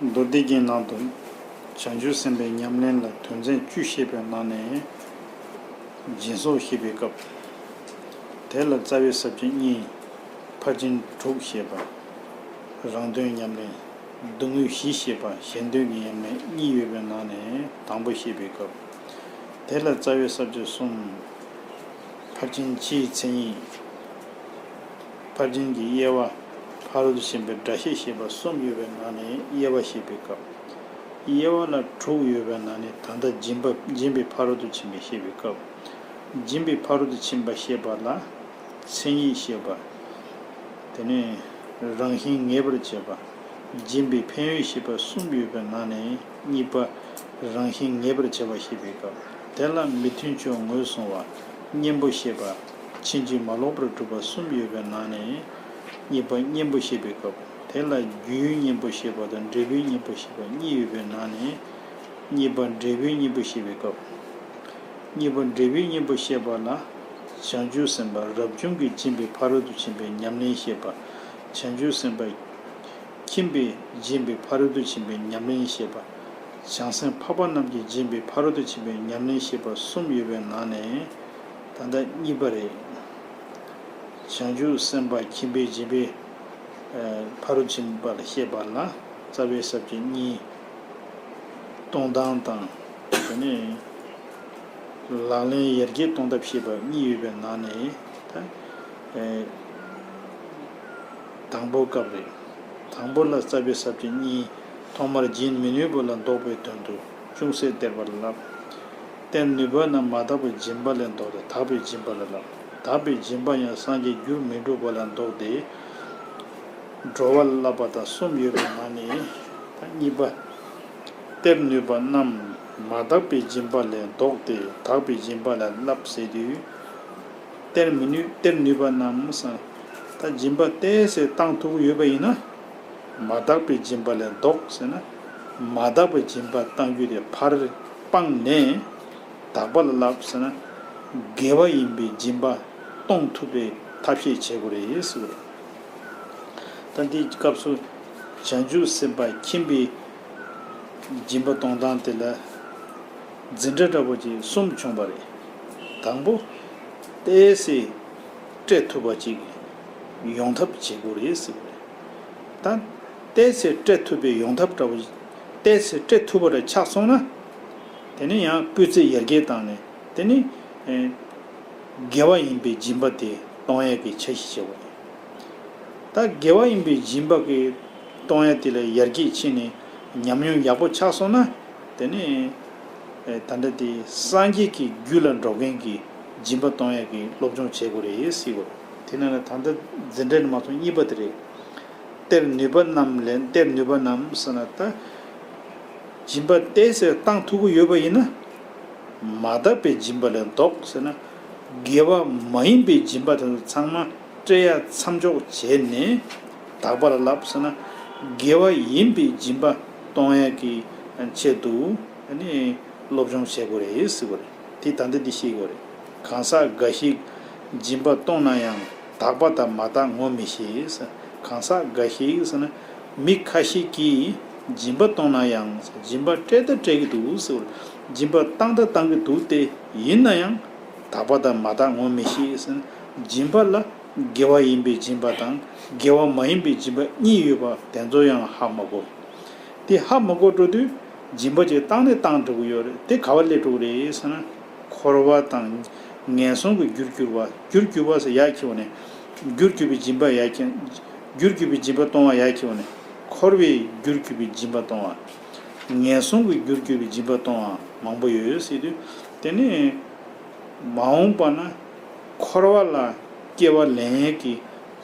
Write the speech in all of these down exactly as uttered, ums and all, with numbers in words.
མདོ་སྡེ་རྒྱན་ནང་དུ། བྱང་ཆུབ་སེམས་དཔའི་ཉམས་ལེན་ལ་དོན་ཚན་བཅུ་བཤད་པའི་ནང་ནས། སྦྱིན་སོགས་བཤད་པའི་སྐབས། དེ་ལ་རྩ་བའི་ས་བཅད་གཉིས། ཕར་ཕྱིན་དྲུག་བཤད་པ། རང་དོན་ཉམས་ལེན། སྡུག་བསྔལ་བཞི་བཤད་པ། གཞན་དོན་གྱི་ཉམས་ལེན་གཉིས་ཡོད་པའི་ནང་ནས་དང་པོ་བཤད་པའི་སྐབས། དེ་ལ་རྩ་བའི་ས་བཅད་གསུམ། ཕར་ཕྱིན་ཕྱིའི་མཚན་ཉིད། ཕར་ཕྱིན་གྱི་དབྱེ་བ། ཕ་རོལ་ཏུ་ཕྱིན་པའི་སྒྲ་བཤད་བཤད་པ་གསུམ་ཡོད་པའི་ནང་ནས་དབྱེ་བ་བཤད་པའི་སྐབས། དབྱེ་བ་ལ་དྲུག་ཡོད་པའི་ནང་ནས་ད་ལྟ་སྦྱིན་པ་སྦྱིན་པའི་ཕ་རོལ་ཏུ་ཕྱིན་པ་བཤད་པའི་སྐབས། སྦྱིན་པའི་ཕ་རོལ་ཏུ་ཕྱིན་པ་བཤད་པ་ལ། མཚན་ཉིད་བཤད་པ། དེ་ནས་རང་བཞིན་ངེས་པར་བྱེད་པ། སྦྱིན་པའི་ཕན་ཡོན་བཤད་པ་གསུམ་ཡོད་པའི་ནང་ནས་གཉིས་པ། རང་བཞིན་ངེས་པར་བྱེད་པ་བཤད་པའི་སྐབས། དེ་ལ་མི་མཐུན་ཕྱོགས་ངོས་བཟུང་བ། གཉེན་པོ་བཤད་པ། ཕྱིན་ཅི་མ་ལོག་པར་སྒྲུབ་པ་གསུམ་ཡོད་པའི་ནང་ནས་གཉིས་པ་གཉེན་པོ་བཤད་པའི་སྐབས། དེ་ལ་རྒྱུའི་གཉེན་པོ་བཤད་པ་དང་འབྲས་བུའི་གཉེན་པོ་བཤད་པ་གཉིས་ཡོད་པའི་ནང་ནས་གཉིས་པ་འབྲས་བུའི་གཉེན་པོ་བཤད་པའི་སྐབས། གཉིས་པ་འབྲས་བུའི་གཉེན་པོ་བཤད་པ་ལ། བྱང་ཆུབ་སེམས་དཔའ་རབ་བྱུང་གིས་སྦྱིན་པའི་ཕ་རོལ་ཏུ་ཕྱིན་པའི་ཉམས་ལེན་བཤད་པ། བྱང་ཆུབ་སེམས་དཔའ་ཁྱིམ་པས་སྦྱིན་པའི་ཕ་རོལ་ཏུ་ཕྱིན་པའི་ཉམས་ལེན་བཤད་པ། བྱང་སེམས་འཕགས་པ་རྣམས་ཀྱིས་སྦྱིན་པའི་ཕ་རོལ་ཏུ་ཕྱིན་པའི་ཉམས་ལེན་བཤད་པ་གསུམ་ཡོད་པའི་ནང་ནས་ད་ལྟ་གཉིས་པ་རེད། བྱང་ཆུབ་སེམས་དཔའ་ཁྱིམ་པས་སྦྱིན་པའི་ཕ་རོལ་ཕྱིན་པ་ལ་བཤད་པ་ལ་རྩ་བའི་ས་བཅད་གཉིས། གཏོང་སྟངས་དང་། དེ་ནས་ལག་ལེན་ཡར་རྒྱས་གཏོང་ཐབས་བཤད་པ་གཉིས་ཡོད་པའི་ནང་ནས་ད། ཨེ། དང་པོ་སྐབས་རེད། དང་པོ་ལ་རྩ་བའི་ས་བཅད་གཉིས། ཐོག་མར་སྦྱིན་མི་ནུས་པ་ལ་བཟློག་པའི་དོན་དུ་ཅུང་ཟད་སྟེར་བ་ལ་བསླབ། སྟེར་ནུས་པ་རྣམས་མ་དག་པའི་སྦྱིན་པ་ལས་བཟློག་སྟེ་དག་པའི་སྦྱིན་པ་ལ་བསླབ། དག་པའི་སྦྱིན་པ་ཡང་སངས་རྒྱས་རྒྱུར་མི་འགྲུབ་པ་ལ་བཟློག་སྟེ། འགྲོ་བ་ལ་བསླབ་པ་དང་གསུམ་ཡོད་པའི་ནང་ནས་ད་གཉིས་པ། སྟེར་ནུས་པ་རྣམས་མ་དག་པའི་སྦྱིན་པ་ལས་བཟློག་སྟེ་དག་པའི་སྦྱིན་པ་ལ་བསླབ་ཟེར་དུས། སྟེར་མི་ནུས་སྟེར་ནུས་པ་རྣམས་ཟེར། ད་སྦྱིན་པ་ཏོག་ཙམ་བཏང་ཐུབ་ཀྱི་ཡོད་པ་ཡིན་ན། མ་དག་པའི་སྦྱིན་པ་ལས་བཟློག་ཟེར་ན། མ་དག་པའི་སྦྱིན་པ་བཏང་རྒྱུ་དེ་ཕར་སྤངས་ནས། དག་པ་ལ་བསླབ་ཟེར་ན། དགེ་བ་ཡིན་པའི་སྦྱིན་པ་གཏོང་ཐུབ་པའི་ཐབས་ཤེས་བྱེད་དགོས་རེད་ཟེར་བ་རེད། ད་འདིའི་སྐབས་སུ་བྱང་ཆུབ་སེམས་དཔའ་ཁྱིམ་པའི་སྦྱིན་པ་གཏོང་སྟངས་དེ་ལ་འཛིན་གྲྭ་འདྲ་པོ་ཅིག་གསུམ་བྱུང་བ་རེད། དང་པོ། ཏོག་ཙམ་སྤྲད་ཐུབ་པ་ཅིག་ཡོང་ཐབས་བྱེད་དགོས་རེད་ཟེར་བ་རེད། ད་ཏོག་ཙམ་སྤྲད་ཐུབ་པའི་ཡོང་ཐབས་འདྲ་པོ། ཏོག་ཙམ་སྤྲད་ཐུབ་པ་འདྲ་ཆགས་སོང་ན། དེ་ནས་ཡང་སྤུས་ཚད་ཡར་རྒྱས་བཏང་ནས་དེ་ནས། ཨེ། དགེ་བ་ཡིན་པའི་སྦྱིན་པ་དེ་གཏོང་ཡས་ཀྱི་འཆར་གཞི་བྱེད་དགོས། ད་དགེ་བ་ཡིན་པའི་སྦྱིན་པ་གི་གཏོང་ཡས་དེ་ལ་ཡར་རྒྱས་ཕྱིན་ནས་ཉམས་མྱོང་ཡག་པོ་ཆགས་སོང་ན། དེ་ནས། ཨེ། ད་ལྟ་དེ་སངས་རྒྱས་ཀྱི་རྒྱུད་ལ་འགྲོ་མཁན་གྱི་སྦྱིན་པ་གཏོང་ཡས་ཀྱི་སློབ་སྦྱོང་བྱེད་དགོས་རེད་ཟེར་བ། དེ་ནང་ལ་ད་ལྟ་འཛིན་གྲྭ་ནས་མ་སོང་གཉིས་པ་དེ་རེད། སྟེར་ནུས་པ་རྣམས་ལས་སྟེར་ནུས་པ་རྣམས་ཟེར་ན་ད། སྦྱིན་པ་ཏོག་ཙམ་བཏང་ཐུབ་ཀྱི་ཡོད་པ་ཡིན་ན། མ་དག་པའི་སྦྱིན་པ་ལས་བཟློག་ཟེར་ན། དགེ་བ་མ་ཡིན་པའི་སྦྱིན་པ་དེ་ཚོ་ཚང་མ་སྤྲད་ཡ་མཚམས་འཇོག་བྱས་ནས་དག་པ་ལ་བསླབ་ཟེར་ན། དགེ་བ་ཡིན་པའི་སྦྱིན་པ་གཏོང་ཡ་གི་ཆེད་དུ་ཨ་ནི་སློབ་སྦྱོང་བྱེད་དགོས་རེད་ཟེར་བ་རེད། དེ་ད་ལྟ་འདི་ཤེས་དགོས་རེད། གང་ཟག་འགའ་ཞིག་སྦྱིན་པ་གཏོང་ན་ཡང་དག་པ་དང་མ་དག་ངོ་མི་ཤེས། གང་ཟག་འགའ་ཞིག་ཟེར་ན། མི་ཁ་ཤས་ཀྱིས་སྦྱིན་པ་གཏོང་ན་ཡང་སྦྱིན་པ་སྤྲད་ད་སྤྲད་ཀྱི་འདུག་ཟེར་བ། སྦྱིན་པ་བཏང་ད་བཏང་གི་འདུག་སྟེ་ཡིན་ན་ཡང་དག་པ་དང་མ་དག་ངོ་མི་ཤེས་ཟེར་ན། སྦྱིན་པ་ལ་དགེ་བ་ཡིན་པའི་སྦྱིན་པ་དང་དགེ་བ་མ་ཡིན་པའི་སྦྱིན་པ་གཉིས་ཡོད་པ་དེ་ཚོ་ཡང་ཧ་མ་གོ། དེ་ཧ་མ་གོ་འགྲོ་དུས་སྦྱིན་པ་ཅིག་བཏང་ནས་བཏང་འགྲོ་གི་ཡོད་རེད། དེ་ག་བ་སླེབས་འགྲོ་གི་རེད་ཟེར་ན། འཁོར་བ་དང་ངན་སོང་གི་རྒྱུར་གྱུར་པ། རྒྱུར་གྱུར་པ་ཟེར་ཡག་གི་འོ་ནས། རྒྱུར་གྱུར་པའི་སྦྱིན་པ་ཡག་གི། རྒྱུར་གྱུར་པའི་སྦྱིན་པ་གཏོང་བ་ཡག་གི་འོ་ནས། འཁོར་བའི་རྒྱུར་གྱུར་པའི་སྦྱིན་པ་གཏོང་བ། ངན་སོང་གི་རྒྱུར་གྱུར་པའི་སྦྱིན་པ་གཏོང་བ་མང་པོ་ཡོད་ཟེར་དུས། དེ་ནི། མ་འོངས་པ་ན་འཁོར་བ་ལ་སྐྱེ་བ་ལེན་ཡས་ཀྱི་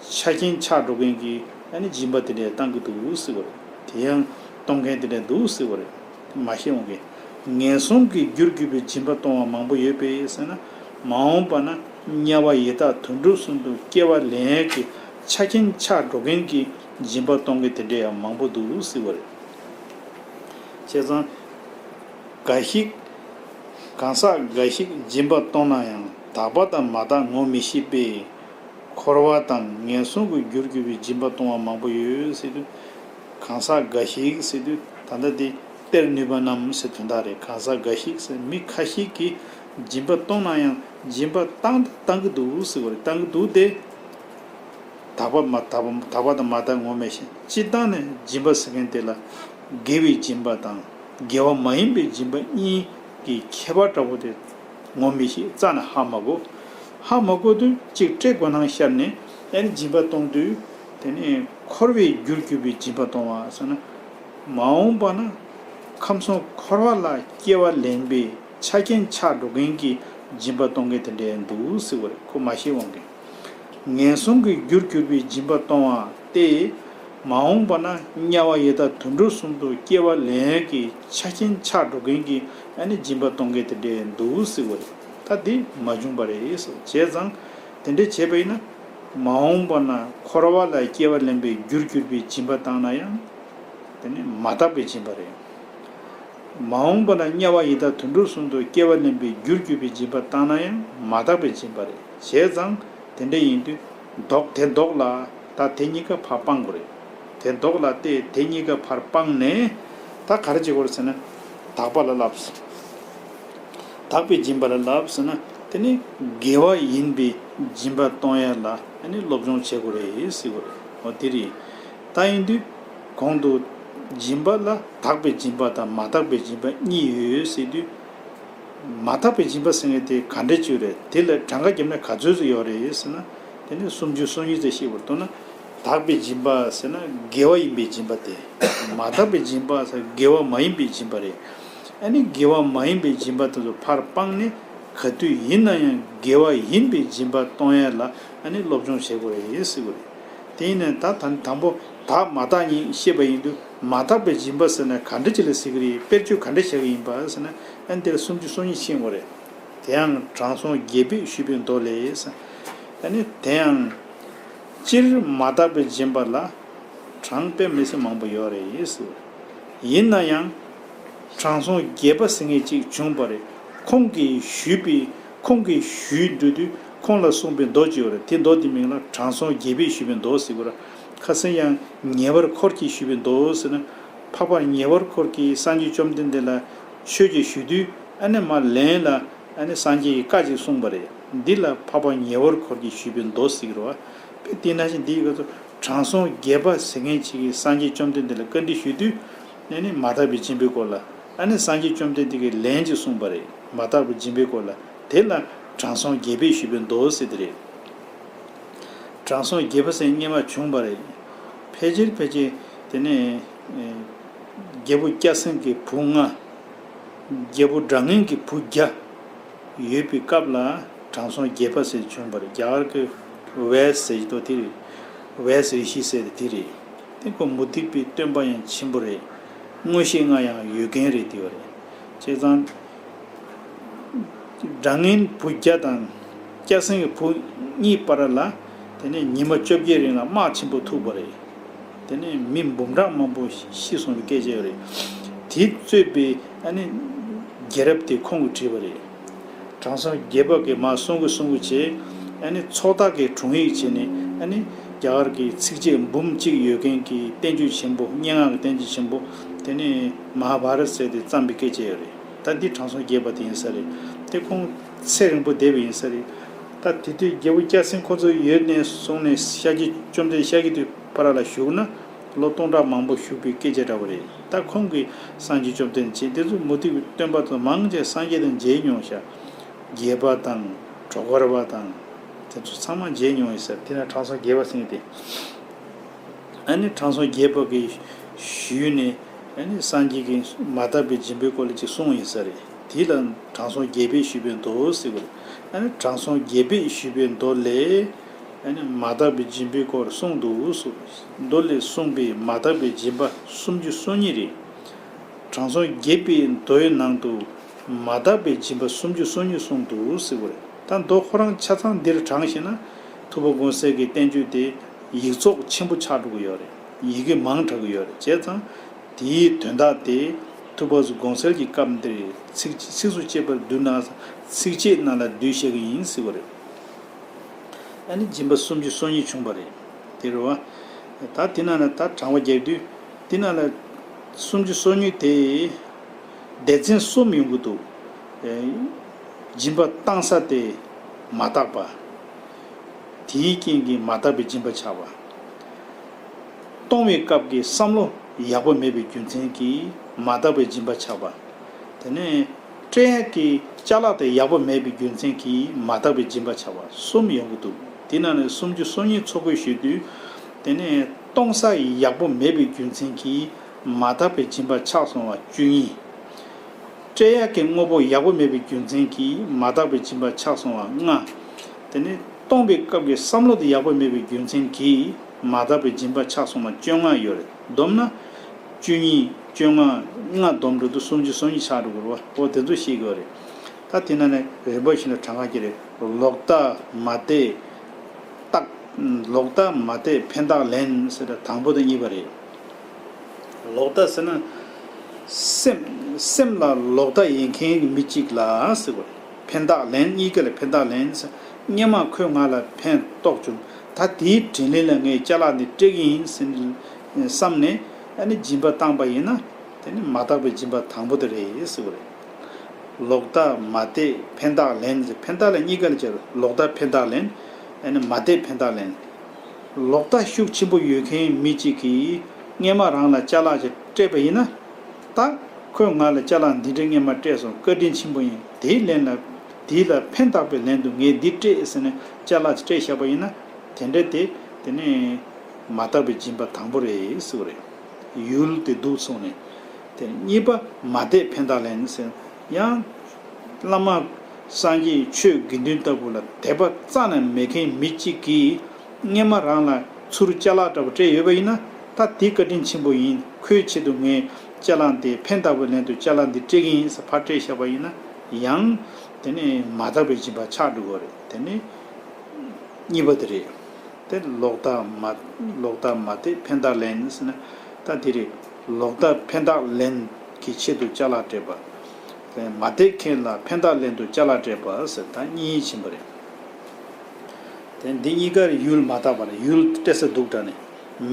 ཆ་རྐྱེན་ཆགས་འགྲོ་མཁན་གྱི་ཨ་ནི་སྦྱིན་པ་དེ་འདྲ་བཏང་གི་འདུག་ཟེར་བ་རེད། དེ་ཡང་གཏོང་མཁན་དེ་འདྲ་འདུག་ཟེར་བ་རེད། མ་ཤེས་འོང་གི། ངན་སོང་གི་རྒྱུར་གྱུར་པའི་སྦྱིན་པ་གཏོང་བ་མང་པོ་ཡོད་པས་ཟེར་ན། མ་འོངས་པ་ན་དམྱལ་བ་ཡི་དྭགས་དུད་འགྲོ་གསུམ་དུ་སྐྱེ་བ་ལེན་ཡས་ཀྱི་ཆ་རྐྱེན་ཆགས་འགྲོ་མཁན་གྱི་སྦྱིན་པ་གཏོང་མཁན་དེ་འདྲ་ཡང་མང་པོ་འདུག་ཟེར་བ་རེད། བྱས་ཙང་། འགའ་ཞིག་གང་ཟག་འགའ་ཞིག་སྦྱིན་པ་གཏོང་ན་ཡང་དག་པ་དང་མ་དག་ངོ་མི་ཤེས་པས། འཁོར་བ་དང་ངན་སོང་གི་རྒྱུར་གྱུར་པའི་སྦྱིན་པ་གཏོང་བ་མང་པོ་ཡོད་ཟེར་དུས། གང་ཟག་འགའ་ཞིག་ཟེར་དུས་ད་ལྟ་དེ་སྟེར་ནུས་པ་རྣམས་ཟེར་དོན་དག་རེད། གང་ཟག་འགའ་ཞིག་ཟེར་མི་ཁ་ཤས་ཀྱིས་སྦྱིན་པ་གཏོང་ན་ཡང་སྦྱིན་པ་བཏང་དང་བཏང་གི་འདུག་ཟེར་བ་རེད། བཏང་གི་འདུག་སྟེ། དག་པ་མ་དག་པ་དག་པ་དང་མ་དག་ངོ་མས་ཤིང་། སྤྱིར་བཏང་ནས་སྦྱིན་པ་ཟེར་མཁན་དེ་ལ་དགེ་བའི་སྦྱིན་པ་དང་དགེ་བ་མ་ཡིན་པའི་སྦྱིན་པ་གཉིས་ཀྱི་ཁྱད་པར་འདྲ་པོ་དེ་ངོ་མི་ཤེས། རྩ་ནས་ཧ་མ་གོ། ཧ་མ་གོ་དུས་གཅིག་སྤྲེལ་མགོ་ནང་ཤར་ནས་ཨ་ནི་སྦྱིན་པ་གཏོང་དུས། དེ་ནས་འཁོར་བའི་རྒྱུར་གྱུར་པའི་སྦྱིན་པ་གཏོང་བ་ཟེར་ན། མ་འོངས་པ་ན་ཁམས་གསུམ་འཁོར་བ་ལ་སྐྱེ་བ་ལེན་པའི་ཆ་རྐྱེན་ཆགས་འགྲོ་མཁན་གྱི་སྦྱིན་པ་གཏོང་མཁན་དེ་འདྲ་འདུག་ཟེར་བ་རེད། ཁོ་མ་ཤེས་འོང་མཁན། ངན་སོང་གི་རྒྱུར་གྱུར་པའི་སྦྱིན་པ་གཏོང་བ་སྟེ། མ་འོངས་པ་ན་དམྱལ་བ་ཡི་དྭགས་དུད་འགྲོ་གསུམ་དུ་སྐྱེ་བ་ལེན་ཡས་ཀྱི་ཆ་རྐྱེན་ཆགས་འགྲོ་མཁན་གྱི་ཨ་ནི་སྦྱིན་པ་གཏོང་མཁན་དེ་འདྲ་འདུག་ཟེར་བ་རེད། ད་དེ་མ་བྱུང་བ་རེད་ཟེར། བྱས་ཙང་དེ་འདྲ་བྱས་པ་ཡིན་ན། མ་འོངས་པ་ན་འཁོར་བ་ལ་སྐྱེ་བ་ལེན་པའི་རྒྱུར་གྱུར་པའི་སྦྱིན་པ་བཏང་ན་ཡང་། དེ་ནི་མ་དག་པའི་སྦྱིན་པ་རེད། མ་འོངས་པ་ན་དམྱལ་བ་ཡི་དྭགས་དུད་འགྲོ་གསུམ་དུ་སྐྱེ་བ་ལེན་པའི་རྒྱུར་གྱུར་པའི་སྦྱིན་པ་བཏང་ན་ཡང་མ་དག་པའི་སྦྱིན་པ་རེད། བྱས་ཙང་དེ་འདྲ་ཡིན་དུས་ལྡོག་དེ་ལྡོག་ལ་ད་དེ་གཉིས་ཀ་ཕར་སྤང་དགོས་རེད། དེ་ལྡོག་ལ་བལྟས་དེ་གཉིས་ཀ་ཕར་སྤངས་ནས། ད་ག་རེ་བྱེད་དགོས་རེད་ཟེར་ན། དག་པ་ལ་བསླབས། དག་པའི་སྦྱིན་པ་ལ་བསླབས་ཟེར་ན། དེ་ནི་དགེ་བ་ཡིན་པའི་སྦྱིན་པ་གཏོང་ཡ་ལ་ཨ་ནི་སློབ་སྦྱོང་བྱེད་དགོས་རེད་ཟེར་དགོས་རེད། འོ་དེ་རེད། ད་ཡིན་དུས་གོང་དུ་སྦྱིན་པ་ལ་དག་པའི་སྦྱིན་པ་དང་མ་དག་པའི་སྦྱིན་པ་གཉིས་ཡོད་ཟེར་དུས། མ་དག་པའི་སྦྱིན་པ་ཟེར་མཁན་དེ་ག་འདྲ་ཅིག་རེད། དེ་ལ་གྲངས་ཀ་བརྒྱབ་ན་ག་ཚོད་ཙམ་ཡོད་རེད་ཟེར་ན། དེ་ནི་སུམ་ཅུ་སོ་གཉིས་ཙམ་ཤེས་པར་འདུག་ན། དག་པའི་སྦྱིན་པ་ཟེར་ན་དགེ་བ་ཡིན་པའི་སྦྱིན་པ་དེ། མ་དག་པའི་སྦྱིན་པ་ཟེར་དགེ་བ་མ་ཡིན་པའི་སྦྱིན་པ་རེད། ཨ་ནི་དགེ་བ་མ་ཡིན་པའི་སྦྱིན་པ་དེ་ཚོ་ཕར་སྤངས་ནས། ག་དུས་ཡིན་ན་ཡང་དགེ་བ་ཡིན་པའི་སྦྱིན་པ་གཏོང་ཡ་ལ་ཨ་ནི་སློབ་སྦྱོང་བྱེད་དགོས་རེད་ཟེར་དགོས་རེད། དེ་ཡིན་ནའི་ད་ད་དང་པོ་དག་མ་དག་གཉིས་བཤད་པ་ཡིན་དུས། མ་དག་པའི་སྦྱིན་པ་ཟེར་ན་ག་འདྲ་ཅིག་ལ་ཟེར་གི་རེད། དཔེར་བརྗོད་ག་འདྲ་བྱ་གི་ཡིན་པ་ཟེར་ན། ཨ་ནི་དེ་ལ་སུམ་ཅུ་སོ་གཉིས་ཤེས་དགོས་རེད། དེ་ཡང་དྲང་སྲོང་རྒྱས་པས་ཞུས་པའི་མདོ་ལས། ཨ་ནི་དེ་ཡང་སྤྱིར་མ་དག་པའི་སྦྱིན་པ་ལ་གྲངས་དཔེ་མི་སྲིད་མང་པོ་ཡོད་རེད། ཡིན་ན་ཡང་དྲང་སྲོང་རྒྱས་པ་ཟེར་མཁན་ཅིག་བྱུང་བ་རེད། ཁོང་གིས་ཞུས་པའི་ཁོང་གིས་ཞུས་འདུག་དུས་ཁོང་ལ་གསུངས་པའི་མདོ་ཅིག་ཡོད་རེད། དེ་མདོ་དེ་མིང་ལ་དྲང་སྲོང་རྒྱས་པས་ཞུས་པའི་མདོ་ཟེར་གི་རེད། ཁ་སང་ཡང་ཉེ་བར་འཁོར་གྱིས་ཞུས་པའི་མདོ་ཟེར་ན། འཕགས་པ་ཉེ་བར་འཁོར་གྱིས་སངས་རྒྱས་བཅོམ་ལྡན་འདས་ལ་ཆོས་ཅིག་ཞུས་དུས། ཨ་ནི་མར་ལན་ལ་ཨ་ནི་སངས་རྒྱས་ཀྱིས་བཀའ་ཅིག་གསུངས་པ་རེད། འདི་ལ་འཕགས་པ་ཉེ་བར་འཁོར་གྱིས་ཞུས་པའི་མདོ་ཟེར་གི་རེད་བ། དཔེ་དེ་ནང་བཞིན་འདིའི་སྐབས་སུ་དྲང་སྲོང་རྒྱས་པ་ཟེར་མཁན་ཅིག་གིས་སངས་རྒྱས་བཅོམ་ལྡན་འདས་ལ་བཀའ་འདྲི་ཞུས་དུས། ཨ་ནི་མ་དག་པའི་སྦྱིན་པའི་སྐོར་ལ་ཨ་ནི་སངས་རྒྱས་བཅོམ་ལྡན་འདས་ཀྱིས་ལན་ཅིག་གསུངས་པ་རེད། མ་དག་པའི་སྦྱིན་པའི་སྐོར་ལ། དེ་ལ་དྲང་སྲོང་རྒྱས་པས་ཞུས་པའི་མདོ་ཟེར་དེ་རེད། དྲང་སྲོང་རྒྱས་པ་ཟེར་སྔོན་མ་བྱུང་བ་རེད། ཕལ་ཆེར་ཕལ་ཆེར་དེ་ནས་ཨེ་རྒྱལ་པོ་སྐྱ་སེང་གི་བུ་ལྔ། རྒྱལ་པོ་སྒྲ་སྔོན་གྱི་བུ་བརྒྱ་ཡོད་པའི་སྐབས་ལ་དྲང་སྲོང་རྒྱས་པ་ཟེར་བྱུང་བ་རེད། རྒྱ་གར་གྱི་ཝེ་སི་ཟེར་གྱི་འདུག་དེ་རེད། ཝེ་སི་རི་ཤི་ཟེར་དེ་རེད། དེ་ཁོ་མུ་སྟེགས་པའི་སྟོན་པ་ཡང་ཆེན་པོ་རེད། མངོན་ཤེས་ལྔ་ཡང་ཡོད་མཁན་རེད། དེ་བ་རེད། བྱས་ཙང་། སྒྲ་སྔོན་བུ་བརྒྱ་དང་། སྐྱ་སེང་གི་བུ་གཉིས་བར་ལ། དེ་ནས་ཉི་མ་བཅོ་བརྒྱད་རིང་ལ་དམག་ཆེན་པོ་ཐུག་པ་རེད། དེ་ནས་མི་འབུམ་ཕྲག་མང་པོ་ཤི་སོང་བའི་སྐད་ཆ་ཡོད་རེད། དེ་གཙོས་པའི་ཨ་ནི་རྒྱལ་རབས་དེ་ཁོང་གིས་བྲིས་པ་རེད། དྲང་སྲོང་རྒྱས་པ་གིས་མར་གསུང་གི་གསུང་གི་བྱས། ཨ་ནི་ཚོགས་བདག་གི་དྲུང་ཡིག་བྱས་ནས། ཨ་ནི་རྒྱ་གར་གྱི་ཚིགས་བཅད་འབུམ་གཅིག་ཡོད་མཁན་གྱི་བསྟན་བཅོས་ཆེན་པོ། སྙན་ངག་གི་བསྟན་བཅོས་ཆེན་པོ། དེ་ནས་མ་ཧཱ་བྷ་ར་ཏ་ཟེར་དེ་བརྩམས་པའི་སྐད་ཆ་ཡོད་རེད། ད་འདི་དྲང་སྲོང་རྒྱས་པ་དེ་ཡིན་ས་རེད། དེ་ཁོང་ཚེ་རིང་པོ་བསྡད་པ་ཡིན་ས་རེད། ད་དེ་དུས་རྒྱལ་པོ་སྐྱ་སེང་ཁོ་ཚོ་ཡོད་ནས་སོང་ནས་ཤཱཀྱ་བཅོམ་ལྡན་ཤཱཀྱ་ཐུབ་ཕར་ལ་བཞུགས་ན། ལོ་སྟོང་ཕྲག་མང་པོ་བཞུགས་པའི་སྐད་ཆ་འདྲ་བོ་རེད། ད་ཁོང་གིས་སངས་རྒྱས་བཅོམ་ལྡན་འདས། དེ་ཚོ་མུ་སྟེགས་པའི་སྟོན་པ་དང་མང་ཆེ་སངས་རྒྱས་དང་མཇལ་མྱོང་ཤག་རྒྱལ་པོ་དང་སྒྲོལ་དཀར་པོ་དང་། དེ་ཚོ་ཚང་མ་མཇལ་མྱོང་ཡིན་ས་རེད། དེ་ན་དྲང་སྲོང་རྒྱས་པ་ཟེར་མཁན་དེ། ཨ་ནི་དྲང་སྲོང་རྒྱས་པ་གིས་ཞུས་ནས། ཨ་ནི་སངས་རྒྱས་ཀྱིས་མ་དག་པའི་སྦྱིན་པའི་སྐོར་ལ་ཅིག་གསུངས་ཡིན་ས་རེད། དེ་ལ་དྲང་སྲོང་རྒྱས་པས་ཞུས་པའི་མདོ་ཟེར་བ་རེད། ཨ་ནི་དྲང་སྲོང་རྒྱས་པས་ཞུས་པའི་མདོ་ལས། ཨ་ནི་མ་དག་པའི་སྦྱིན་པའི་སྐོར་གསུངས་འདུག་ཟེར། མདོ་ལས་གསུངས་པའི་མ་དག་པའི་སྦྱིན་པ་སུམ་ཅུ་སོ་གཉིས་རེད། དྲང་སྲོང་རྒྱས་པའི་མདོའི་ནང་དུ་མ་དག་པའི་སྦྱིན་པ་སུམ་ཅུ་སོ་གཉིས་གསུངས་འདུག་ཟེར་བ་རེད། ད་མདོ་ཁོ་རང་ཆ་ཚང་འདིར་དྲངས་ཤེ་ན། ཐུབ་པ་དགོངས་གསལ་གྱི་བསྟན་བཅོས་དེ་ཡིག་ཚོགས་ཆེན་པོ་ཆགས་འགྲོ་གི་ཡོད་རེད། ཡི་གེ་མང་དྲགས་ཀྱི་ཡོད་རེད། བྱས་ཙང་དེའི་དོན་དག་དེ་ཐུབ་པ་དགོངས་གསལ་གྱི་སྐབས་འདིར་ཚིག་ཚིགས་སུ་བཅད་པར་བསྡུ་ན། ཚིགས་བཅད་རྣམས་ལ་བསྡུས་བཤད་ཀྱི་ཡིན་ཟེར་བ་རེད། ཨ་ནི་སྦྱིན་པ་སུམ་ཅུ་སོ་གཉིས་བྱུང་བ་རེད། དེ་རེད་བ། ད་དེ་ནང་ན་ད་དྲངས་པ་རྒྱག་དུས། དེ་ནང་ལ་སུམ་ཅུ་སོ་གཉིས་དེ་སྡེ་ཚན་གསུམ་ཡོང་གི་འདུག་སྦྱིན་པ་བཏང་ས་དེ་མ་དག་པ། དེའི་རྐྱེན་གྱིས་མ་དག་པའི་སྦྱིན་པ་ཆགས་པ། གཏོང་བའི་སྐབས་ཀྱི་བསམ་བློ་ཡག་པོ་མེད་པའི་རྒྱུ་མཚན་གྱིས་མ་དག་པའི་སྦྱིན་པ་ཆགས་པ། དེ་ནས་སྤྲད་ཡག་གི་ཅ་ལག་དེ་ཡག་པོ་མེད་པའི་རྒྱུ་མཚན་གྱིས་མ་དག་པའི་སྦྱིན་པ་ཆགས་པ་གསུམ་ཡོང་གི་འདུག་དེ་ནང་ནས་སུམ་ཅུ་སོ་གཉིས་ཚོགས་དགོས་ཞུ་དུས། དེ་ནས་གཏོང་ས་ཡག་པོ་མེད་པའི་རྒྱུ་མཚན་གྱིས་མ་དག་པའི་སྦྱིན་པ་ཆགས་སོང་བ་བཅུ་གཉིས། སྤྲད་ཡག་གི་དངོས་པོ་ཡག་པོ་མེད་པའི་རྒྱུ་མཚན་གྱིས་མ་དག་པའི་སྦྱིན་པ་ཆགས་སོང་བ་ལྔ། དེ་ནས་གཏོང་བའི་སྐབས་ཀྱི་བསམ་བློ་དེ་ཡག་པོ་མེད་པའི་རྒྱུ་མཚན་གྱིས་མ་དག་པའི་སྦྱིན་པ་ཆགས་སོང་བ་བཅོ་ལྔ་ཡོད་རེད། བསྡོམས་ན་བཅུ་གཉིས། བཅོ་ལྔ། ལྔ་བསྡོམས་འགྲོ་དུས་སུམ་ཅུ་སོ་གཉིས་ཆགས་འགྲོ་གི་རེད་བ། འོ་དེ་ཚོ་ཤེས་དགོས་རེད། ད་དེ་ནང་ནས་རིམ་པ་བཞིན་དུ་གྲངས་ཀ་གྱི་རེད། ལོག་ལྟ། མ་དད། རྟག་ལོག་ལྟ། མ་དད། ཕན་བཏགས་ལེན་ཟེར་ད་དང་པོ་དང་གཉིས་པ་རེད། ལོག་ལྟ་ཟེར་ན། སེམས་སེམས་ལ་ལོག་ལྟ་ཡིན་མཁན་གྱི་མི་གཅིག་ལ་ཟེར་བ་རེད། ཕན་བཏགས་ལེན། གཉིས་ཀ་ལ་ཕན་བཏགས་ལེན་ཟེར། སྔོན་མ་ཁོས་ང་ལ་ཕན་ཐོགས་བྱུང་། ད་དེའི་དྲིན་ལན་ལ་ངས་ཅ་ལག་འདི་སྤྲད་ཀྱི་ཡིན་ཟེར་བསམ་ནས་ཨ་ནི་སྦྱིན་པ་བཏང་པ་ཡིན་ན། དེ་ནི་མ་དག་པའི་སྦྱིན་པ་དང་པོ་དེ་རེད་ཟེར་བ་རེད། ལོག་ལྟ། མ་དད། ཕན་བཏགས་ལེན་ཟེར། ཕན་བཏགས་ལེན་གཉིས་ཀ་ལ་སྦྱར། ལོག་ལྟ། ཕན་བཏགས་ལེན། ཨ་ནི་མ་དད། ཕན་བཏགས་ལེན། ལོག་ལྟ་ཤུགས་ཆེན་པོ་ཡོད་མཁན་མི་གཅིག་གིས་སྔོན་མ་རང་ལ་ཅ་ལག་ཅིག་སྤྲད་པ་ཡིན་ན། ད་ཁོས་ང་ལ་ཅ་ལག་འདི་འདྲ་སྔོན་མ་སྤྲད་སོང་། བཀའ་དྲིན་ཆེན་པོ་ཡིན། དེའི་ལན་ལ། དེ་ལ་ཕན་བཏགས་པའི་ལན་དུ་ངས་འདི་སྤྲད་ཟེར་ནས་ཅ་ལག་ཅིག་སྤྲད་བཞག་པ་ཡིན་ན། དེ་འདྲ་དེ་དེ་ནི་མ་དག་པའི་སྦྱིན་པ་དང་པོ་རེད་ཟེར་བ་རེད། ཡུལ་དེ་འདུག་སོང་ནས། དེ་གཉིས་པ་མ་དད་ཕན་བཏགས་ལེན་ཟེར། ཡང་བླ་མ་སངས་རྒྱས་ཆོས་དགེ་འདུན་ལྟ་བུ་ལ་དད་པ་རྩ་ནས་མེད་མཁན་མི་གཅིག་གིས་སྔོན་མ་རང་ལ་ཚུར་ཅ་ལག་འདྲ་པོ་སྤྲད་ཡོད་པ་ཡིན་ན། ད་དེ་བཀའ་དྲིན་ཆེན་པོ་ཡིན། ཁོའི་ཆེད་དུ་ངས་ཅ་ལག་འདི་ཕན་བཏགས་པའི་ལན་དུ་ཅ་ལག་འདི་སྤྲད་ཀྱི་ཡིན་ཟེར་ཕར་སྤྲད་བཞག་པ་ཡིན་ན། ཡང་དེ་ནི་མ་དག་པའི་སྦྱིན་པ་ཆགས་འགྲོ་གི་རེད། དེ་ནི་གཉིས་པ་དེ་རེད། དེ་ལོག་ལྟ་མ། ལོག་ལྟ་མ་དད་ཕན་བཏགས་ལེན་ཟེར་ན། ད་དེ་རེད། ལོག་ལྟ་ཕན་བཏགས་ལེན་གྱི་ཆེད་དུ་ཅ་ལག་སྤྲད་པ། མ་དད་མཁན་ལ་ཕན་བཏགས་ལེན་དུ་ཅ་ལག་སྤྲད་པ་ཟེར། ད་གཉིས་ཕྱིན་པ་རེད། དེ་འདི་གཉིས་ཀར་ཡུལ་མ་དག་པ་རེད། ཡུལ་སྤྲད་ས་སྡུག་དྲགས་ནས།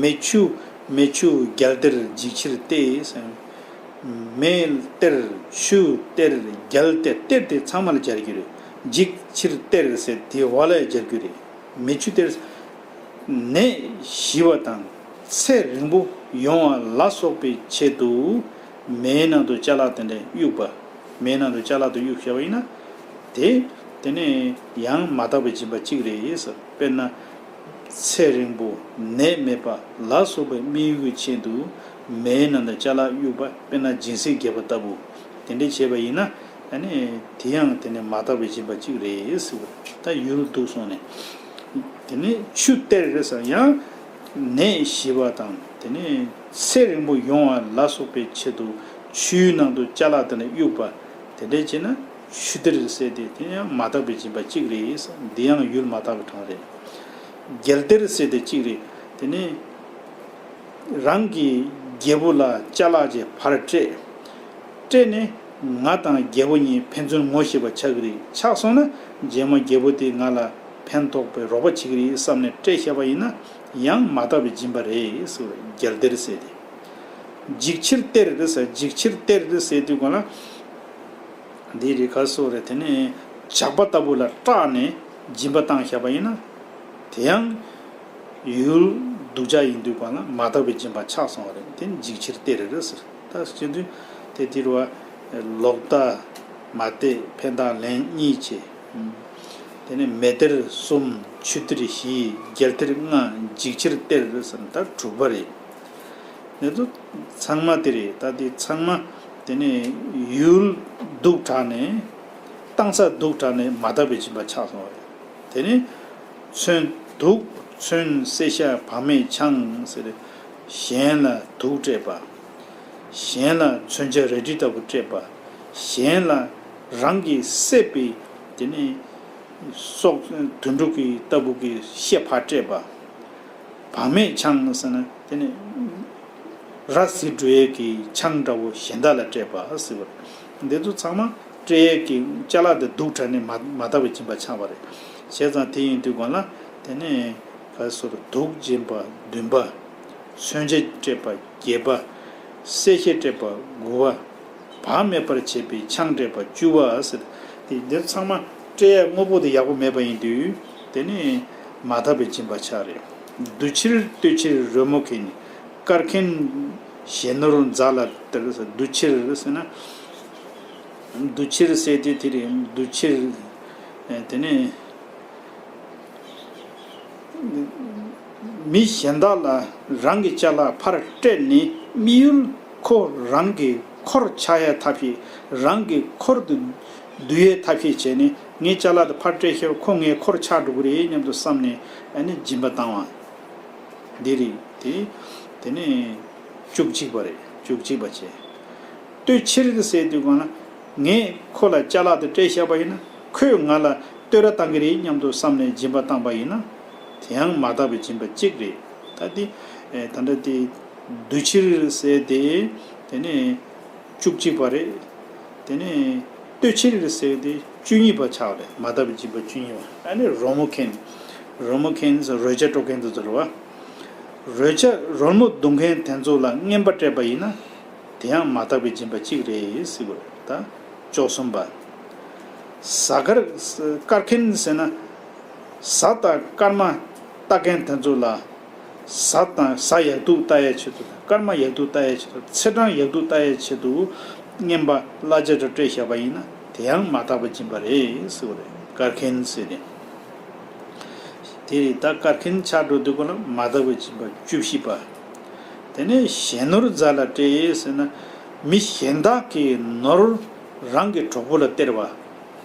མེ་ཆུ། མེ་ཆུ་རྒྱལ་སྟེར་འཇིགས་ཕྱིར་སྟེར་ཟེར། མེ་སྟེར། ཆུ་སྟེར། རྒྱལ་སྟེར། སྟེར་དེ་ཚང་མ་ལ་སྦྱར་རྒྱུ་རེད། འཇིགས་ཕྱིར་སྟེར་ཟེར་དེ་བ་ལ་སྦྱར་རྒྱུ་རེད། མེ་ཆུ་སྟེར། ནད་ཞི་བ་དང་ཚེ་རིང་པོ་ཡོང་བ་ལ་སོགས་པའི་ཆེད་དུ་མེའི་ནང་དུ་ཅ་ལག་དེ་འདྲ་གཡུགས་པ། མེའི་ནང་དུ་ཅ་ལག་དེ་གཡུགས་བཞག་པ་ཡིན་ན། དེ་དེ་ནས་ཡང་མ་དག་པའི་སྦྱིན་པ་གཅིག་རེད་ཟེར། དཔེར་ན། ཚེ་རིང་པོ་ནད་མེད་པ་ལ་སོགས་པའི་དམིགས་ཡུལ་གྱི་ཆེད་དུ་མེའི་ནང་དུ་ཅ་ལག་གཡུགས་པ། དཔེར་ན་སྦྱིན་སྲེག་རྒྱབ་པ་ལྟ་བུ། དེ་འདྲ་བྱས་པ་ཡིན་ན། ཨ་ནི་དེ་ཡང་དེ་ནི་མ་དག་པའི་སྦྱིན་པ་གཅིག་རེད་ཟེར་བ། ད་ཡུལ་འདུག་སོང་ནས། དེ་ནས་ཆུ་སྟེར་རེད་ཟེར། ཡང་ནད་ཞི་བ་དང་དེ་ནས་ཚེ་རིང་པོ་ཡོང་བ་ལ་སོགས་པའི་ཆེད་དུ་ཆུའི་ནང་དུ་ཅ་ལག་དེ་ནས་གཡུགས་པ། དེ་འདྲ་བྱས་ན་ཆུ་སྟེར་ཟེར་ཏེ་དེ་ཡང་མ་དག་པའི་སྦྱིན་པ་གཅིག་རེད་ཟེར། འདི་ཡང་ཡུལ་མ་དག་པའི་གྲངས་རེད། རྒྱལ་སྟེར་ཟེར་ཏེ་གཅིག་རེད། དེ་ནས་རང་གི་རྒྱལ་པོ་ལ་ཅ་ལག་ཅིག་ཕར་སྤྲད། སྤྲད་ནས་ང་དང་རྒྱལ་པོ་གཉིས་ཕན་ཚུན་ངོ་ཤེས་པ་ཆགས་ཀྱི་རེད། ཆགས་སོང་ན་རྗེས་མ་རྒྱལ་པོ་དེས་ང་ལ་ཕན་ཐོགས་པའི་རོགས་པ་བྱེད་ཀྱི་རེད་བསམ་ནས་སྤྲད་བཞག་པ་ཡིན་ན་ཡང་མ་དག་པའི་སྦྱིན་པ་རེད་ཟེར་བ་རེད། རྒྱལ་སྟེར་ཟེར་ཏེ། འཇིགས་ཕྱིར་སྟེར་རེད་ཟེར། འཇིགས་ཕྱིར་སྟེར་རེད་ཟེར་དུས་གོང་ལ། འདི་རེད་ག་སོགས་རེད། དེ་ནས་ཇག་པ་ལྟ་བུ་ལ་སྐྲག་ནས་སྦྱིན་པ་བཏང་བཞག་པ་ཡིན་ན། དེ་ཡང་ཡུལ་སྡུག་ཅག་ཡིན་དུས་གང་ལ་མ་དག་པའི་སྦྱིན་པ་ཆགས་སོང་བ་རེད། དེ་འཇིགས་ཕྱིར་སྟེར་རེད་ཟེར། ད་བྱེད་དུས་དེ་དེ་རུ་བ་ལོག་ལྟ། མ་དད། ཕན་བཏགས་ལེན་གཉིས་བྱས། དེ་ནས་མེ་སྟེར་གསུམ། ཆུ་སྟེར་བཞི། རྒྱལ་སྟེར་ལྔ། འཇིགས་ཕྱིར་སྟེར་ཟེར་ན་ད་དྲུག་པ་རེད། དེ་ཚོ་ཚང་མ་དེ་རེད། ད་དེ་ཚང་མ་དེ་ནས་ཡུལ་སྡུག་དྲགས་ནས། བཏང་ས་སྡུག་དྲགས་ནས་མ་དག་པའི་སྦྱིན་པ་ཆགས་སོང་བ་རེད། དེ་ནས་མཚོན་དུག་མཚོན་བསྲེ་ཤ་བག་མེད་ཆང་ཟེར། གཞན་ལ་དུག་སྤྲད་པ། གཞན་ལ་མཚོན་ཆ་རལ་གྲི་ལྟ་བུ་སྤྲད་པ། གཞན་ལ་རང་གིས་བསད་པའི་དེ་ནས་སྲོག་དུད་འགྲོ་གི་ལྟ་བུ་གི་ཤ་ཕར་སྤྲད་པ། བག་མེད་ཆང་ཟེར་ན་དེ་ནི་ར་བཟི་འགྲོ་ཡས་ཀྱི་ཆང་འདྲ་བོ་གཞན་དག་ལ་སྤྲད་པ་ཟེར་བ་རེད། འདི་ཚོ་ཚང་མ་སྤྲད་ཡས་ཀྱི་ཅ་ལག་དེ་སྡུག་དྲགས་ནས་མ་མ་དག་པའི་སྦྱིན་པ་ཆགས་པ་རེད། བྱས་ཙང་དེ་ཡིན་དུས་གང་ལ་དེ་ནས་ག་སོར་དུག་སྦྱིན་པ་བདུན་པ། མཚོན་ཆ་སྤྲད་པ་ བརྒྱད་པ། གསལ་བཤད་སྤྲད་པ་དགུ་པ། བག་མེད་པར་བྱེད་པའི་ཆང་སྤྲད་པ་བཅུ་པ་ཟེར། དེ་འདིར་ཚང་མ་སྤྲད་ཡ་དངོས་པོ་དེ་ཡག་པོ་མེད་པ་ཡིན་དུས། དེ་ནི་མ་དག་པའི་སྦྱིན་པ་ཆགས་རེད། བསྡུ་ཕྱིར་གཏོད་ཕྱིར་རོལ་མོ་མཁན། བཀར་མཁན་གཞན་ནོར་མཛའ་ལ་སྟེར། བསྡུ་ཕྱིར་ཟེར་ན། བསྡུ་ཕྱིར་ཟེར་དུས་དེ་རེད། བསྡུ་ཕྱིར། དེ་ནི། མི་གཞན་དག་ལ་རང་གི་ཅ་ལག་ཕར་སྤྲད་ནས། དམིགས་ཡུལ་ཁོ་རང་གི་འཁོར་ཆགས་ཡ་ཐབས་ཤེས། རང་གི་འཁོར་དུ་བསྡུ་ཡའི་ཐབས་ཤེས་བྱས་ནས། ངའི་ཅ་ལག་དེ་ཕར་སྤྲད་ཤེས་པ། ཁོ་ངའི་འཁོར་ཆགས་འགྲོ་གི་རེད་སྙམ་དུ་བསམ་ནས། ཨ་ནི་སྦྱིན་པ་བཏང་བ་འདི་རེད་དེ། དེ་ནི་བཅུ་གཅིག་པ་རེད། བཅུ་གཅིག་པ་བྱས། གཏོད་ཕྱིར་ཟེར་དུས་གང་ལ། ངས་ཁོ་ལ་ཅ་ལག་དེ་སྤྲད་བཞག་པ་ཡིན་ན། ཁོས་ང་ལ་བསྟོད་ར་བཏང་གི་རེད་སྙམ་དུ་བསམ་ནས་སྦྱིན་པ་བཏང་པ་ཡིན་ན། དེ་ཡང་མ་དག་པའི་སྦྱིན་པ་གཅིག་རེད། ད་དེ་ཨེ་ད་ལྟ་དེ་བསྡུ་ཕྱིར་ཟེར་དེ། དེ་ནི་བཅུ་གཅིག་པ་རེད། དེ་ནི་གཏོད་ཕྱིར་ཟེར་དེ་བཅུ་གཉིས་པ་ཆགས་རེད། མ་དག་པའི་སྦྱིན་པ་བཅུ་གཉིས་པ། ཨ་ནི་རོལ་མོ་མཁན། རོལ་མོ་མཁན་ཟེར་རོལ་ཆ་དཀྲོལ་མཁན་དེ་ཚོ་རེད་བ། རོལ་ཆ་རོལ་མོ་བརྡུང་མཁན་དེ་ཚོ་ལ་རྔན་པ་སྤྲད་པ་ཡིན་ན། དེ་ཡང་མ་དག་པའི་སྦྱིན་པ་གཅིག་རེད་ཟེར་བ་རེད། ད་བཅུ་གསུམ་པ། ཟ་སྐར་སྐར་མཁན་ཟེར་ན། ཟ་དང་སྐར་མ་ལྟ་མཁན་དེ་ཚོ་ལ། ཟ་དང་ཟ་ཡག་སྡུག་ལྟ་ཡའི་ཆེད་དུ། སྐར་མ་ཡག་སྡུག་ལྟ་ཡའི་ཆེད་དུ། ཚེས་གྲངས་ཡག་སྡུག་ལྟ་ཡའི་ཆེད་དུ། རྔན་པ་གླ་ཆ་དེ་སྤྲད་བཞག་པ་ཡིན་ན། དེ་ཡང་མ་དག་པའི་སྦྱིན་པ་རེད་ཟེར་བ་རེད། སྐར་མཁན་ཟེར་ནས། དེ་རེད། ད་སྐར་མཁན་ཆགས་འགྲོ་དུས་གོ་ལ་མ་དག་པའི་སྦྱིན་པ་བཅུ་བཞི་པ། དེ་ནས་གཞན་ནོར་མཛའ་ལ་སྤྲད་ཟེར་ན། མི་གཞན་དག་གི་ནོར་རང་གི་གྲོགས་པོ་ལ་སྟེར་བ།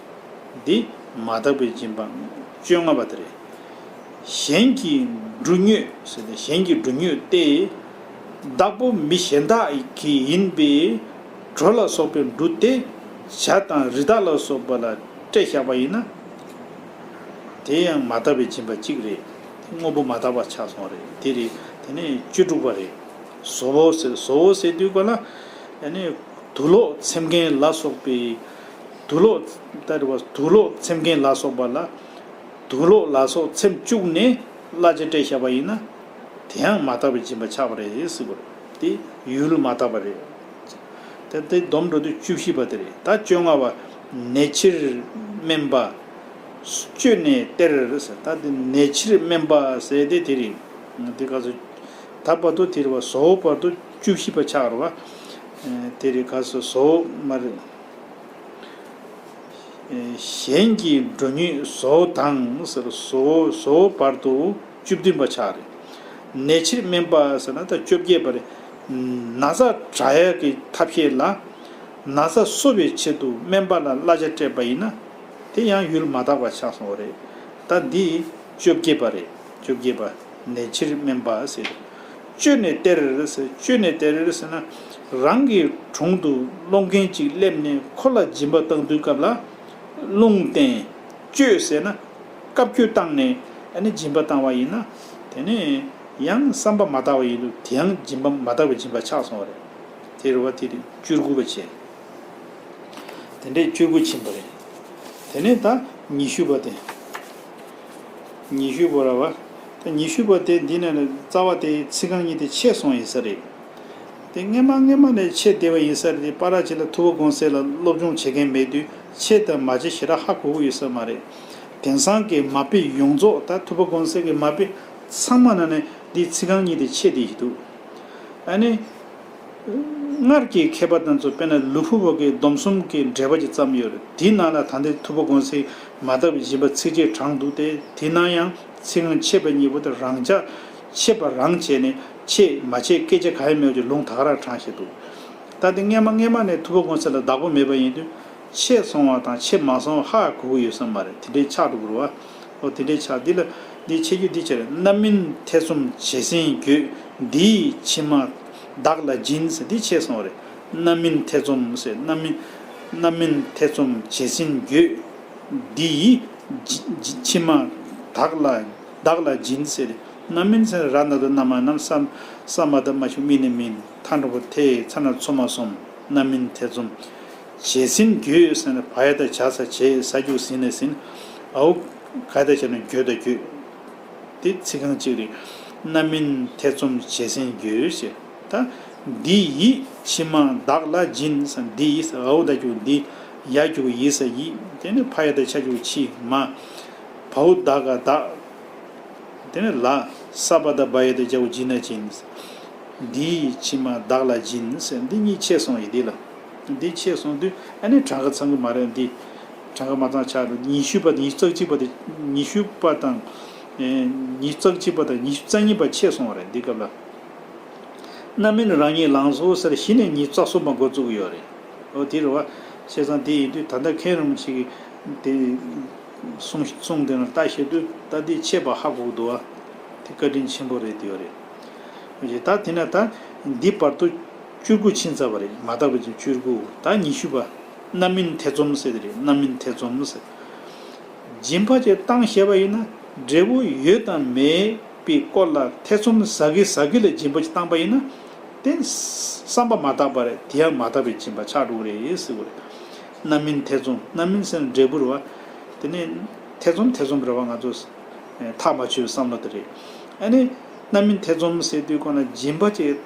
འདི་མ་དག་པའི་སྦྱིན་པ་བཅོ་ལྔ་པ་དེ་རེད། གཞན་གྱི་འབྲུ་ཉོས་ཟེར་ཏེ། གཞན་གྱི་འབྲུ་ཉོས་ཏེ། བདག་པོ་མི་གཞན་དག་གི་ཡིན་པའི་གྲོ་ལ་སོགས་པའི་འབྲུ་དེ་ཇ་དང་རི་དྭགས་ལ་སོགས་པ་ལ་སྤྲད་བཞག་པ་ཡིན་ན། དེ་ཡང་མ་དག་པའི་སྦྱིན་པ་གཅིག་རེད། དེ་དངོས་པོ་མ་དག་པ་ཆགས་སོང་རེད། དེ་རེད། དེ་ནས་བཅུ་དྲུག་པ་རེད། བཟོ་བོ་ཟེར། བཟོ་བོ་ཟེར་དུས་ག་ལ། ཨ་ནི་དུག་ལོག་འཚེམ་མཁན་ལ་སོགས་པའི། དུག་ལོག་ད་རེད་བ། དུག་ལོག་འཚེམ་མཁན་ལ་སོགས་པ་ལ། དུག་ལོག་ལ་སོགས་འཚེམ་བཅུག་ནས་གླ་ཆ་སྤྲད་བཞག་པ་ཡིན་ན། དེ་ཡང་མ་དག་པའི་སྦྱིན་པ་ཆགས་པ་རེད་ཟེར་བ་རེད། དེ་ཡུལ་མ་དག་པ་རེད། དེ་དེ་སྡོམ་འགྲོ་དུས་བཅུ་བཞི་པ་དེ་རེད། ད་བཅོ་ལྔ་པ། ནད་ཕྱིར་སྨན་པ་སྤྱོད་ནས་སྟེར་ཟེར། ད་དེ་ནད་ཕྱིར་སྨན་པ་ཟེར་དེ་དེ་རེད། དེ་ག་ཚོད། ད་བར་དུ་དེ་རེད་བ། བཟོ་བོ་བར་དུ་བཅུ་བཞི་པ་ཆགས་རེད་བ། དེ་རེད། ག་ཚོད་བཟོ་བོ་མ་རེད། གཞན་གྱི་འགྲོ་ཉུལ་བཟོ་དང་ཟེར། བཟོ་བཟོ་བར་དུ་བཅུ་བདུན་པ་ཆགས་རེད། ནད་ཕྱིར་སྨན་པ་ཟེར་ན་ད་བཅོ་བརྒྱད་པ་རེད། ན་ཚ་དྲག་ཡག་གི་ཐབས་ཤེས་ལ། ན་ཚ་གསོ་བའི་ཆེད་དུ་སྨན་པ་ལ་གླ་ཆ་སྤྲད་པ་ཡིན་ན། དེ་ཡང་ཡུལ་མ་དག་པ་ཆགས་སོང་བ་རེད། ད་འདི་བཅོ་བརྒྱད་པ་རེད། བཅོ་བརྒྱད་པ། ནད་ཕྱིར་སྨན་པ་ཟེར། སྤྱོད་ནས་སྟེར་ཟེར། སྤྱོད་ནས་སྟེར་ཟེར་ན། རང་གི་དྲུང་དུ་སློང་མཁན་ཅིག་སླེབས་ནས་ཁོ་ལ་སྦྱིན་པ་བཏང་དུས་སྐབས་ལ། སློང་བསྟེན། སྤྱོད་ཟེར་ན། བཀའ་བཀྱོན་བཏང་ནས་ཨ་ནི་སྦྱིན་པ་བཏང་བ་ཡིན་ན། དེ་ནས་ཡང་བསམ་པ་མ་དག་པ་ཡིན་དུས། དེ་ཡང་སྦྱིན་པ་མ་དག་པའི་སྦྱིན་པ་ཆགས་སོང་བ་རེད། དེ་རེད་བ། དེ་རེད། བཅུ་དགུ་པ་བྱས། དེ་འདྲས་བཅུ་དགུ་ཕྱིན་པ་རེད། དེ་ནས་ད་ཉི་ཤུ་པ་དེ། ཉི་ཤུ་པ་ར་བ། ད་ཉི་ཤུ་པ་དེ་འདི་ནས་རྩ་བ་དེ་ཚིག་རྐང་གཉིས་དེ་ཆད་སོང་ཡིན་ས་རེད། དེ་སྔས་མ་སྔས་མ་ནས་ཆད་བསྡད་པ་ཡིན་ས་རེད། དེ་པ་ར་ཅིག་ལ་ཐུབ་པ་གོང་གསལ་ལ་སློབ་སྦྱོང་བྱེད་མཁན་མེད་དུས་ཆད་དང་མ་ཆད་ཞེ་དྲག་ཧ་གོ་གི་ཡོད་ས་མ་རེད། དེང་སང་གི་མ་དཔེ་ཡོངས་རྫོགས། ད་ཐུབ་པ་གོང་གསལ་གྱི་མ་དཔེ་ཚང་མ་ནང་ནས་འདི་ཚིག་རྐང་གཉིས་དེ་ཆད་བསྡད་ཀྱི་འདུག་ཨ་ནི། སྔར་གྱི་མཁས་པ་དེ་ཚོ་དཔེར་ན་ལུ་ཕུ་བོ་གི་སྡོམ་གསུམ་གྱི་འགྲེལ་པ་ཅིག་བརྩམས་ཡོད་རེད། དེའི་ནང་ལ་ད་ལྟའི་ཐུབ་པ་གོང་གསལ་མ་དག་པའི་སྦྱིན་པ་ཚིགས་བཅད་དྲངས་འདུག་སྟེ། དེའི་ནང་ཡང་ཚིག་རྐང་ཆད་པ་གཉིས་པོ་དེ་རང་འཇགས། ཆད་པ་རང་བྱས་ནས་ཆད་མ་ཆད་སྐད་ཆ་གང་ཡང་མེད་པ་ཅིག་ལུང་ད་ག་རང་དྲངས་བཞག་འདུག་ད་དེ་སྔས་མ་སྔས་མ་ནས་ཐུབ་པ་གོང་གསལ་ལ་བདག་པོ་མེད་པ་ཡིན་དུས། ཆད་སོང་བ་དང་ཆད་མ་སོང་བ་ཧ་གོ་གི་ཡོད་ས་མ་རེད། དེ་འདྲའི་ཆགས་འགྲོ་གི་རེད་བ། ཨོ་དེ་འདྲའི་ཆགས། འདི་ལ་འདི་ཆད་རྒྱུ་འདི་ཆ་རེད། རྣམ་སྨིན་ཐེ་ཚོམ་བྱེད་སེམས་འགྱོད། འདི་ཡིས་ཕྱི་མ་བདག་ལ་སྦྱིན་ཟེར། འདི་ཆད་སོང་བ་རེད། རྣམ་སྨིན་ཐེ་ཚོམ་ཟེར། རྣམ་སྨིན་རྣམ་སྨིན་ཐེ་ཚོམ་བྱེད་སེམས་འགྱོད། འདི་ཡིས་ཕྱི་མ་བདག་ལ་བདག་ལ་སྦྱིན་ཟེར། རྣམ་སྨིན་ཟེར་ར་ན་དང་རྣ་མ། རྣམ་ས་ས་མ་བཏགས་སྨ་ཞབས་སྨིན་ནས་སྨིན། ཐ་འགྲེང་བུ་ཐེ། ཚ་ན་ཚོ་མ་ཚོམ། རྣམ་སྨིན་ཐེ་ཚོམ་བྱེད་སེམས་འགྱོད་ཟེར་ན། བ་ཡ་བཏགས་བྱ་ས་བྱེད། ས་རྒྱུ་ཟིན་ནས་ཟིན། འ་འོག་ག་ཡ་བཏགས་ག་ན་འགྱོད་དང་འགྱོད། དེ་ཚིག་རྐང་གཅིག་རེད། རྣམ་སྨིན་ཐེ་ཚོམ་བྱེད་སེམས་འགྱོད་ཟེར། ད་ འདི་ཡིས་ཕྱི་མ་བདག་ལ་སྦྱིན། འདི་ཡིས་འའོ་ད་ཅུ་འདི། ཡ་ཅུ་ཡིས་ཡིད། དེ་ནི་ཕ་ཡ་ད་ཆ་ཅུ་ཕྱི་མ། བའོ་ད་ག་བདག་དེ་ནི་ལ། ས་པ་ད་བ་ཡ་ད་ཅ་བོ་སྦྱིན་ན་སྦྱིན། འདི་ཡིས་ཕྱི་མ་བདག་ལ་སྦྱིན། འདི་གཉིས་ཆད་སོང་ཡི་འདི་ལ། འདི་ཆད་སོང་དུས་ཨ་ནི་གྲངས་ཀ་ཚང་གི་མ་རེད་འདི། གྲངས་ཀ་མ་ཚང་ཆགས་འགྲོ། ཉི་ཤུ་པ་དང་ཉི་ཤུ་རྩ་གཅིག་པ་དེ། ཉི་ཤུ་པ་དང་། ཨེ། ཉི་ཤུ་རྩ་གཅིག་པ་དང་ཉི་ཤུ་རྩ་གཉིས་པ་ཆད་སོང་བ་རེད་འདི་སྐབས་ལ། རྣམ་སྨིན་རང་ཉིད་ལང་ཚོ་ཟེར་གཞི་ནས་ཉི་ཤུ་རྩ་གསུམ་པ་འགོ་བཙུགས་ཡོད་རེད། འོ་དེ་རེད་བ། བྱས་ཙང་དེ་ཡིན་དུས་ད་ལྟ་མཁན་རིན་པོ་ཆེ་གིས་དེ་གསུང་གསུང་དེ་ནང་ལྟ་ཤེས་དུས་ད་དེ་ཆད་པ་ཧ་གོ་གི་འདུག་བ། དེ་བཀའ་དྲིན་ཆེན་པོ་རེད་དེ་ཡོད་རེད། ད་དེ་ན་ད་འདི་བར་དུ་བཅུ་དགུ་ཕྱིན་ཚར་བ་རེད། མ་དག་པའི་བཅུ་དགུ། ད་ཉི་ཤུ་པ། རྣམ་སྨིན་ཐེ་ཚོམ་ཟེར་དེ་རེད། རྣམ་སྨིན་ཐེ་ཚོམ་ཟེར། སྦྱིན་པ་ཅིག་བཏང་ཤེས་པ་ཡིན་ན་འབྲས་བུ་ཡོད་དང་མེད་པའི་སྐོར་ལ་ཐེ་ཚོམ་ཟ་གི་ཟ་གི་ལ་སྦྱིན་པ་ཅིག་བཏང་པ་ཡིན་ན་དེ་བསམ་པ་མ་དག་པ་རེད། དེ་ཡང་མ་དག་པའི་སྦྱིན་པ་ཆགས་འགྲོ་གི་རེད་ཟེར་བ་རེད། རྣམ་སྨིན་ཐེ་ཚོམ། རྣམ་སྨིན་ཟེར་ན་འབྲས་བུ་རེད་བ། དེ་ནས་ཐེ་ཚོམ་ཐེ་ཚོམ་རེད་བ། ང་ཚོ་ཐག་མ་ཆོད་བསམ་བློ་དེ་རེད། ཨ་ནི་རྣམ་སྨིན་ཐེ་ཚོམ་ཟེར་དུས་ཁོ་ན་སྦྱིན་པ་ཅིག་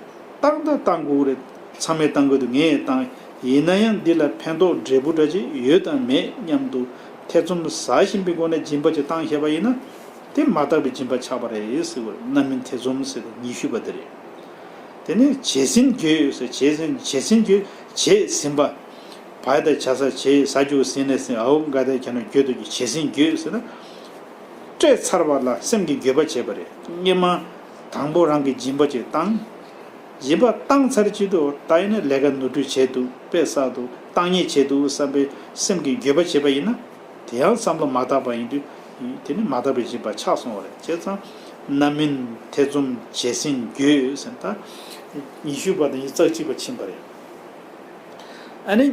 བཏང་ད་བཏང་དགོས་རེད། ཚང་མས་བཏང་དགོས་འདུག་ངས་བཏང་། ཡིན་ན་ཡང་འདི་ལ་ཕན་ཐོགས་འབྲས་བུ་འདྲ་ཅིག་ཡོད་དམ་མེད་སྙམ་དུ་ཐེ་ཚོམ་ཟ་བཞིན་པའི་སྒོ་ནས་སྦྱིན་པ་ཅིག་བཏང་ཤེས་པ་ཡིན་ན་དེ་མ་དག་པའི་སྦྱིན་པ་ཆགས་པ་རེད་ཟེར་བ་རེད། རྣམ་སྨིན་ཐེ་ཚོམ་ཟེར་ཏེ་ཉི་ཤུ་པ་དེ་རེད། དེ་ནས་བྱས་ཟིན་འགྱོད་ཟེར། བྱས་ཟིན་བྱས་ཟིན་འགྱོད། བྱས་ཟིན་པ། བ་ཡ་ད་བྱ་ས་བྱས། ས་ཅུ་ཟིན་ནས་ཟིན། འའོ་ག་ད་ག་ན་འགྱོད་དུ་གི། བྱས་ཟིན་འགྱོད་ཟེར་ན། སྤྲད་ཚར་བ་ལ་སེམས་ཀྱི་འགྱོད་པ་བྱས་པ་རེད། སྔོན་མ་དང་པོ་རང་གིས་སྦྱིན་པ་ཅིག་བཏང་། སྦྱིན་པ་བཏང་ཚར་རྗེས་དུ་ད་ཡིན་ན་ལས་ཀ་ནོར་འཁྲུལ་བྱས་འདུག་དཔེ་བསགས་འདུག་བཏང་ཉེས་བྱས་འདུག་བསམ་པའི་སེམས་ཀྱི་འགྱོད་པ་བྱས་པ་ཡིན་ན། དེ་ཡང་བསམ་བློ་མ་དག་པ་ཡིན་དུས་དེ་ནི་མ་དག་པའི་སྦྱིན་པ་ཆགས་སོང་བ་རེད། བྱས་ཙང་རྣམ་སྨིན་ཐེ་ཚོམ་བྱས་ཟིན་འགྱོད་ཟེར། ད་ཉི་ཤུ་པ་དང་ཉི་ཤུ་རྩ་གཅིག་པ་ཕྱིན་པ་རེད། ཨ་ནི་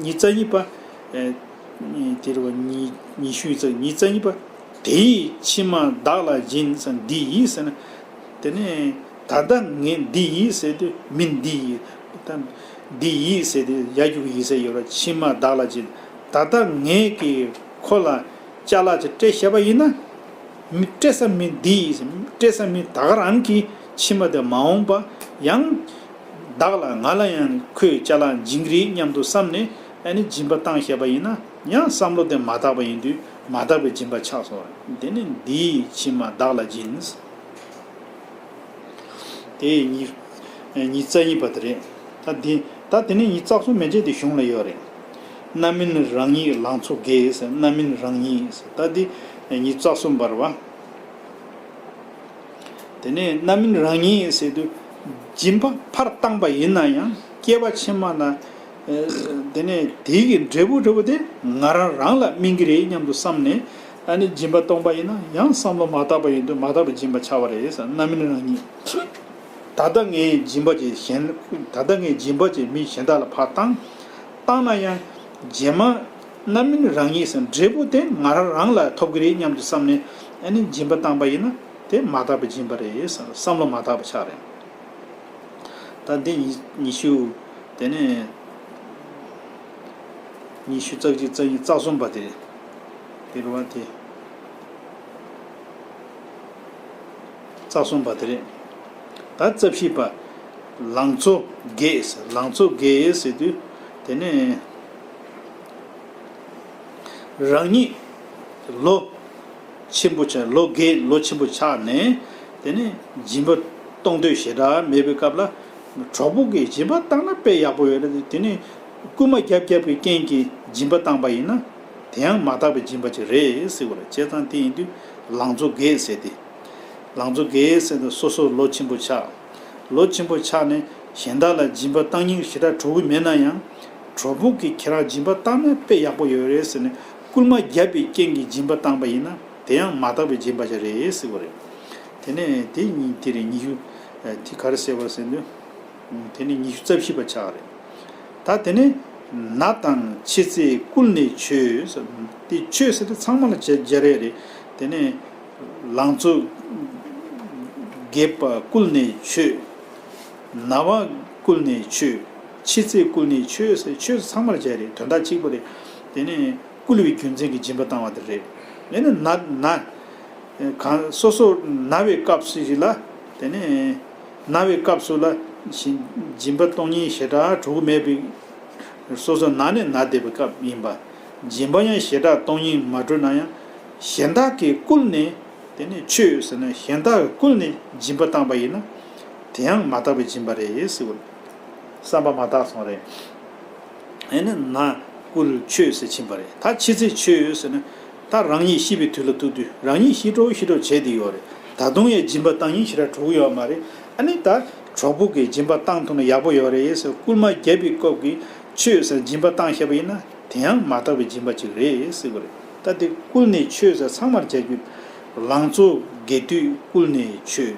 ཉི་ཤུ་རྩ་གཉིས་པ། ཨེ། དེ་རུ་ཉི་ཉི་ཤུ་རྩ་ཉི་ཤུ་རྩ་གཉིས་པ། དེ་ཡིས་ཕྱི་མ་བདག་ལ་སྦྱིན་ཟེར། འདི་ཡིས་ཟེར་ན། དེ་ནས་ད་ལྟ་ངས་འདི་ཡིས་ཟེར་དུས་མིན་འདི་ཡིས། ད་འདི་ཡིས་ཟེར་དུས་ཡ་གི་གུ་ཡིས་ཟེར་ཡོད་ར། ཕྱི་མ་བདག་ལ་སྦྱིན། ད་ལྟ་ངས་ཀྱིས་ཁོ་ལ་ཅ་ལག་ཅིག་སྤྲད་ཤེས་པ་ཡིན་ན། མི་སྤྲད་ས་མིན་འདི་ཡིས། སྤྲད་ས་མིན་ད་ག་རང་གི་ཕྱི་མ་དེ་མ་འོངས་པ་ཡང་བདག་ལ་ང་ལ་ཡང་ཁོས་ཅ་ལག་སྦྱིན་གི་རེད་སྙམ་དུ་བསམ་ནས་ཨ་ནི་སྦྱིན་པ་བཏང་ཤེས་པ་ཡིན་ན་ཡང་བསམ་བློ་དེ་མ་དག་པ་ཡིན་དུས་མ་དག་པའི་སྦྱིན་པ་ཆགས་སོང་བ་རེད། དེ་ནི་འདི་ཡིས་ཕྱི་མ་བདག་ལ་སྦྱིན། དེ་ཉི་ཉི་ཤུ་རྩ་གཉིས་པ་དེ་རེད། ད་འདི་ད་དེ་ནས་ཉི་ཤུ་རྩ་གསུམ་མན་ཆད་དེ་གཞུང་ལ་ཡོད་རེད། རྣམ་སྨིན་རང་ཉིད་ལང་ཚོ་དགེ་ཟེར། རྣམ་སྨིན་རང་ཉིད་ཟེར། ད་འདི་ཉི་ཤུ་རྩ་གསུམ་པ་རེད་བ། དེ་ནས་རྣམ་སྨིན་རང་ཉིད་ཟེར་དུས་སྦྱིན་པ་ཕར་བཏང་པ་ཡིན་ན་ཡང་སྐྱེ་བ་ཕྱི་མ་ན། ཨ། དེ་ནས་དེའི་གི་འབྲས་བུ་འབྲས་བུ་དེ་ང་རང་རང་ལ་སྨིན་གི་རེད་སྙམ་དུ་བསམ་ནས་ཨ་ནི་སྦྱིན་པ་གཏོང་པ་ཡིན་ན་ཡང་བསམ་བློ་མ་དག་པ་ཡིན་དུས་མ་དག་པའི་སྦྱིན་པ་ཆགས་པ་རེད་ཟེར། རྣམ་སྨིན་རང་ཉིད། ད་ལྟ་ངས་སྦྱིན་པ་ཅིག་གཞན། ད་ལྟ་ངས་སྦྱིན་པ་ཅིག་མི་གཞན་དག་ལ་ཕར་བཏང་། བཏང་ན་ཡང་རྗེས་མ་རྣམ་སྨིན་རང་ཉིད་ཟེར་འབྲས་བུ་དེ་ང་རང་རང་ལ་ཐོབ་གི་རེད་སྙམ་དུ་བསམ་ནས་ཨ་ནི་སྦྱིན་པ་བཏང་པ་ཡིན་ན་དེ་མ་དག་པའི་སྦྱིན་པ་རེད་ཟེར། བསམ་བློ་མ་དག་པ་ཆགས་རེད། ད་འདི་ཉི་ཉི་ཤུ། དེ་ནས་ཉི་ཤུ་རྩ་གཅིག་རྩ་གཉིས་རྩ་གསུམ་པ་དེ་རེད། དེ་རུ་བ་དེ། རྩ་གསུམ་པ་དེ་རེད། ད་རྩ་བཞི་པ། ལང་ཚོ་རྒྱས། ལང་ཚོ་རྒྱས་ཟེར་དུས་དེ་ནས་རང་ཉིད་ལོ་ཆེན་པོ་ཆགས། ལོ་རྒས་ལོ་ཆེན་པོ་ཆགས་ནས་དེ་ནས་སྦྱིན་པ་གཏོང་འདོད་ཞེ་དྲག་མེད་པའི་སྐབས་ལ། གྲོགས་པོ་གིས་སྦྱིན་པ་བཏང་ན་དཔེ་ཡག་པོ་ཡོད་རེད། དེ་ནས་སྐུལ་མ་རྒྱབ་རྒྱབ་ཀྱི་རྐྱེན་གྱིས་སྦྱིན་པ་བཏང་པ་ཡིན་ན་དེ་ཡང་མ་དག་པའི་སྦྱིན་པ་ཅིག་རེད་ཟེར་བ་རེད། བྱས་ཙང་དེ་ཡིན་དུས་ལང་ཚོ་རྒས་ཟེར་ཏེ། ལང་ཚོ་རྒས་ཟེར་ཏེ་སོ་སོ་ལོ་ཆེན་པོ་ཆགས། ལོ་ཆེན་པོ་ཆགས་ནས་གཞན་དག་ལ་སྦྱིན་པ་བཏང་སྙིང་ཞེ་དྲག་བྲོ་གི་མེད་ན་ཡང་། གྲོགས་པོ་གིས་ཁྱེད་རང་སྦྱིན་པ་བཏང་ན་དཔེ་ཡག་པོ་ཡོད་རེད་ཟེར་ནས་སྐུལ་མ་བརྒྱབ་པའི་རྐྱེན་གྱིས་སྦྱིན་པ་བཏང་པ་ཡིན་ན་དེ་ཡང་མ་དག་པའི་སྦྱིན་པ་ཅིག་རེད་ཟེར་བ་རེད། དེ་ནས་དེ་ཉིད་དེ་རེད། ཉི་ཤུ། དེ་ག་རེ་ཟེར་བ་ཟེར་དུས། དེ་ནི་ཉི་ཤུ་རྩ་བཞི་པ་ཆགས་རེད། ད་དེ་ནི་ན་དང་མཆེ་ཚེ་བསྐུལ་ནས་མཆོད། དེ་མཆོད་ཟེར་དེ་ཚང་མ་ལ་སྦྱར་སྦྱར་ཡས་རེད། དེ་ནི་ལང་ཚོ་རྒྱས་པ་བསྐུལ་ནས་མཆོད། ན་བ་བསྐུལ་ནས་མཆོད། མཆེ་ཚེ་བསྐུལ་ནས་མཆོད་ཟེར། མཆོད་ཚང་མ་ལ་སྦྱར་རེད། དོན་དག་གཅིག་པ་རེད། དེ་ནི་བསྐུལ་བའི་རྒྱུ་མཚན་གྱིས་སྦྱིན་པ་བཏང་བ་དེ་རེད། དེ་ནི་ན་ན། གང་སོ་སོ་ན་བའི་སྐབས་སུ་ཞིག་ལ། དེ་ནས་ན་བའི་སྐབས་སུ་ལ་ སྦྱིན་པ་གཏོང་མཁན་ཞེ་དྲག་གྲོགས་མེད་པའི་སོ་སོ་ན་ནས་ན་བསྡད་པའི་སྐབས་ཡིན་པ། སྦྱིན་པ་ཡང་ཞེ་དྲག་གཏོང་སྙིང་མ་བྲོ་ན་ཡང་གཞན་དག་གིས་བསྐུལ་ནས། དེ་ནས་མཆོད་ཟེར་ན་གཞན་དག་གིས་བསྐུལ་ནས་སྦྱིན་པ་བཏང་པ་ཡིན་ན། དེ་ཡང་མ་དག་པའི་སྦྱིན་པ་རེད་ཟེར་བ། བསམ་པ་མ་དག་སོང་རེད། ཨེ་ནི་ན་བསྐུལ་མཆོད་ཟེར་ཕྱིན་པ་རེད། ད་ཕྱི་ཚེས་མཆོད་ཟེར་ན། ད་རང་ཉིད་ཤི་བའི་དུས་ལ་ཐུག་དུས་རང་ཉིད་ཤི་འགྲོ་ཤི་འགྲོ་བྱས་བསྡད་ཡོད་རེད། ད་དུང་ཡང་སྦྱིན་པ་བཏང་སྙིང་ཞེ་དྲག་བྲོ་གི་ཡོད་མ་རེད། ཨ་ནི་ད་གྲོགས་པོ་གིས་སྦྱིན་པ་བཏང་ཐུབ་ན་ཡག་པོ་ཡོད་རེད་ཟེར་བསྐུལ་མ་བརྒྱབ་པའི་སྐབས་ཀྱི་མཆོད་ཟེར་སྦྱིན་པ་བཏང་བཞག་པ་ཡིན་ན། དེ་ཡང་མ་དག་པའི་སྦྱིན་པ་ཅིག་རེད་ཟེར་གི་རེད། ད་དེ་བསྐུལ་ནས་མཆོད་ཟེར་ཚང་མར་བྱ་རྒྱུ། ལང་ཚོ་རྒས་དུས་བསྐུལ་ནས་མཆོད།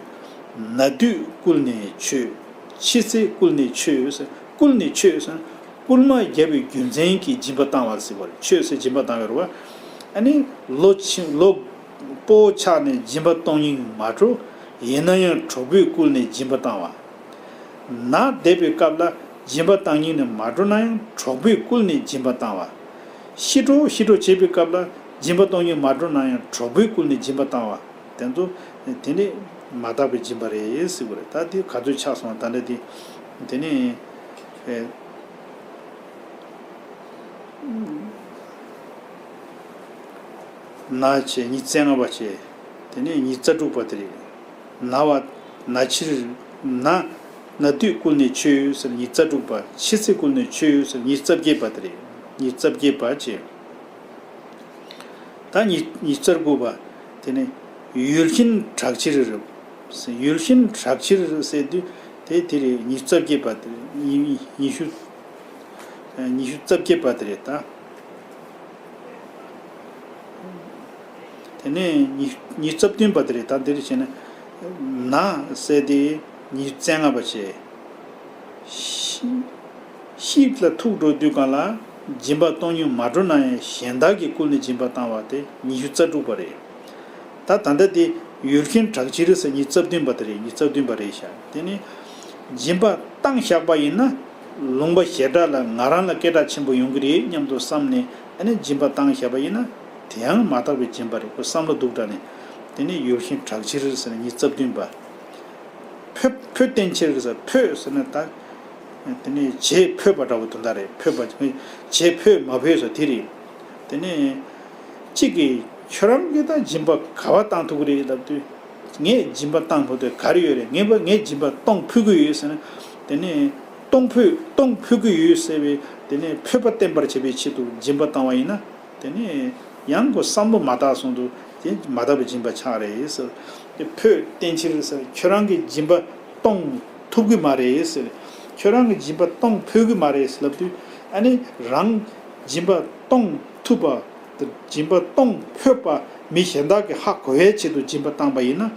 ན་དུས་བསྐུལ་ནས་མཆོད། ཕྱི་ཚེ་བསྐུལ་ནས་མཆོད་ཟེར། བསྐུལ་ནས་མཆོད་ཟེར། བསྐུལ་མ་བརྒྱབ་པའི་རྒྱུ་མཚན་གྱིས་སྦྱིན་པ་བཏང་བ་ཟེར་བ་རེད། མཆོད་ཟེར་སྦྱིན་པ་བཏང་བའི་རེད་བ། ཨ་ནི་ལོ་ཆེ་ལོ་སྤོ་བོ་ཆགས་ནས་སྦྱིན་པ་གཏོང་སྙིང་མ་བྲོ། ཡིན་ན་ཡང་གྲོགས་པོས་བསྐུལ་ནས་སྦྱིན་པ་བཏང་བ། ན་བསྡད་པའི་སྐབས་ལ་སྦྱིན་པ་བཏང་སྙིང་ནི་མ་བྲོ་ན་ཡང་གྲོགས་པོས་བསྐུལ་ནས་སྦྱིན་པ་བཏང་བ། ཤི་འགྲོ་ཤི་འགྲོ་བྱེད་པའི་སྐབས་ལ་སྦྱིན་པ་གཏོང་སྙིང་མ་བྲོ་ན་ཡང་གྲོགས་པོས་བསྐུལ་ནས་སྦྱིན་པ་བཏང་བ། དེ་ཚོ་དེ་ནི་མ་དག་པའི་སྦྱིན་པ་རེད་ཟེར་བ་རེད། ད་དེ་ག་ཚོད་ཆགས་སོང་ད་འདྲ་དེ། དེ་ནི་ཨེ། ན་བྱས་ཉི་ཤུ་རྩ་ལྔ་པ་བྱས། དེ་ནས་ཉི་ཤུ་རྩ་དྲུག་པ་དེ་རེད། ན་བ་ན་ཕྱིར་ན། ན་དུས་བསྐུལ་ནས་མཆོད་ཟེར་ཉི་ཤུ་རྩ་དྲུག་པ། ཕྱི་ཚེ་བསྐུལ་ནས་མཆོད་ཟེར་ཉི་ཤུ་རྩ་བརྒྱད་པ་དེ་རེད། ཉི་ཤུ་རྩ་བརྒྱད་པ་བྱས། ད་ཉི་ཉི་ཤུ་རྩ་དགུ་པ། དེ་ནས་ཡུལ་གཞན་གྲགས་ཕྱིར། ཡུལ་གཞན་གྲགས་ཕྱིར་ཟེར་དུས་དེ་དེ་རེད། ཉི་ཤུ་རྩ་བརྒྱད་པ་དེ་རེད། ཉི་ཉི་ཤུ་ཉི་ཤུ་རྩ་བརྒྱད་པ་དེ་རེད་ད། དེ་ནས་ཉི་ཉི་ཤུ་རྩ་བདུན་པ་དེ་རེད་ད། འདིར་བྱས་ན་ན་ཟེར་དེ་ཉི་ཤུ་རྩ་ལྔ་པ་བྱས། ཤི་ཤི་ལ་ཐུག་འགྲོ་དུས་སྒང་ལ་སྦྱིན་པ་གཏོང་སྙིང་མ་བྲོ་ན་ཡང་གཞན་དག་གིས་བསྐུལ་ནས་སྦྱིན་པ་བཏང་བ་དེ་ཉི་ཤུ་རྩ་དྲུག་པ་རེད། ད་ད་ལྟ་དེ་ཡུལ་གཞན་གྲགས་ཕྱིར་ཟེར་ཉི་ཤུ་རྩ་བདུན་པ་དེ་རེད། ཉི་ཤུ་རྩ་བདུན་པ་རེད་ཤག་དེ་ནི་སྦྱིན་པ་བཏང་བཞག་པ་ཡིན་ན་ལུང་པ་ཞེ་དྲག་ལ་ང་རང་ལ་སྐད་གྲགས་ཆེན་པོ་ཡོང་གི་རེད་སྙམ་དུ་བསམ་ནས། ཨ་ནི་སྦྱིན་པ་བཏང་བཞག་པ་ཡིན་ན་དེ་ཡང་མ་དག་པའི་སྦྱིན་པ་རེད། ཁོ་བསམ་བློ་སྡུག་དྲགས་ནས། དེ་ནི་ཡུལ་གཞན་གྲགས་ཕྱིར་ཟེར་ཉི་ཤུ་རྩ་བདུན་པ། ཕོད་ཕོད་བསྟན་ཕྱིར་ཟེར། ཕོད་ཟེར་ན་ད་དེ་ནི་བྱེད་ཕོད་པ་འདྲ་བོ་དོན་དག་རེད། ཕོད་པ་བྱེད་ཕོད་མ་ཕོད་ཟེར་དེ་རེད། དེ་ནི་གཅིག་གིས་ཁྱོད་རང་གིས་ད་སྦྱིན་པ་ག་བ་བཏང་ཐུབ་ཀྱི་རེད་ལབ་དུས། ངས་སྦྱིན་པ་བཏང་ཕོད་དེ་ག་རེ་ཡོད་རེད། ངས་པ་ངས་སྦྱིན་པ་གཏོང་ཕོད་ཀྱི་ཡོད་ཟེར་ན། དེ་ནི་གཏོང་ཕོད་གཏོང་ཕོད་ཀྱི་ཡོད་ཟེར་བའི་དེ་ནི་ཕོད་པ་བསྟན་པར་བྱེད་པའི་ཆེད་དུ་སྦྱིན་པ་བཏང་བ་ཡིན་ན། དེ་ནས་ཡང་ཁོ་བསམ་བློ་མ་དག་སོང་དུས་དེ་མ་དག་པའི་སྦྱིན་པ་ཆགས་རེད་ཟེར། དེ་ཕོད་བསྟན་ཕྱིར་ཟེར། ཁྱོད་རང་གིས་སྦྱིན་པ་གཏོང་ཐུབ་ཀྱི་མ་རེད་ཟེར། ཁྱོད་རང་གིས་སྦྱིན་པ་གཏོང་ཕོད་ཀྱི་མ་རེད་ཟེར་ལབ་དུས། ཨ་ནི་རང་སྦྱིན་པ་གཏོང་ཐུབ་པ་དེ་སྦྱིན་པ་གཏོང་ཕོད་པ་མི་གཞན་དག་གིས་ཧ་གོ་བའི་ཆེད་དུ་སྦྱིན་པ་བཏང་པ་ཡིན་ན།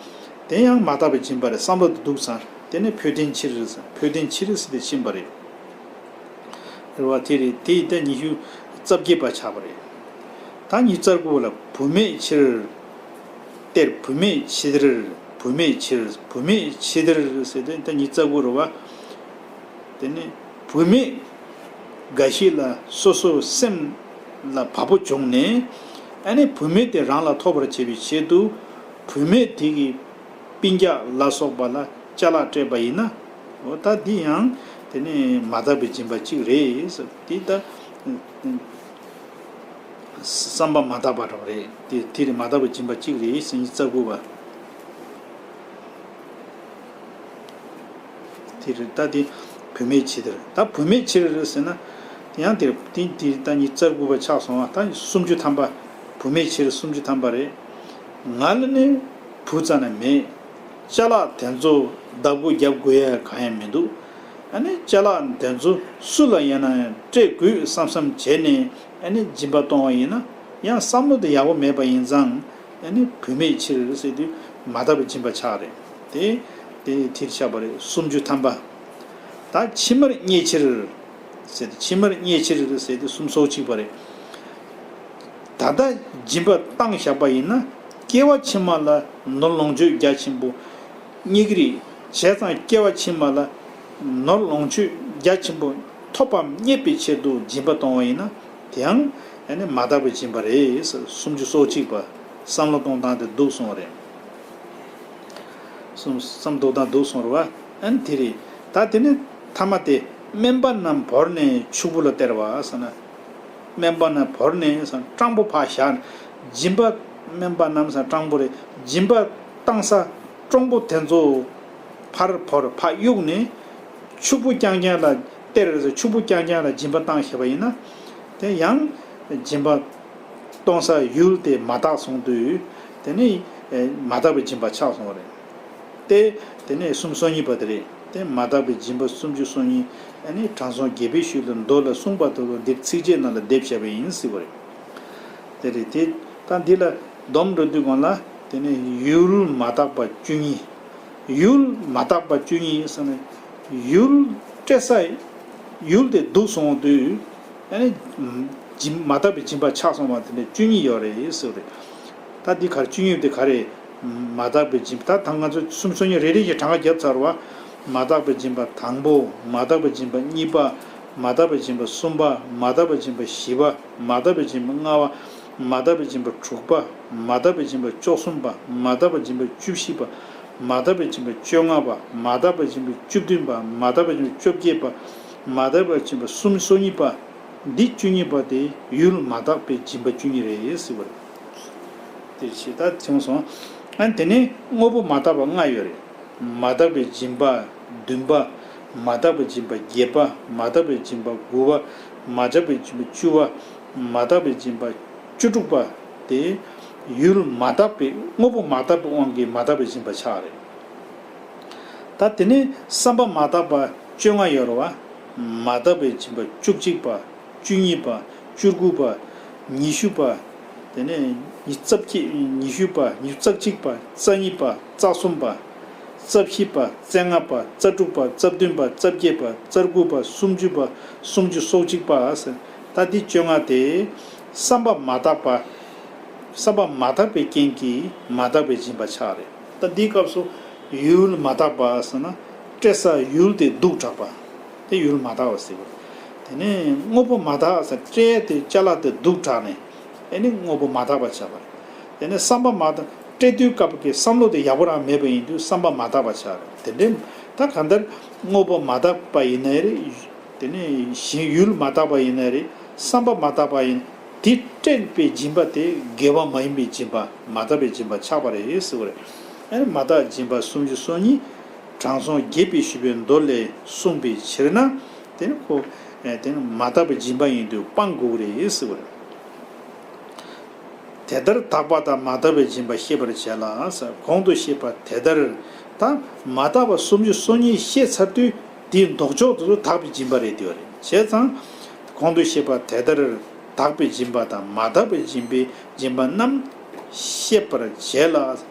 དེ་ཡང་མ་དག་པའི་སྦྱིན་པ་རེད། བསམ་བློ་དེ་སྡུག་ཙང་དེ་ནས་ཕོད་བསྟན་ཕྱིར་ཟེར། ཕོད་བསྟན་ཕྱིར་ཟེར་དེ་ཕྱིན་པ་རེད། རེད་བ། དེ་རེད། དེ་ཡིན་ད་ཉི་ཤུ་རྩ་བརྒྱད་པ་ཆགས་པ་རེད། ད་ཉི་ཤུ་རྩ་དགུ་ལ་བུད་མེད་ཕྱིར། གཏེར་བུད་མེད་ཕྱི་དར། བུད་མེད་ཕྱིར། བུད་མེད་ཕྱི་དར་ཟེར་དེ་ད་ཉི་ཤུ་རྩ་དགུ་རེད་བ། དེ་ནས་བུད་མེད་འགའ་ཞིག་ལ་སོ་སོའི་སེམས་ལ་བབ་པོ་བྱུང་ནས། ཨ་ནི་བུད་མེད་དེ་རང་ལ་ཐོབ་པར་བྱེད་པའི་ཆེད་དུ་བུད་མེད་དེ་གི་སྤུན་ཀྱག་ལ་སོགས་པ་ལ་ཅ་ལག་སྤྲད་པ་ཡིན་ན། འོ་ད་འདི་ཡང་དེ་ནི་མ་དག་པའི་སྦྱིན་པ་གཅིག་རེད་ཟེར། འདི་ད་བསམ་པ་མ་དག་པ་རང་རེད། དེ་དེ་རེད། མ་དག་པའི་སྦྱིན་པ་གཅིག་རེད་ཟེར། ཉི་ཤུ་རྩ་དགུ་པ། དེ་རེད། ད་དེ་བུད་མེད་ཕྱི་དར། ད་བུད་མེད་ཕྱིར་ཟེར་ན། དེ་ཡང་དེ་དེ་དེ་ད་ཉི་ཤུ་རྩ་དགུ་པ་ཆགས་སོང་བ། ད་སུམ་ཅུ་ཐམ་པ། བུད་མེད་ཕྱིར་སུམ་ཅུ་ཐམ་པ་རེད། ང་ལ་ནི་བུ་རྩ་ནས་མེད། ཅ་ལག་དེ་ཚོ་བདག་པོ་རྒྱབ་དགོས་ཡ་གང་ཡང་མི་འདུག་ཨ་ནི་ཅ་ལག་དེ་ཚོ་སུ་ལ་ཡིན་ན་ཡང་སྤྲད་དགོས་བསམ་བསམ་བྱས་ནས། ཨ་ནི་སྦྱིན་པ་གཏོང་བ་ཡིན་ན་ཡང་བསམ་བློ་དེ་ཡག་པོ་མེད་པ་ཡིན་ཙང་། ཨ་ནི་བུད་མེད་ཕྱིར་ཟེར་དུས་མ་དག་པའི་སྦྱིན་པ་ཆགས་རེད། དེ་དེ་དེར་ཆགས་པ་རེད། སུམ་ཅུ་ཐམ་པ། ད་ཕྱི་མར་བརྙས་ཕྱིར་ཟེར་ཏེ། ཕྱི་མར་བརྙས་ཕྱིར་ཟེར་ཏེ་སུམ་ཅུ་སོ་གཅིག་པ་རེད། ད་ལྟ་སྦྱིན་པ་བཏང་བཞག་པ་ཡིན་ན། སྐྱེ་བ་ཕྱི་མ་ལ་ནོར་ལོངས་སྤྱོད་རྒྱ་ཆེན་པོ་རྙེད་ཀྱི་རེད། བྱས་ཙང་སྐྱེ་བ་ཕྱི་མ་ལ་ནོར་ལོངས་སྤྱོད་རྒྱ་ཆེན་པོ་ཐོབ་པ་རྙེད་པའི་ཆེད་དུ་སྦྱིན་པ་གཏོང་བ་ཡིན་ན། དེའང་ཨ་ནི་མ་དག་པའི་སྦྱིན་པ་རེད། སུམ་ཅུ་སོ་གཅིག་པ། བསམ་བློ་གཏོང་སྟངས་དེ་སྡུག་སོང་བ་རེད། བསམ་བསམ་བློ་གཏོང་སྟངས་སྡུག་སོང་བ་རེད་བ། ཨ་ནི་དེ་རེད། ད་དེ་ནས་ཐ་མ་དེ་དམན་པ་རྣམས་བོར་ནས་ཕྱུག་པོ་ལ་སྟེར་བ་ཟེར་ན། དམན་པ་རྣམས་བོར་ནས་ཟེར་ན་སྤྲང་པོ་ཕར་བཞག་ནས། སྦྱིན་པ་དམན་པ་རྣམས་ཟེར་ན་སྤྲང་པོ་རེད། སྦྱིན་པ་བཏང་ས་སྤྲང་པོ་དེ་ཚོ་ཕར་བོར་ཕར་གཡུགས་ནས་ཕྱུག་པོ་རྐྱང་རྐྱང་ལ་སྟེར་ཟེར། ཕྱུག་པོ་རྐྱང་རྐྱང་ལ་སྦྱིན་པ་བཏང་ཤེས་པ་ཡིན་ན། དེ་ཡང་སྦྱིན་པ་གཏོང་ས་ཡུལ་དེ་མ་དག་སོང་དུས། དེ་ནི་མ་དག་པའི་སྦྱིན་པ་ཆགས་སོང་བ་རེད། དེ་དེ་ནས་སུམ་སོ་གཉིས་པ་དེ་རེད། དེ་མ་དག་པའི་སྦྱིན་པ་སུམ་ཅུ་སོ་གཉིས། ཨ་ནི་དྲང་སྲོང་དགེ་བའི་བཤེས་ལ་མདོ་ལ་གསུངས་པ་དེ་ཚོ་འདིར་ཚིགས་བཅད་ནང་ལ་སྡེབ་བྱས་པ་ཡིན་ཟེར་བ་རེད། དེ་རེད། དེ་ད་འདི་ལ་སྡོམ་འགྲོ་དུས་སྒང་ལ། དེ་ནས་ཡུལ་མ་དག་པ་བཅུ་གཉིས། ཡུལ་མ་དག་པ་བཅུ་གཉིས་ཟེར་ན། ཡུལ་སྤྲད་ས་ཡུལ་དེ་སྡུག་སོང་དུས། ཨ་ནི་སྦྱིན་མ་དག་པའི་སྦྱིན་པ་ཆགས་སོང་བ་དེ་འདྲ་བཅུ་གཉིས་ཡོད་རེད་ཟེར་བ་རེད། ད་འདི་གར་བཅུ་གཉིས་དེ་ག་རེ། མ་དག་པའི་སྦྱིན་པ། ད་ད་ང་ཚོ་སུམ་སོ་གཉིས་རེ་རེ་བཞིན་གྲངས་ཀ་བརྒྱབ་ཚར་བ། མ་དག་པའི་སྦྱིན་པ་དང་པོ། མ་དག་པའི་སྦྱིན་པ་གཉིས་པ། མ་དག་པའི་སྦྱིན་པ་གསུམ་པ། མ་དག་པའི་སྦྱིན་པ་བཞི་པ། མ་དག་པའི་སྦྱིན་པ་ལྔ་པ། མ་དག་པའི་སྦྱིན་པ་དྲུག་པ། མ་དག་པའི་སྦྱིན་པ་བཅུ་གསུམ་པ། མ་དག་པའི་སྦྱིན་པ་བཅུ་བཞི་པ། མ་དག་པའི་སྦྱིན་པ་བཅོ་ལྔ་པ། མ་དག་པའི་སྦྱིན་པ་བཅུ་བདུན་པ། མ་དག་པའི་སྦྱིན་པ་བཅོ་བརྒྱད་པ། མ་དག་པའི་སྦྱིན་པ་སུམ་ཅུ་སོ་གཉིས་པ། འདི་བཅུ་གཉིས་པ་དེ་ཡུལ་མ་དག་པའི་སྦྱིན་པ་བཅུ་གཉིས་རེད་ཟེར་བ་རེད། དེ་བྱས་ད་བྱུང་སོང་། ཨ་ནི་དེ་ནས་དངོས་པོ་མ་དག་པ་ལྔ་ཡོད་རེད། མ་དག་པའི་སྦྱིན་པ་བདུན་པ། མ་དག་པའི་སྦྱིན་པ་བརྒྱད་པ། མ་དག་པའི་སྦྱིན་པ་དགུ་པ། མ་དག་པའི་སྦྱིན་པ་བཅུ་པ། མ་དག་པའི་སྦྱིན་པ་བཅུ་དྲུག་པ། དེ་ཡུལ་མ་དག་པའི་དངོས་པོ་མ་དག་པའི་དབང་གིས་མ་དག་པའི་སྦྱིན་པ་ཆགས་རེད། ད་དེ་ནས་བསམ་པ་མ་དག་པ་བཅོ་ལྔ་ཡོད་རེད་བ། མ་དག་པའི་སྦྱིན་པ་བཅུ་གཅིག་པ། བཅུ་གཉིས་པ། བཅུ་དགུ་པ། ཉི་ཤུ་པ། དེ་ནས་ཉི་རྩ་བརྒྱད། ཉི་ཤུ་པ། ཉི་ཤུ་རྩ་གཅིག་པ། རྩ་གཉིས་པ། རྩ་གསུམ་པ། རྩ་བཞི་པ། རྩ་ལྔ་པ། རྩ་དྲུག་པ། རྩ་བདུན་པ། རྩ་བརྒྱད་པ། རྩ་དགུ་པ། སུམ་ཅུ་པ། སུམ་ཅུ་སོ་གཅིག་པ་ཟེར། ད་འདི་བཅོ་ལྔ་དེ་བསམ་པ་མ་དག་པ། བསམ་པ་མ་དག་པའི་རྐྱེན་གྱིས་མ་དག་པའི་སྦྱིན་པ་ཆགས་རེད། ད་འདིའི་སྐབས་སུ་ཡུལ་མ་དག་པ་ཟེར་ན། སྤྲད་ས་ཡུལ་དེ་སྡུག་དྲགས་པ། དེ་ཡུལ་མ་དག་པ་ཟེར་བ། དེ་ནས་དངོས་པོ་མ་དག་ས་སྤྲད་དེ་ཅ་ལག་དེ་སྡུག་དྲགས་ནས། ཨེ་ནི་དངོས་པོ་མ་དག་པ་ཆགས་པ་རེད། དེ་ནས་བསམ་པ་མ་དག་སྤྲད་དུས་སྐབས་ཀྱི་བསམ་བློ་དེ་ཡག་པོ་རང་མེད་པ་ཡིན་དུས་བསམ་པ་མ་དག་པ་ཆགས་རེད། དེ་འདྲའི་ད་གང་ལྟར་དངོས་པོ་མ་དག་པ་ཡིན་ནའི་རེད། དེ་ནས་གཞན་ཡུལ་མ་དག་པ་ཡིན་ནའི་རེད། བསམ་པ་མ་དག་པ་ཡིན། དེ་སྤྲད་པའི་སྦྱིན་པ་དེ་དགེ་བ་མ་ཡིན་པའི་སྦྱིན་པ། མ་དག་པའི་སྦྱིན་པ་ཆགས་པ་རེད་ཟེར་བ་རེད། ཨེ་ནི་མ་དག་སྦྱིན་པ་སུམ་ཅུ་སོ་གཉིས། དྲང་སྲོང་དགེ་བའི་བཤེས་པའི་མདོ་ལས་གསུངས་པའི་ཕྱིར་ན། དེ་ནི་ཁོ། ཨེ་དེ་ནི་མ་དག་པའི་སྦྱིན་པ་ཡིན་དུས་སྤང་དགོས་ཀྱི་རེད་ཟེར་བ་རེད། དེ་ལྟར་དག་པ་དང་མ་དག་པའི་སྦྱིན་པ་ཤེས་པར་བྱས་ལ། གོང་དུ་བཤད་པ་དེ་ལྟར། ད་མ་དག་པ་སུམ་ཅུ་སོ་གཉིས་ཤེས་ཚར་དུས། དེའི་ལྡོག་ཕྱོགས་དེ་ཚོ་དག་པའི་སྦྱིན་པ་རེད་དེ་བ་རེད། བྱས་ཙང་། གོང་དུ་བཤད་པ་དེ་ལྟར་དག་པའི་སྦྱིན་པ་དང་མ་དག་པའི་སྦྱིན་པའི་སྦྱིན་པ་རྣམས་ཤེས་པར་བྱས་ལ།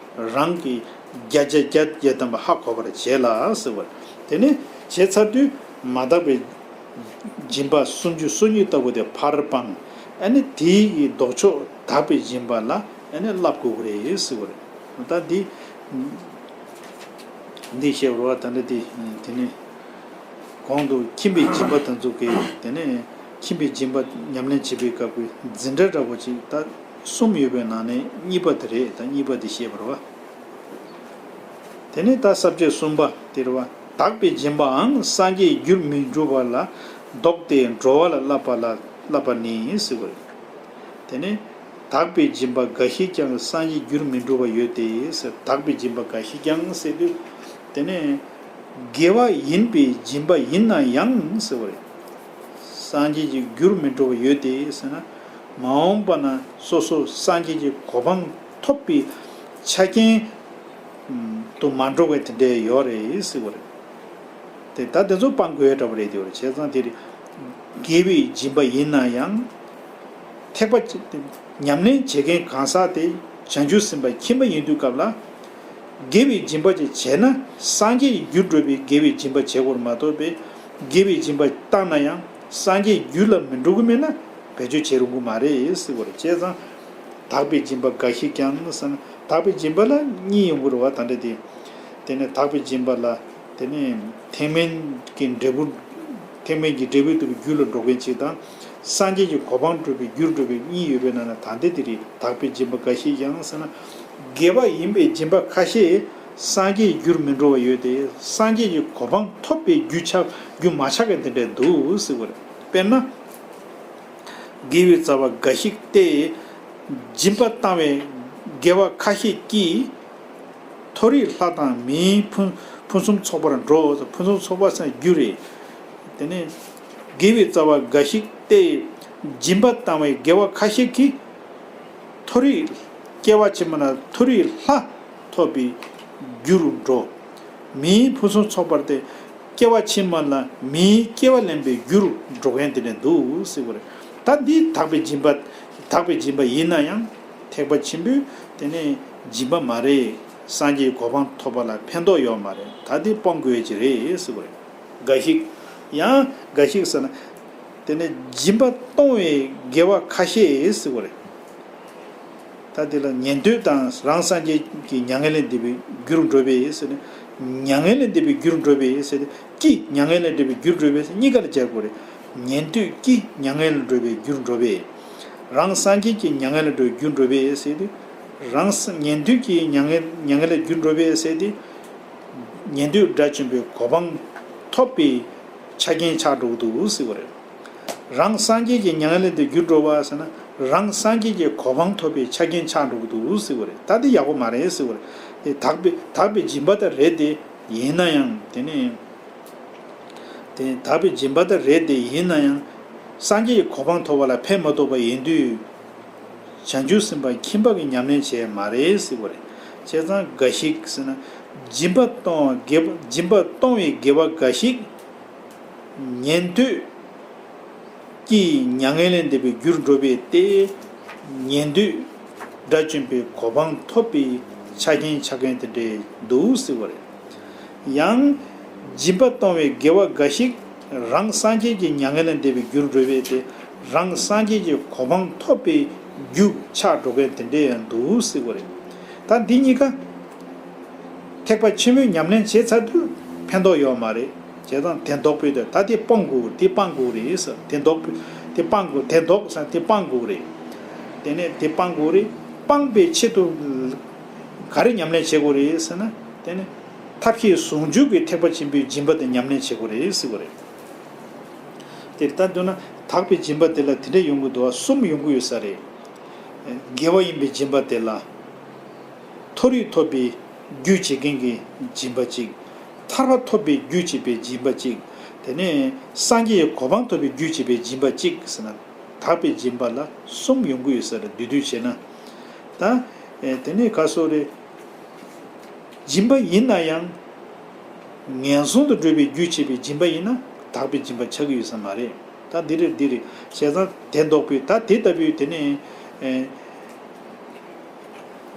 རང་གིས་བརྒྱ་ཆ་བརྒྱ་བརྒྱ་ཐམ་པ་ཧ་གོ་བར་བྱས་ལ་ཟེར་བ། དེ་ནས་བྱས་ཚར་དུས་མ་དག་པའི་སྦྱིན་པ་སུམ་ཅུ་སོ་གཉིས་ལྟ་བུ་དེ་ཕར་སྤངས། ཨ་ནི་དེའི་ལྡོག་ཕྱོགས་དག་པའི་སྦྱིན་པ་ལ་ཨ་ནི་བསླབ་དགོས་ཀྱི་རེད་ཟེར་བ་རེད། ད་འདི། འདི་བཤད་པར་བ་ད་ལྟ་དེ། དེ་ནས་གོང་དུ་ཁྱིམ་པའི་སྦྱིན་པ་དེ་ཚོ་གི། དེ་ནས་ཁྱིམ་པའི་སྦྱིན་པ་ཉམས་ལེན་བྱེད་པའི་སྐབས་ཀྱི་འཛིན་གྲྭ་འདྲ་པོ་ཅིག་ད་གསུམ་ཡོད་པའི་ནང་ནས་གཉིས་པ་དེ་རེད། ད་གཉིས་པ་དེ་བཤད་པར་བ། དེ་ནས་ད་ས་བཅད་གསུམ་པ་དེ་རེད་བ། དག་པའི་སྦྱིན་པའང་སངས་རྒྱས་རྒྱུར་མི་འགྲུབ་པ་ལ་ལྡོག་སྟེ་འགྲོ་བ་ལ་བསླབ་པ་ལ་བསླབ་པ་ནི་ཟེར་བ་རེད། དེ་ནས། དག་པའི་སྦྱིན་པ་འགའ་ཞིག་ཀྱང་སངས་རྒྱས་རྒྱུར་མི་འགྲུབ་པ་ཡོད་དེ་ཟེར། དག་པའི་སྦྱིན་པ་འགའ་ཞིག་ཀྱང་ཟེར་དུས། དེ་ནས་དགེ་བ་ཡིན་པའི་སྦྱིན་པ་ཡིན་ན་ཡང་ཟེར་བ་རེད། སངས་རྒྱས་ཀྱི་རྒྱུར་མི་འགྲུབ་པ་ཡོད་དེ་ཟེར་ན། མ་འོངས་པ་ན་སོ་སོ་སངས་རྒྱས་ཀྱི་གོ་འཕང་ཐོབ་པའི་ཆ་རྐྱེན་དུ་མ་འགྲོ་བའི་དེ་འདྲ་ཡོད་རེད་ཟེར་བ་རེད། དེ་ད་དེ་ཚོ་སྤང་དགོས་འདྲ་པོ་རེད། དེ་བ་རེད། བྱས་ཙང་དེ་རེད། དགེ་བའི་སྦྱིན་པ་ཡིན་ན་ཡང་། ཐེག་པ་ཉམས་ལེན་བྱེད་མཁན་གང་ཟག་དེ་བྱང་ཆུབ་སེམས་དཔའ་ཁྱིམ་པ་ཡིན་དུས་སྐབས་ལ། དགེ་བའི་སྦྱིན་པ་ཅིག་བྱས་ན་སངས་རྒྱས་ཀྱི་རྒྱུར་འགྲོ་བའི་དགེ་བའི་སྦྱིན་པ་བྱེད་དགོས་རེད་མ་གཏོགས་པའི། དགེ་བའི་སྦྱིན་པ་བཏང་ན་ཡང་སངས་རྒྱས་རྒྱུ་ལ་མི་འགྲོ་གི་མེད་ན་བེད་སྤྱོད་བྱེད་རུང་གི་མ་རེད་ཟེར་བ་རེད། བྱས་ཙང་། དག་པའི་སྦྱིན་པ་འགའ་ཞིག་ཀྱང་ཟེར་ན། དག་པའི་སྦྱིན་པ་ལ་གཉིས་ཡོང་གི་རེད་བ། ད་འདྲ་དེ། དེ་ནས་དག་པའི་སྦྱིན་པ་ལ། དེ་ནས་ཐེག་དམན་གྱི་འབྲས་བུ། ཐེག་དམན་གྱི་འབྲས་བུ་ཐོབ་པའི་རྒྱུ་ལ་འགྲོ་མཁན་ཅིག་དང་། སངས་རྒྱས་ཀྱི་གོ་འཕང་འགྲུབ་པའི་རྒྱུར་འགྲོ་བའི་གཉིས་ཡོད་པའི་ནང་ན། ད་འདི་དེ་རེད། དག་པའི་སྦྱིན་པ་འགའ་ཞིག་ཀྱང་ཟེར་ན། དགེ་བ་ཡིན་པའི་སྦྱིན་པ་ཁ་ཤས་ སངས་རྒྱས་རྒྱུར་མི་འགྲོ་བ་ཡོད་དེ། སངས་རྒྱས་ཀྱི་གོ་འཕང་ཐོབ་པའི་རྒྱུ་ཆགས་རྒྱུ་མ་ཆགས་མཁན་དེ་འདྲས་འདུག་ཟེར་བ་རེད། དཔེར་ན། དགེ་བའི་རྩ་བ་འགའ་ཞིག་སྟེ། སྦྱིན་པ་བཏང་བའི་དགེ་བ་ཁ་ཤས་ཀྱིས། མཐོ་རིས་ལྷ་དང་མིའི་ཕུན་ཕུན་སུམ་ཚོགས་པར་འགྲོ། ཕུན་སུམ་ཚོགས་པ་ཟེར་རྒྱུ་རེད། དེ་ནས་དགེ་བའི་རྩ་བ་འགའ་ཞིག་སྟེ། སྦྱིན་པ་བཏང་བའི་དགེ་བ་ཁ་ཤས་ཀྱིས། མཐོ་རིས་སྐྱེ་བ་ཕྱི་མ་ལ་མཐོ་རིས་ལྷ་ཐོབ་པའི་རྒྱུ་རུ་འགྲོ། མིའི་ཕུན་སུམ་ཚོགས་པར་ཏེ། སྐྱེ་བ་ཕྱི་མ་ལ་མིའི་སྐྱེ་བ་ལེན་པའི་རྒྱུ་རུ་འགྲོ་མཁན་དེ་འདྲ་འདུག་ཟེར་བ་རེད། ད་འདི་དག་པའི་སྦྱིན་པ། དག་པའི་སྦྱིན་པ་ཡིན་ན་ཡང་ཐེག་པ་ཆེན་པོའི་དེ་ནས་སྦྱིན་པ་མ་རེད། སངས་རྒྱས་གོ་འཕང་ཐོབ་པ་ལ་ཕན་ཐོགས་ཡོད་མ་རེད། ད་འདི་སྤོང་དགོས་ཀྱི་རེད་ཟེར་བ་རེད། འགའ་ཞིག་ཡང་འགའ་ཞིག་ཟེར་ན། དེ་ནས་སྦྱིན་པ་གཏོང་བའི་དགེ་བ་ཁ་ཤས་ཟེར་བ་རེད། ད་དེ་ལ་ཉན་ཐོས་དང་རང་སངས་རྒྱས་ཀྱི་མྱ་ངན་ལས་འདས་པའི་རྒྱུར་འགྲོ་བས་ཟེར་ནས། མྱ་ངན་ལས་འདས་པའི་རྒྱུར་འགྲོ་བས་ཟེར་ཏེ། ཀྱིས་མྱ་ངན་ལས་འདས་པའི་རྒྱུར་འགྲོ་བས་ཟེར་གཉིས་ཀ་ལ་སྦྱར་དགོས་རེད། ཉན་ཐོས་ཀྱིས་མྱ་ངན་ལས་འདས་པའི་རྒྱུར་འགྲོ་བས། རང་སངས་རྒྱས་ཀྱིས་མྱ་ངན་ལས་འདས་པའི་རྒྱུར་འགྲོ་བས་ཟེར་ཏེ། རང་ས་ཉན་ཐོས་ཀྱིས་མྱ་ངན་མྱ་ངན་ལས་རྒྱུར་འགྲོ་བས་ཟེར་ཏེ། ཉན་ཐོས་དགྲ་བཅོམ་པའི་གོ་འཕང་ཐོབ་པའི་ཆ་རྐྱེན་ཆགས་འགྲོ་གི་འདུག་ཟེར་བ་རེད། རང་སངས་རྒྱས་ཀྱིས་མྱ་ངན་ལས་འདས་རྒྱུར་འགྲོ་བ་ཟེར་ན། རང་སངས་རྒྱས་ཀྱི་གོ་འཕང་ཐོབ་པའི་ཆ་རྐྱེན་ཆགས་འགྲོ་གི་འདུག་ཟེར་བ་རེད། ད་འདི་ཡག་པོ་མ་རེད་ཟེར་བ་རེད། དེ་དག་པའི་དག་པའི་སྦྱིན་པ་དེ་རེད་དེ། ཡིན་ན་ཡང་དེ་ནི། དེ་དག་པའི་སྦྱིན་པ་དེ་རེད་དེ། ཡིན་ན་ཡང་སངས་རྒྱས་ཀྱི་གོ་འཕང་ཐོབ་པ་ལ་ཕན་མ་ཐོགས་པ་ཡིན་དུས། བྱང་ཆུབ་སེམས་དཔའ་ཁྱིམ་པ་གི་ཉམས་ལེན་བྱས་མ་རེད་ཟེར་བ་རེད། བྱས་ཙང་འགའ་ཞིག་ཟེར་ན། སྦྱིན་པ་གཏོང་བ་དགེ་བ་སྦྱིན་པ་གཏོང་བའི་དགེ་བ་འགའ་ཞིག་ཉན་ཐོས་ཀྱིས་མྱ་ངན་ལས་འདས་པའི་རྒྱུར་འགྲོ་བས་ཏེ། ཉན་ཐོས་དགྲ་བཅོམ་པའི་གོ་འཕང་ཐོབ་པའི་ཆ་རྐྱེན་ཆགས་མཁན་དེ་འདྲས་འདུག་ཟེར་བ་རེད། ཡང་། སྦྱིན་པ་གཏོང་བའི་དགེ་བ་འགའ་ཞིག་རང་སངས་རྒྱས་ཀྱིས་མྱ་ངན་ལས་འདས་པའི་རྒྱུར་འགྲོ་བས་ཏེ། རང་སངས་རྒྱས་ཀྱི་གོ་འཕང་ཐོབ་པའི་རྒྱུ་ཆགས་འགྲོ་མཁན་དེ་འདྲས་ཡང་འདུག་ཟེར་བ་རེད། ད་འདི་གཉིས་ཀ་ཐེག་པ་ཆེན་པོའི་ཉམས་ལེན་བྱས་ཚར་དུས་ཕན་ཐོགས་ཡོད་མ་རེད། བྱས་ཙང་དེ་ལྡོག་པའི་དོན་ད་དེ་སྤོང་དགོས། དེ་སྤང་དགོས་རེད་ཟེར། དེ་ལྡོག་པའི་དེ་སྤང་དགོས། དེ་ལྡོག་ཟེར་དེ་སྤང་དགོས་རེད། དེ་ནས་དེ་སྤང་དགོས་རེད། སྤངས་པའི་ཆེད་དུ་ག་རེ་ཉམས་ལེན་བྱེད་དགོས་རེད་ཟེར་ན། དེ་ནི་ཐབས་ཤེས་ཟུང་འཇུག་གི་ཐེག་པ་ཆེན་པོའི་སྦྱིན་པ་དེ་ཉམས་ལེན་བྱེད་དགོས་རེད་ཟེར་བ་རེད། དེ་ལྟར་འདོད་ན་དག་པའི་སྦྱིན་པ་དེ་ལ་དེ་འདྲ་ཡོང་གི་འདུག་བ། གསུམ་ཡོང་གི་ཡོད་ས་རེད། དགེ་བ་ཡིན་པའི་སྦྱིན་པ་དེ་ལ། མཐོ་རིས་ཐོབ་པའི་རྒྱུ་བྱེད་མཁན་གྱི་སྦྱིན་པ་གཅིག་ཐར་པ་ཐོབ་པའི་རྒྱུ་བྱེད་པའི་སྦྱིན་པ་གཅིག་དེ་ནས་སངས་རྒྱས་གོ་འཕང་ཐོབ་པའི་རྒྱུ་བྱེད་པའི་སྦྱིན་པ་གཅིག་ཟེར་ན། དག་པའི་སྦྱིན་པ་ལ་གསུམ་ཡོང་གི་ཡོད་ས་རེད། བསྡུས་བསྡུས་བྱས་ན། ད། དེ་ནས་ག་སོགས་རེད། སྦྱིན་པ་ཡིན་ན་ཡང་། ངན་སོང་དུ་འགྲོ་བའི་རྒྱུ་བྱེད་པའི་སྦྱིན་པ་ཡིན་ན་དག་པའི་སྦྱིན་པ་ཆགས་ཀྱི་ཡོད་ས་མ་རེད། ད་འདི་རེད་འདི་རེད། བྱས་ཙང་དེ་ལྡོག་པའི་ད་དེ་ལྟ་བུའི་དེ་ནས་ཨེ།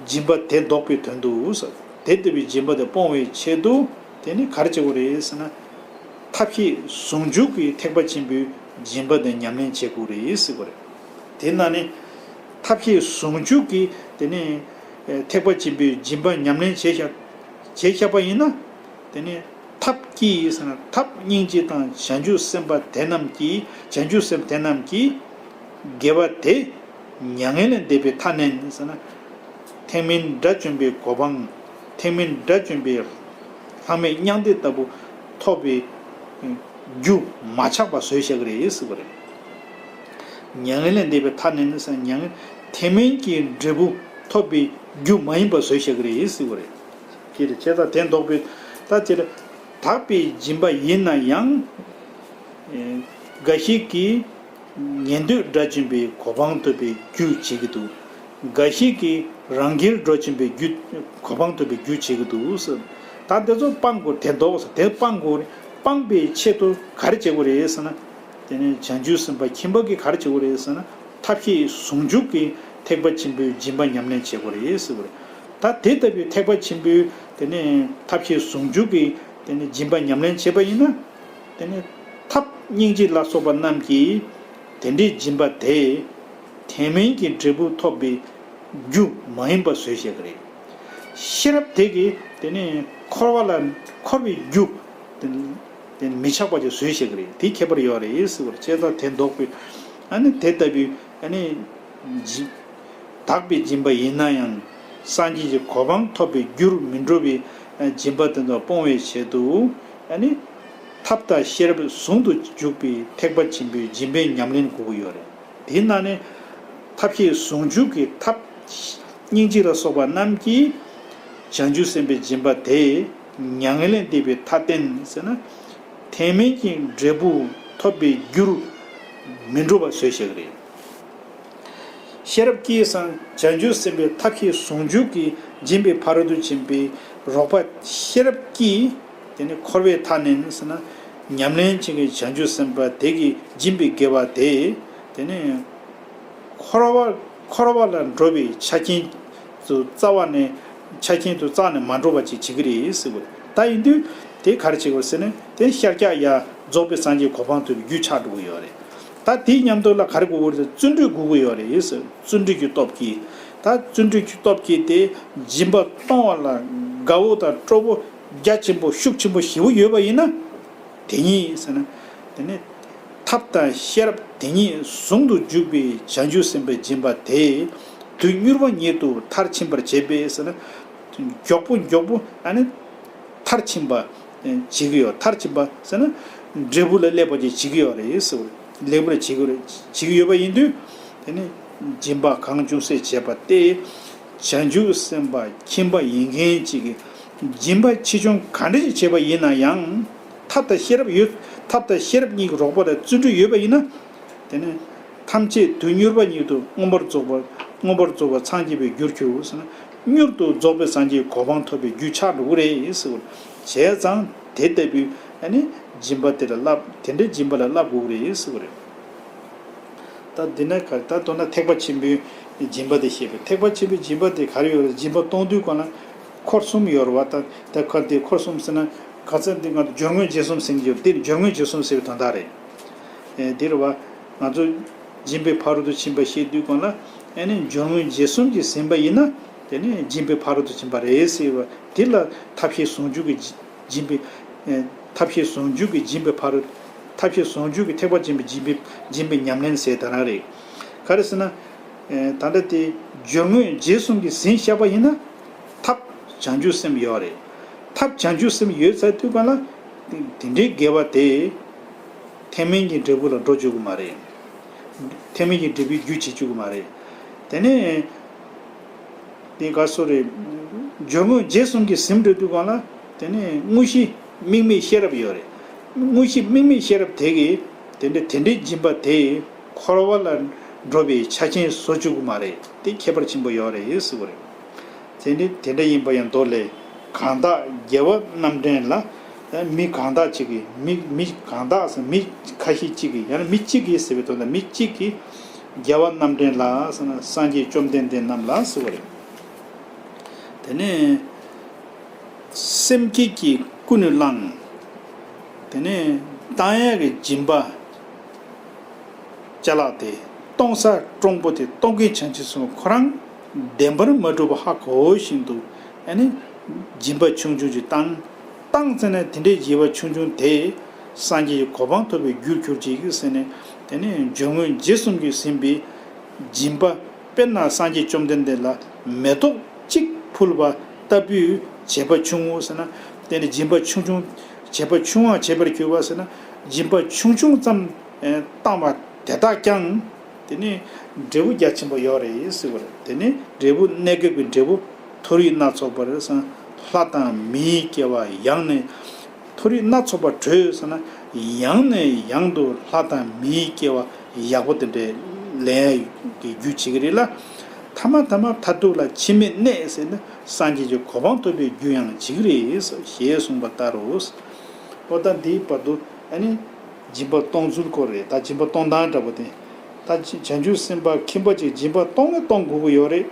སྦྱིན་པ་དེ་ལྡོག་པའི་དོན་དུ་ཟེར། དེ་ལྟ་བུའི་སྦྱིན་པ་དེ་སྤོང་བའི་ཆེད་དུ་དེ་ནི་ག་རེ་བྱེད་དགོས་རེད་ཟེར་ན། ཐབས་ཤེས་ཟུང་འཇུག་གིས་ཐེག་པ་ཆེན་པོའི་སྦྱིན་པ་དེ་ཉམས་ལེན་བྱེད་དགོས་རེད་ཟེར་བ་རེད། དེ་ན་ནི། ཐབས་ཤེས་ཟུང་འཇུག་གིས་དེ་ནི། ཐེག་པ་ཆེན་པོའི་སྦྱིན་པ་ཉམས་ལེན་བྱས་བཞག་བྱས་བཞག་པ་ཡིན་ན། དེ་ནི་ཐབས་ཀྱིས་ཟེར་ན་ཐབས་སྙིང་རྗེ་དང་བྱང་ཆུབ་སེམས་དཔའ་དེ་རྣམས་ཀྱིས་བྱང་ཆུབ་སེམས་དེ་རྣམས་ཀྱིས་དགེ་བ་དེ་མྱ་ངན་ལས་འདས་པའི་མཐའ་ནས་ཟེར་ན། ཐེག་དམན་དགྲ་བཅོམ་པའི་གོ་འཕང་། ཐེག་དམན་དགྲ་བཅོམ་པའི་ལྷག་མེད་མྱང་འདས་ལྟ་བུ་ཐོབ་པའི་རྒྱུ་མ་ཆགས་པ་བཟོས་བཞག་གི་རེད་ཟེར་བ་རེད། མྱ་ངན་ལས་འདས་པའི་མཐའ་ནས་ཟེར་ན་མྱ་ངན་ཐེག་དམན་གྱི་འབྲས་བུ་ཐོབ་པའི་རྒྱུ་མ་ཡིན་པ་བཟོས་བཞག་གི་རེད་ཟེར་བ་རེད། དེ་རེད། བྱས་ཙང་དེ་ལྡོག་པའི་ད་དེ་ལ་དག་པའི་སྦྱིན་པ་ཡིན་ན་ཡང་། འགའ་ཞིག་གིས་ཉན་ཐོས་དགྲ་བཅོམ་པའི་གོ་འཕང་ཐོབ་པའི་རྒྱུ་བྱེད་ཀྱི་འདུག་འགའ་ཞིག་གིས་རང་རྒྱལ་འགྲོ་བཅོམ་པའི་རྒྱུ་གོ་འཕང་ཐོབ་པའི་རྒྱུ་བྱེད་ཀྱི་འདུག་ཟེར། ད་དེ་ཚོ་སྤང་དགོས། དེ་ལྡོག་ཟེར་དེ་སྤང་དགོས་རེད། སྤངས་པའི་ཆེད་དུ་ག་རེ་བྱེད་དགོས་རེད་ཟེར་ན། དེ་ནས་བྱང་ཆུབ་སེམས་དཔའ་ཁྱིམ་པ་གིས་ག་རེ་བྱེད་དགོས་རེད་ཟེར་ན། ཐབས་ཤེས་ཟུང་འཇུག་གིས་ཐེག་པ་ཆེན་པོའི་སྦྱིན་པ་ཉམས་ལེན་བྱེད་དགོས་རེད་ཟེར་བ་རེད། ད་དེ་ལྟ་བུའི་ཐེག་པ་ཆེན་པོའི་དེ་ནས་ཐབས་ཤེས་ཟུང་འཇུག་གིས་དེ་ནས་སྦྱིན་པ་ཉམས་ལེན་བྱས་པ་ཡིན་ན། དེ་ནས་ཐབས་སྙིང་རྗེ་ལ་སོགས་པ་རྣམས་ཀྱིས་དེ་འདྲའི་སྦྱིན་པ་དེ་ཐེག་དམན་གྱི་འབྲས་བུ་ཐོབ་པའི་རྒྱུ་མ་ཡིན་པ་བཟོས་བཞག་གི་རེད། ཤེས་རབ་དེ་གིས་དེ་ནས་འཁོར་བ་ལ་འཁོར་བའི་རྒྱུ་དེ་དེ་མི་ཆགས་པ་ཅིག་བཟོས་བཞག་གི་རེད། དེ་ཁྱད་པར་ཡོད་རེད་ཟེར་བ་རེད། བྱས་ཙང་དེ་ལྡོག་པའི་ཨ་ནི་དེ་ལྟ་བུའི་ཨ་ནི་སྦྱིན་དག་པའི་སྦྱིན་པ་ཡིན་ན་ཡང་སངས་རྒྱས་ཀྱི་གོ་འཕང་ཐོབ་པའི་རྒྱུར་མི་འགྲོ་བའི་ སྦྱིན་པ་དེ་ཚོ་སྤོང་བའི་ཆེད་དུ་ཨ་ནི་ཐབས་དང་ཤེས་རབ་ཟུང་དུ་འཇུག་པའི་ཐེག་པ་ཆེན་པོའི་སྦྱིན་པའི་ཉམས་ལེན་དགོས་ཀྱི་ཡོད་རེད། དེའི་ནང་ནས་ཐབས་ཤེས་ཟུང་འཇུག་གི་ཐབས་སྙིང་རྗེ་ལ་སོགས་པ་རྣམས་ཀྱིས་བྱང་ཆུབ་སེམས་དཔའི་སྦྱིན་པ་དེ་མྱ་ངན་ལས་འདས་པའི་མཐའ་བརྟེན་ཟེར་ན། དེ་མིན་གྱི་འབྲས་བུ་ཐོབ་པའི་རྒྱུར་མི་འགྲོ་བ་བཟོས་བཞག་གི་རེད། ཤེས་རབ་ཀྱིས་སང་བྱང་ཆུབ་སེམས་དཔའི་ཐབས་ཤེས་ཟུང་འཇུག་གིས་སྦྱིན་པའི་ཕ་རོལ་ཏུ་ཕྱིན་པའི་རོགས་པ་ཤེས་རབ་ཀྱིས་དེ་ནི་འཁོར་བའི་མཐའ་ནས་ཟེར་ན། ཉམས་ལེན་བྱེད་མཁན་བྱང་ཆུབ་སེམས་དཔའ་དེ་གིས་སྦྱིན་པའི་དགེ་བ་དེ་དེ་ནི་འཁོར་བ་འཁོར་བ་ལ་འགྲོ་བའི་ཆ་རྐྱེན་དུ་རྩ་བ་ནས་ཆ་རྐྱེན་དུ་རྩ་ནས་མ་འགྲོ་བ་ཅིག་བྱེད་ཀྱི་རེད་ཟེར་བ་རེད། ད་ཡིན་དུས་དེ་ག་རེ་བྱེད་དགོས་ཟེར་ན། དེ་ཤར་རྒྱག་ཡ་རྫོགས་པའི་སངས་རྒྱས་གོ་འཕང་ཐོབ་པའི་རྒྱུ་ཆགས་འགྲོ་གི་ཡོད་རེད། ད་དེའི་མཉམ་དུ་ལ་ག་རེ་དགོས་ཀྱི་རེད་ཟེར། བརྩོན་འགྲུས་དགོས་ཀྱི་ཡོད་རེད་ཟེར། བརྩོན་འགྲུས་ཀྱི་སྟོབས་ཀྱིས། ད་བརྩོན་འགྲུས་ཀྱི་སྟོབས་ཀྱིས་དེ་སྦྱིན་པ་གཏོང་བ་ལ་དགའ་བོ་དང་སྤྲོ་བོ་རྒྱ་ཆེན་པོ་ཤུགས་ཆེན་པོ་ཞེ་པོ་ཡོད་པ་ཡིན་ན། དེ་ཉིད་ཟེར་ན། དེ་ནི་ཐབས་དང་ཤེས་རབ་དེ་ཉིད་ཟུང་དུ་འཇུག་པའི་བྱང་ཆུབ་སེམས་དཔའི་སྦྱིན་པ་དེ་དུས་མྱུར་བ་ཉིད་དུ་མཐར་ཕྱིན་པར་བྱེད་པས་ཟེར་ན། མགྱོགས་པོ་མགྱོགས་པོ་ཨ་ནི་མཐར་ཕྱིན་པ་བྱེད་ཀྱི་ཡོད། མཐར་ཕྱིན་པ་ཟེར་ན་འབྲས་བུ་ལ་སླེབས་པ་ཅིག་བྱེད་ཀྱི་ཡོད་རེད་ཟེར་བ་རེད། ལེགས་པར་བྱེད་ཀྱི་རེད། བྱེད་ཀྱི་ཡོད་པ་ཡིན་དུས། དེ་ནི་སྦྱིན་པ་གང་ཅུང་ཟད་བྱས་པ་སྟེ། བྱང་ཆུབ་སེམས་དཔའ་ཁྱིམ་པ་ཡིན་མཁན་གཅིག་གིས་སྦྱིན་པ་ཆེ་ཆུང་ག་འདྲ་ཞིག་བྱས་པ་ཡིན་ན་ཡང་། ཐབས་དང་ཤེས་རབ་ཡོད། ཐབས་དང་ཤེས་རབ་གཉིས་ཀྱི་རོགས་པ་དང་བརྩོན་འགྲུས་ཡོད་པ་ཡིན་ན། དེ་ནས་ཐམས་ཅད་དུས་མྱུར་བ་ཉིད་དུ་མངོན་པར་རྫོགས་པ། མངོན་པར་རྫོགས་པར་སངས་རྒྱས་པའི་རྒྱུར་གྱུར་ཟེར་ན། མྱུར་དུ་རྫོགས་པའི་སངས་རྒྱས་གོ་འཕང་ཐོབ་པའི་རྒྱུ་ཆགས་འགྲོ་གི་རེད་ཟེར། བྱས་ཙང་དེ་ལྟ་བུའི་ཨ་ནི་སྦྱིན་པ་དེ་ལ་བསླབ། དེ་འདྲའི་སྦྱིན་པ་ལ་བསླབ་དགོས་ཀྱི་རེད་ཟེར་བ་རེད། ད་འདི་ན་ག་ད་མདོར་ན་ཐེག་པ་ཆེན་པོའི་སྦྱིན་པ་དེ་བཤད་པས། ཐེག་པ་ཆེན་པོའི་སྦྱིན་པ་དེ་ག་རེ་ཡོད་རེད། སྦྱིན་པ་གཏོང་དུས་སྒང་ལ་འཁོར་གསུམ་ཡོད་རེད་བ། ད་ད་ག་དེ་འཁོར་གསུམ་ཟེར་ན། ག་ཚོད་འདི་ང་ཚོ་སྦྱོར་དངོས་རྗེས་གསུམ་ཟེར་གྱི་ཡོད། དེ་སྦྱོར་དངོས་རྗེས་གསུམ་ཟེར་བའི་དོན་དག་རེད། ཨེ་འདི་རེད་བ། ང་ཚོ་སྦྱིན་པའི་ཕ་རོལ་ཏུ་ཕྱིན་པ་བཤད་དུས་སྒང་ལ། ཨེ་ནི་སྦྱོར་དངོས་རྗེས་གསུམ་གྱིས་ཟིན་པ་ཡིན་ན། དེ་ནི་སྦྱིན་པའི་ཕ་རོལ་ཏུ་ཕྱིན་པ་རེད་ཟེར་བ། དེ་ལ་ཐབས་ཤེས་ཟུང་འཇུག་གི་སྦྱིན་པའི། ཨེ་ཐབས་ཤེས་ཟུང་འཇུག་གི་སྦྱིན་པའི་ཕ་རོལ། ཐབས་ཤེས་ཟུང་འཇུག་གི་ཐེག་པ་ཆེན་པོའི་སྦྱིན་པའི་སྦྱིན་པའི་ཉམས་ལེན་ཟེར་དེ་རང་རེད། ག་རེ་ཟེར་ན། ཨེ་ད་ལྟ་དེ་སྦྱོར་དངོས་རྗེས་གསུམ་གྱིས་ཟིན་བཞག་པ་ཡིན་ན། ཐབས་བྱང་ཆུབ་སེམས་ཡོད་རེད། ཐབས་བྱང་ཆུབ་སེམས་ཡོད་ཚར་དུས་སྒང་ལ། དེ་འདྲའི་དགེ་བ་དེ་ཐེག་དམན་གྱི་འབྲས་བུ་ལ་འགྲོ་བཅུག་གི་མ་རེད། ཐེག་དམན་གྱི་འབྲས་བུའི་རྒྱུ་བྱེད་བཅུག་གི་མ་རེད། དེ་ནས་དེ་ག་སོ་རེད། སྦྱོར་དངོས་རྗེས་གསུམ་གྱིས་ཟིན་འགྲོ་དུས་སྒང་ལ། དེ་ནས་དངོས་གཞི་དམིགས་མེད་ཤེས་རབ་ཡོད་རེད། དངོས་གཞི་དམིགས་མེད་ཤེས་རབ་དེ་གིས་དེ་འདྲ་དེ་འདྲའི་སྦྱིན་པ་དེ་འཁོར་བ་ལ་འགྲོ་བའི་ཆ་རྐྱེན་བཟོ་བཅུག་གི་མ་རེད། དེ་ཁྱད་པར་ཆེན་པོ་ཡོད་རེད་ཟེར་བ་རེད། དེ་འདྲ་དེ་འདྲ་ཡིན་པ་ཡང་མདོ་ལས། གང་དག་རྒྱལ་བ་རྣམ་འདྲེན་ལ། མི་གང་དག་ཅིག་གིས། མི་མི་གང་དག་ཟེར། མི་ཁ་ཤས་ཅིག་གིས། ཡང་ན་མི་གཅིག་གིས་ཟེར་བའི་དོན་དག་མི་གཅིག་གིས་རྒྱལ་བ་རྣམ་འདྲེན་ལ་ཟེར་ན། སངས་རྒྱས་བཅོམ་ལྡན་འདས་རྣམས་ལ་ཟེར་བ་རེད། དེ་ནས་སེམས་བསྐྱེད་ཀྱིས་ཀུན་ནས་བསླང་། དེ་ནས་བཏང་ཡག་གི་སྦྱིན་པ་ཅ་ལག་དེ། གཏོང་ས་དྲང་པོ་དེ། གཏོང་མཁན་བྱང་ཆུབ་སེམས་དཔའ་ཁོ་རང་བདེན་པར་མ་གྲུབ་པ་ཧ་གོ་བཞིན་དུ། ཨ་ནི་སྦྱིན་པ་ཆུང་ཆུང་ཅིག་བཏང་། བཏང་ཚེ་ན་དེ་འདྲའི་སྦྱིན་པ་ཆུང་ཆུང་དེ་སངས་རྒྱས་ཀྱི་གོ་འཕང་ཐོབ་པའི་རྒྱུར་གྱུར་ཅིག་ཟེར་ནས། དེ་ནས་སྦྱོར་དངོས་རྗེས་གསུམ་གྱིས་ཟིན་པའི་སྦྱིན་པ། དཔེར་ན་སངས་རྒྱས་བཅོམ་ལྡན་འདས་ལ་མེ་ཏོག་གཅིག་ཕུལ་བ་ལྟ་བུའི་བྱེད་པ་ཆུང་ངུ་ཟེར་ན། དེ་ནི་སྦྱིན་པ་ཆུང་ཆུང་། བྱེད་པ་ཆུང་བ་བྱེད་པར་གྱུར་པ་ཟེར་ན། སྦྱིན་པ་ཆུང་ཆུང་ཙམ་བཏང་བ་དེ་དག་ཀྱང་། དེ་ནི་འབྲས་བུ་རྒྱ་ཆེན་པོ་ཡོད་རེད་ཟེར་བ་རེད། དེ་ནི་འབྲས་བུ་གནས་སྐབས་ཀྱི་འབྲས་བུ་མཐོ་རིས་སྣ་ཚོགས་པར་ཟེར་ན། ལྷ་དང་མིའི་སྐྱེ་བ་ཡང་ནས། མཐོ་རིས་སྣ་ཚོགས་པ་བགྲོད་ཟེར་ན། ཡང་ནས་ཡང་དུ་ལྷ་དང་མིའི་སྐྱེ་བ་ཡག་པོ་དེ་འདྲའི་ལེན་ཡག་གི་རྒྱུ་བྱེད་ཀྱི་རེད་ལ། ཐ་མ་ཐ་མ་མཐར་ཐུག་ལ་འཆི་མེད་གནས་ཟེར་ན་སངས་རྒྱས་ཀྱི་གོ་འཕང་ཐོབ་པའི་རྒྱུ་ཡང་བྱེད་ཀྱི་རེད་ཞེས་གསུངས་པ་ལྟར་རོ། འོ་ད་འདིའི་བར་དུ་ཨ་ནི་སྦྱིན་པ་གཏོང་ཚུལ་སྐོར་རེད། ད་སྦྱིན་པ་གཏོང་སྟངས་འདྲ་པོ་དེ། ད་བྱང་ཆུབ་སེམས་དཔའ་ཁྱིམ་པ་ཅིག་སྦྱིན་པ་གཏོང་ནི་གཏོང་དགོས་ཀྱི་ཡོད་རེད།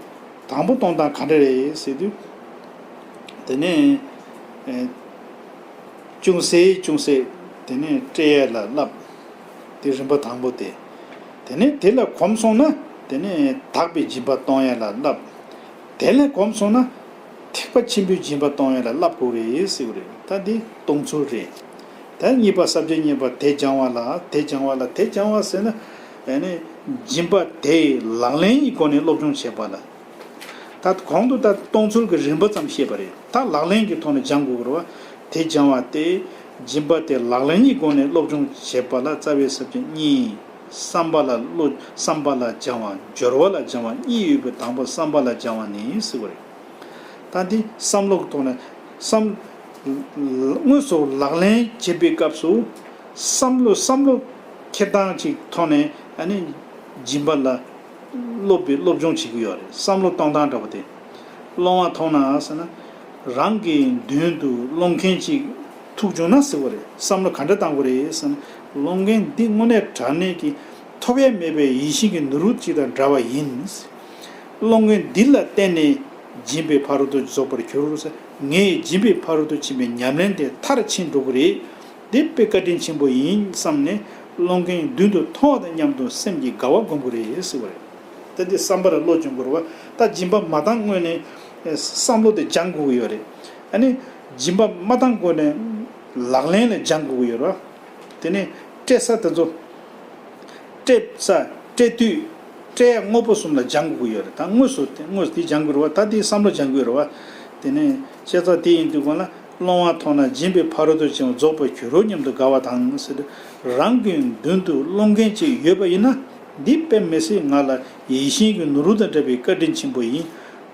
དང་པོ་གཏོང་སྟངས་ག་འདྲ་རེད་ཟེར་དུས། དེ་ནས་ཨེ་ཅུང་ཟད་ཅུང་ཟད་དེ་ནས་སྤྲད་ཡས་ལ་བསླབ། དེ་རིམ་པ་དང་པོ་དེ། དེ་ནས་དེ་ལ་གོམས་སོང་ན་དེ་ནས་དག་པའི་སྦྱིན་པ་གཏོང་ཡས་ལ་བསླབ། དེ་ལས་གོམས་སོང་ན་ཐེག་པ་ཆེན་པོའི་སྦྱིན་པ་གཏོང་ཡས་ལ་བསླབ་དགོས་རེད་ཟེར་བ་རེད། ད་འདི་གཏོང་ཚུལ་རེད། ད་གཉིས་པ་ས་བཅད་གཉིས་པ་དེ་སྦྱང་བ་ལ། དེ་སྦྱང་བ་ལ། དེ་སྦྱང་བ་ཟེར་ན་ཨེ་ནས་སྦྱིན་པ་དེ་ལག་ལེན་གྱི་སྒོ་ནས་སློབ་སྦྱོང་བྱེད་པ་ལ། ད་གོང་དུ་ད་གཏོང་ཚུལ་གྱི་རིམ་པ་ཙམ་བཤད་པ་རེད། ད་ལག་ལེན་གྱི་ཐོག་ནས་སྦྱང་དགོས་ཀྱི་རེད་བ། དེ་སྦྱང་བ་སྟེ། སྦྱིན་པ་དེ་ལག་ལེན་གྱི་སྒོ་ནས་སློབ་སྦྱོང་བྱེད་པ་ལ་རྩ་བའི་ས་བཅད་གཉིས། བསམ་པ་ལ་བློ་བསམ་པ་ལ་སྦྱང་བ། སྦྱོར་བ་ལ་སྦྱང་བ་གཉིས་ཡོད་པའི་དང་པོ་བསམ་པ་ལ་སྦྱང་བ་ནི་ཟེར་བ་རེད། ད་འདི་བསམ་བློ་གི་ཐོག་ནས་བསམ། དངོས་སུ་ལག་ལེན་བྱེད་པའི་སྐབས་སུ། བསམ་བློ་བསམ་བློ་འཁྱེར་སྟངས་ཅིག་ཐོག་ནས་ཨ་ནི་སྦྱིན་པ་ལ་སློབ་པའི་སློབ་སྦྱོང་བྱེད་ཀྱི་ཡོད་རེད། བསམ་བློ་གཏོང་སྟངས་འདྲ་པོ་དེ། སློང་བ་མཐོང་ན་ཟེར་ན། རང་གི་མདུན་དུ་སློང་མཁན་ཅིག་ཐུག་བྱུང་ན་ཟེར་བ་རེད། བསམ་བློ་ག་འདྲ་གཏང་དགོས་རེད་ཟེར་ན། སློང་མཁན་འདི་དངོས་གནས་དྲང་གནས་ཀྱི་ཐོབ་ཡ་མེད་པའི་ཡིད་བཞིན་གྱི་ནོར་བུ་ཅིག་དང་འདྲ་བ་ཡིན། སློང་མཁན་འདི་ལ་བརྟེན་ནས་སྦྱིན་པའི་ཕ་རོལ་ཏུ་རྫོགས་པར་གྱུར་ཟེར། ངས་སྦྱིན་པའི་ཕ་རོལ་ཏུ་ཕྱིན་པའི་ཉམས་ལེན་དེ་མཐར་ཕྱིན་འགྲོ་གི་རེད། འདི་དཔེ་བཀའ་དྲིན་ཆེན་པོ་ཡིན་བསམ་ནས་སློང་མཁན་མདུན་དུ་མཐོང་བ་དང་མཉམ་དུ་སེམས་ཀྱི་དགའ་བ་སྒོམ་དགོས་རེད་ཟེར་བ་རེད། ད་འདི་བསམ་པར་བློ་སྦྱོང་དགོས་རེད་བ། ད་སྦྱིན་པ་མ་བཏང་སྔོན་ནས་བསམ་བློ་དེ་སྦྱང་དགོས་ཀྱི་ཡོད་རེད། ཨ་ནི་སྦྱིན་པ་མ་བཏང་གོང་ནས་ལག་ལེན་ལ་སྦྱང་དགོས་ཀྱི་ཡོད་རེད་བ། དེ་ནས་སྤྲད་ས་དེ་ཚོ། སྤྲད་ས། སྤྲད་དུས། སྤྲད་ཡ་དངོས་པོ་གསུམ་ལ་སྦྱང་དགོས་ཀྱི་ཡོད་རེད། ད་དངོས་སུ་དེ་དངོས་སུ་དེ་སྦྱང་དགོས་རེད་བ། ད་དེ་བསམ་བློ་སྦྱང་དགོས་རེད་བ། དེ་ནས་བཤད་ཚ་དེ་ཡིན་དུས་གོང་ལ་སློང་བ་མཐོང་ན་སྦྱིན་པའི་ཕ་རོལ་ཏུ་ཕྱིན་པ་རྫོགས་པར་གྱུར་རོ་སྙམ་དུ་དགའ་བ་དང་ཟེར་དུས། རང་གི་མདུན་དུ་སློང་མཁན་ཅིག་ཡོད་པ་ཡིན་ན། འདི་དཔེ་མི་སྲིད་ང་ལ་ཡིད་བཞིན་གྱི་ནོར་བུ་དང་འདྲ་བའི་བཀའ་དྲིན་ཆེན་པོ་ཡིན།